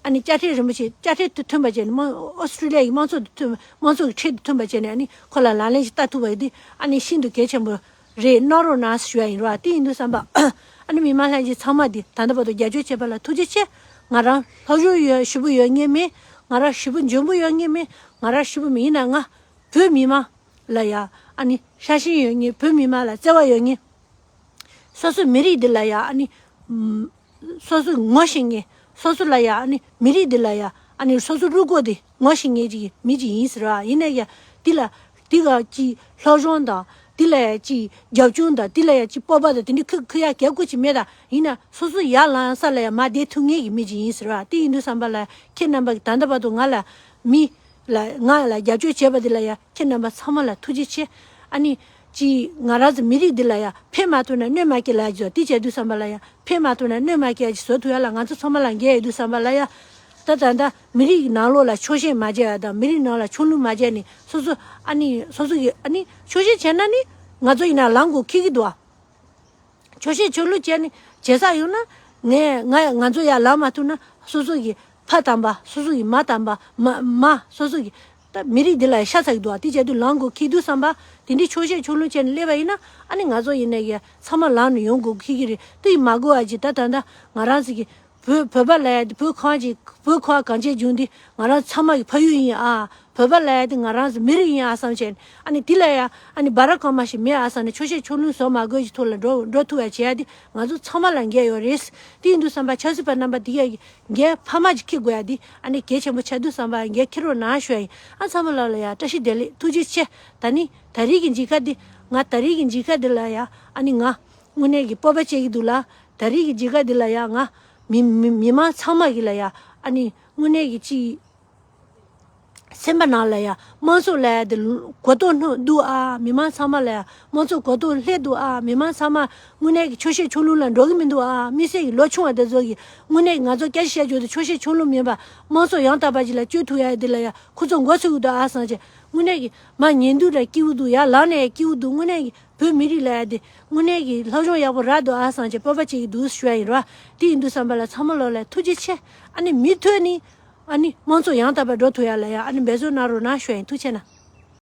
ཨ་ནི་དཔྱ་ཁྲལ་རིན་པོ་ཆེ་དཔྱ་ཁྲལ་དུ་མཐུན་པ་བྱས་ནས་དམངས་ཨོ་སི་ཀྲི་ལི་ཡ་ཡི་དམངས་གཙོ་དུ་མཐུན་དམངས་གཙོ་གི་ཁྲིད་དུ་མཐུན་པ་བྱས་ནས་ཨ་ནི་ཁོ་ལ་ལག་ལེན་ཞིག་བསྟར་ཐུབ་པ་ཡིན་དུས་ཨ་ནི་ཤིན་ཏུ་གལ་ཆེན་པོ་རེད། གནང་རོགས་གནང་ཞུ་ཡ་ཡིན་ར། དེ་ཡིན་དུས་ཙམ་པ་ཨ་ནི་མི་མང་ལྷན་རྒྱས་ཚང་མ་དེ་ད་ལྟ་བར་དུ་རྒྱབ་སྐྱོར་བྱས་པ་ལ་ཐུགས་རྗེ་ཆེ། ང་རང་ལྷག་ཞུ་ཡོད་ཞུ་བོ་ཡོད་ངེས་མེད། ང་རང་ཞུ་བོ་འཇོན་པོ་ཡོད་ངེས་མེད། ང་རང་ཞུ་བོ་མི་ཡིན་ན་ང་བོད་མི་མང་ལ་ཡ་ཨ་ནི་ཤ་ཞེན་ཡོད་ངེས། བོད་མི་མང་ལ་བརྩེ་བ་ཡོད་ངེས། སོ་སོའི་མི་རིགས་འདི་ལ་ཡ་ཨ་ནི་ཨམ་སོ་སོ་ངོ་ཤེས་ངེས། སོ་སོ་ལ་ཡ་ཨ་ནི་མི་རིགས་འདི་ལ་ཡ་ཨ་ནི་སོ་སོ་རུས་ཁོག་འདི་ངོ་ཤེས་ངེས་ཀྱི་མི་ཅིག་ཡིན་ཟེར་བ་ཡིན་ན་ཡ་འདི་ལ་འདི་ག་ཅི་སློབ་སྦྱོང་དང་འདི་ལ་ཡ་ཅི་རྒྱབ་ལྗོངས་དང་འདི་ལ་ཡ་ཅི་སྤོབས་པ་དང་དེ་འདྲ་ཁུ་ཁུ་ཡ་གལ་ཁུ་ཅིག་མེད། ད་ཡིན་ན་སོ་སོ་ཡར་ལངས་ས་ལ་ཡ་མར་བསྡད་ཐུབ་ངེས་ཀྱི་མི་ཅིག་ཡིན་ཟེར་བ། དེ་ཡིན་དུས་ཙམ་པ་ལ་ཁྱེད་རྣམ་པ་གི་ད་ལྟ་བར་དུ་ང་ལ་མི་ལ་ང་ལ་རྒྱབ་སྐྱོར་བྱས་པ་འདི་ལ་ཡ་ཁྱེད་རྣམ་པ་ཚང་མ་ལ་ཐུགས་རྗེ་ཆེ། ཨ་ནི་ཅི་ང་རང་ཚོ་མི་རིགས་འདི་ལ་ཡ་ཕན་མ་ཐོགས་ན་གནོད་མ་སྐྱེལ་ལ་ཡ་ཇོ་དེ་བྱས་དུས་ཙམ་པ་ལ་ཡ་ཕན་མ་ཐོགས་ན་གནོད་མ་སྐྱེལ་ཡ་ཅིག་བཟོ་ཐུབ་ཡ་ལ་ང་ཚོ་ཚང་མ་ལ་འགན་ཡོད་དུས་ཙམ་པ་ལ་ཡ་ད་ད་ད་མི་རིགས་ནང་ལོགས་ལ་ཕྱོགས་ཞེན་མ་བྱས་ཡ་དང་མི་རིགས་ནང་ལ་ཕྱོགས་ལྷུང་མ་བྱས་ནི་སོ་སོ་ཨ་ནི་སོ་སོ་གི་ཨ་ནི་ཕྱོགས་ཞེན་བྱས་ན་ནི་ང་ཚོ་ཡིན་ན་ལམ་གོ་འཁེལ་གི་འདུག་ཨ། ཆོག་ཤེས་ཆོག་ལུགས་བྱས་ནས་བྱེད་ས་ཡོང་ན་ངས་ང་ང་ཚོ་ཡར་ལངས་མ་ཐུབ་ན་སོ་སོ་གི་ཕ་དམ་པ་སོ་སོ་གི་མ་དམ་པ་མ་མ་སོ་སོ་གི་ད་མི་རིགས་འདི་ལ་ཤ་ཚ་གི་འདུག་ཨ། དེ་བྱས་དུས་ལངས་དགོས་འཁེལ་དུས་ཙམ་པ་དེ་འདྲའི་ཆོག་ཤེས་ཆོག་ལུགས་བྱས་ནས་སླེབས་པ་ཡིན་ན་ཨ་ནི་ང་ཚོ་ཡིན་ནའི་གི་ཚང་མ་ལངས་ནས་ཡོང་དགོས་འཁེལ་གི་རེད། དེ་ཡིན་མ་དགོས་ཨ་ཅི་ད་ད་ད་ང་རང་ཚོ་གི་བོད་བོད་པ་ལབ་ཡ་དེ་བོད་གངས་ཅན་བོད་ཁ་གངས་ཅན་ལྗོངས་འདི་ང་རང་ཚང་མ་གི་ཕ་ཡུལ་ཡིན་ཨ། བོད་པ་ལབ་ཡ་དེ་ང་རང་ཚོ་མི་རིགས་ཡིན་ཨ་བསམ་བྱས་ཨ་ནི་དེ་ལ་ཡ་ཨ་ནི་སྦ་ར་ཀ་མ་ཞིག་མེད་ཨ་བསམ་ནས་ཆོག་ཤེས་ཆོག་ལུགས་བཟོ་མ་དགོས་ཀྱི་ཐོག་ལ་འགྲོ་འགྲོ་ཐུབ་ཡ་བྱེད་ཡ་དེ་ང་ཚོ་ཚང་མ་ལ་འགན་ཡོད་རེད། དེ་ཡིན་དུས་ཙམ་པ་ཆབ་སྲིད་པ་རྣམ་པ་དེ་ཡ་གི་འགན་འཕར་མ་ཅིག་འཁྱེར་དགོས་ཡ་དེ་ཨ་ནི་གལ་ཆེན་པོ་ཆགས་དུས་ཙམ་པ་འགན་འཁྱེར་རོགས་གནང་ཞུ་ཡ་ཡིན། ཨ་ཚང་མ་ལ་ལ་ཡ་བཀྲ་ཤིས་བདེ་ལེགས་ཐུགས་རྗེ་ཆེ། ད་ནི་ད་རེས་ཀྱི་མཇལ་ཁ་འདི་ང་ད་རེས་ཀྱི་མཇལ་ཁ་འདི་ལ་ཡ་ཨ་ནི་ང་དངོས་གནས་ཀྱི་སྤོབས་པ་སྐྱེ་གི་འདུག་ལ། ད་རེས་ཀྱི་མཇལ་ཁ་འདི་ལ་ཡ་ང་མི་མི་མི་མང་ཚང་མ་གི་ལ་ཡ་ཨ་ནི་དངོས་གནས་ཀྱི་ཅི། སེམས་པ་ནང་ལ་ཡ་དམངས་གཙོ་ལ་ཡ་དེ་གོ་རྟོགས་སྣོན་འདུག་ཨ། མི་མང་ཚང་མ་ལ་ཡ་དམངས་གཙོ་གོ་རྟོགས་སླེབས་འདུག་ཨ། མི་མང་ཚང་མ་དངོས་གནས་ཀྱི་ཆོག་ཤེས་ཆོག་ལུགས་ལ་འགྲོ་གི་མི་འདུག་ཨ། མི་སེར་གྱི་ལོ་ཆུང་བ་དེ་ཚོ་གི་དངོས་གནས་ཀྱི་ང་ཚོ་སྐད་ཆ་བཤད་རྒྱུ་དེ་ཆོག་ཤེས་ཆོག་ལུགས་མིན་པ་དམངས་གཙོ་ཡང་དག་པ་ཅིག་ལ་བསྐྱོད་ཐུབ་ཡ་དེ་ལ་ཡ་ཁོ་ཚོ་མགོ་ཚོས་གི་འདུག་ཨ་བསམ་བྱས་དངོས་གནས་ཀྱི་མ་ཉེས་འདུག་ར་སྐྱིད་པོ་འདུག་ཡ་ལངས་ནས་སྐྱིད་པོ་འདུག་དངོས་གནས་ཀྱི་བོད་མི་རིགས་ལབ་ཡ་དེ་དངོས་གནས་ཀྱི་སློབ་སྦྱོང་ཡག་པོ་རག་འདུག་ཨ་བསམ་བྱས་སྤོབས་པ་ཅིག་འདུག་ཞུ་ཡ་ཡིན་ར། དེ་ཡིན་དུས་བསམ་པ་ལ་ཚང་མ་ལོ་ལ་ཐུགས་རྗེ་ཆེ། ཨ་ནི་མུ་མཐུད་ནས་ཨ་ནི་དམངས་གཙོ་ཡང་དག་པ་འགྲོ་ཐུབ་ཡ་ལ་ཡ་ཨ་ནི་འབད་བརྩོན་གནང་རོགས་གནང་ཞུ་ཡ་ཡིན། ཐུགས་རྗེ་ཆེ་གནང་།